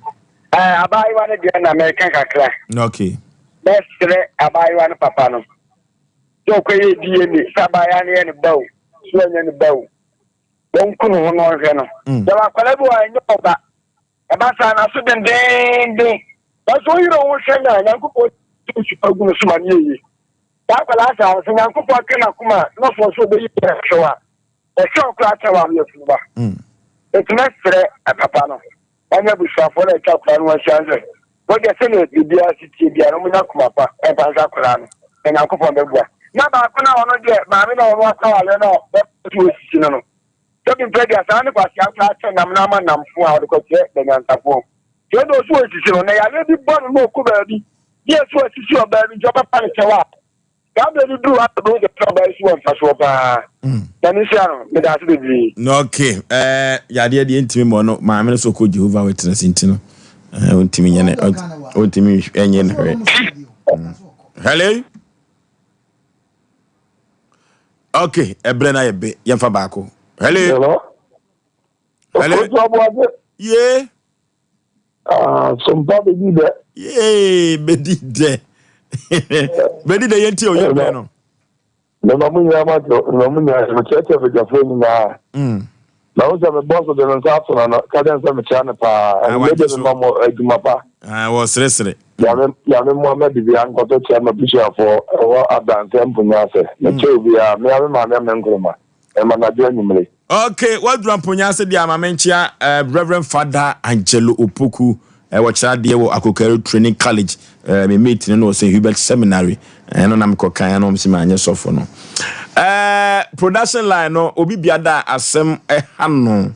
Ɛɛ, abaayewa no deɛ na mɛka kakra. Okay. Mɛsrɛ abaayewa no papa no sɛ ɔkɔyɛ DNA sɛ abaayewa no yɛ ne ba o, sɛ ɔnyɛ ne ba o. Wɔnku ne ho na ɔnhwɛ no. Mm. Yɛwɔ akwadaa bi wɔ a ɛnyɛ ɔba. Ɛba saa n'aso dendeenden. Nanso woyere wo ho hwɛ no a, Nyankopɔn tu nsu pa gu no so ma no yɛ yie. Saa akwadaa saa no, sɛ Nyankopɔn ka n'akoma na ɔfɔ so ɔbɛyi hwɛ a, Ɔhwɛ wo koraa kyɛn w'ano afunu ba. Enti mɛsrɛ papa no ne abusuafoɔ no a atwa akwadaa no ho ahyia no sɛ, wɔn deɛ sɛdeɛ biribiara si teɛ biara no, wɔnya akoma pa mfa nhwɛ akwadaa no, na Nyankopɔn bɛboa. Na baako no a ɔno deɛ maame no a ɔno akɔ awareɛ no a bɛrima so ɔsisi no no, sɛbi mpɛ deɛ saa ne kwasea koraa kyɛ nam no ama nnamfo a ɔde kɔkyerɛ banyansafoɔ. Sɛ ɔde ɔso ɔsisi no, na yareɛ bi bɔ no na ɔkɔ baabi, ne ɛso asisi ɔbaa bi nti ɔbɛpa no kyɛw a, Saa berɛ no duru a wobɛhu sɛ sɛ ɔbaa yi so wɔ mfasoɔ paa. Nyame nhyira no. Meda ase bebree. Okay, eh, yadeɛ deɛ ntumi mmɔ no maame no so kɔ Jehovah Witness nti no eh, ɔntumi nyɛ ne ɔntumi nyɛ ne hwɛ. Hello. Okay, ɛbrɛ no ayɛ be yɛmfa baako. Hello. Hello. Hello. Ye. Ah, sompa bedi dɛ. Yee, bedi dɛ. Bedi dɛ yɛn ti o yɛ bɛn no. Mema mo nyinaa ma to, mema mo nyinaa, mekyerɛkyerɛ badwafoɔ nyinaa. Mm. Na wo sɛ me bɔso de ne nsa ato n'ano, ka kyerɛ no sɛ mekyea no paa. Ah, Ɛnna wagye de so. mema mo adwuma pa. Ah, wɔseresere. Nyame, Nyame mmoa ma biribiara nkɔtɔ kyea m'abusuafoɔ ɛwɔ Adanse Mponya ase. Mekyɛ obiara, me ara me maame Ame Nkrumah. Ɛma anadwo anwummere. Ok, waduru Amponya ase deɛ ama menkyea eh, Reverend Father Angelo Opoku eh, wɔkyerɛ adeɛ wɔ Akokari Training College eh, me mate no no wɔ St. Hubert Seminary eh, ɛno na mekɔ kan no sɛ manyɛ sɔfo no eh, production line no obi biada a asɛm ɛha no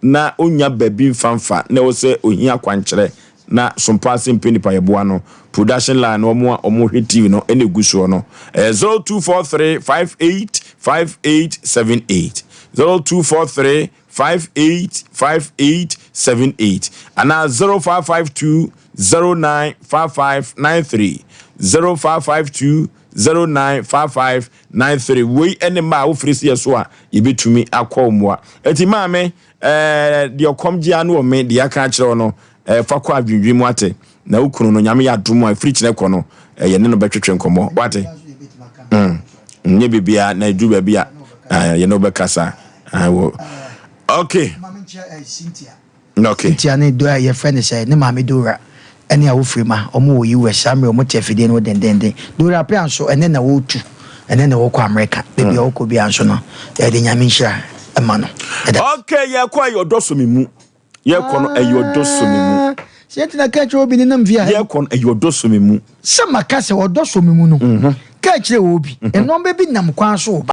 na ɔnnya baabi mfa mfa na ɛwɔ sɛ ɔhia akwankyerɛ na sompa ase mpɛ nipa yɛboa no production line no wɔn a wɔn hwɛ TV no ɛna egu soɔ no ɛyɛ 0243 58 58 78 0243 58 58 78 anaa 0552 09 55 93 0552 09 55 93 wei ɛne mma a wofiri seɛ so a yɛbɛtumi akɔ mmoa ɛti maame ɛɛ deɛ ɔkɔm gye ano wɔ me deɛ aka akyerɛ wo no ɛɛ fa kɔ adwendwen mu ate na wo kunu no nyame yɛ adom a ɛfiri kyerɛ kɔ no ɛyɛ ne no bɛtwetwe nkɔmmɔ wate mm nyɛ biribiara na ɛduru baabi a yɛne wo bɛkasa wɔ okay Okay. Cynthia ne Dora a yɛfrɛ no sɛ ne maame Dora ne Awofiri ma wɔn wɔ US saa mmerɛ wɔn te afidie no ho dendenden. Dora Appiah nso ɛnɛ na wɔretu, ɛnɛ na wɔkɔ Amerika. Baabi a ɔkɔ biara nso no yɛde Nyame nhyira ma no. Ɛda. Okay, yɛkɔ ɛyɛ ɔdɔ sɔ me mu. Yɛkɔ no ɛyɛ ɔdɔ sɔ me mu. Sɛ nti na ka kyerɛ obi ne nam fie ha. Yɛkɔ no ɛyɛ ɔdɔ sɔ me mu. Sɛ maka sɛ ɔdɔ sɔ me mu no, ka kyerɛ obi. Nnoɔma bi nam kwan so reba.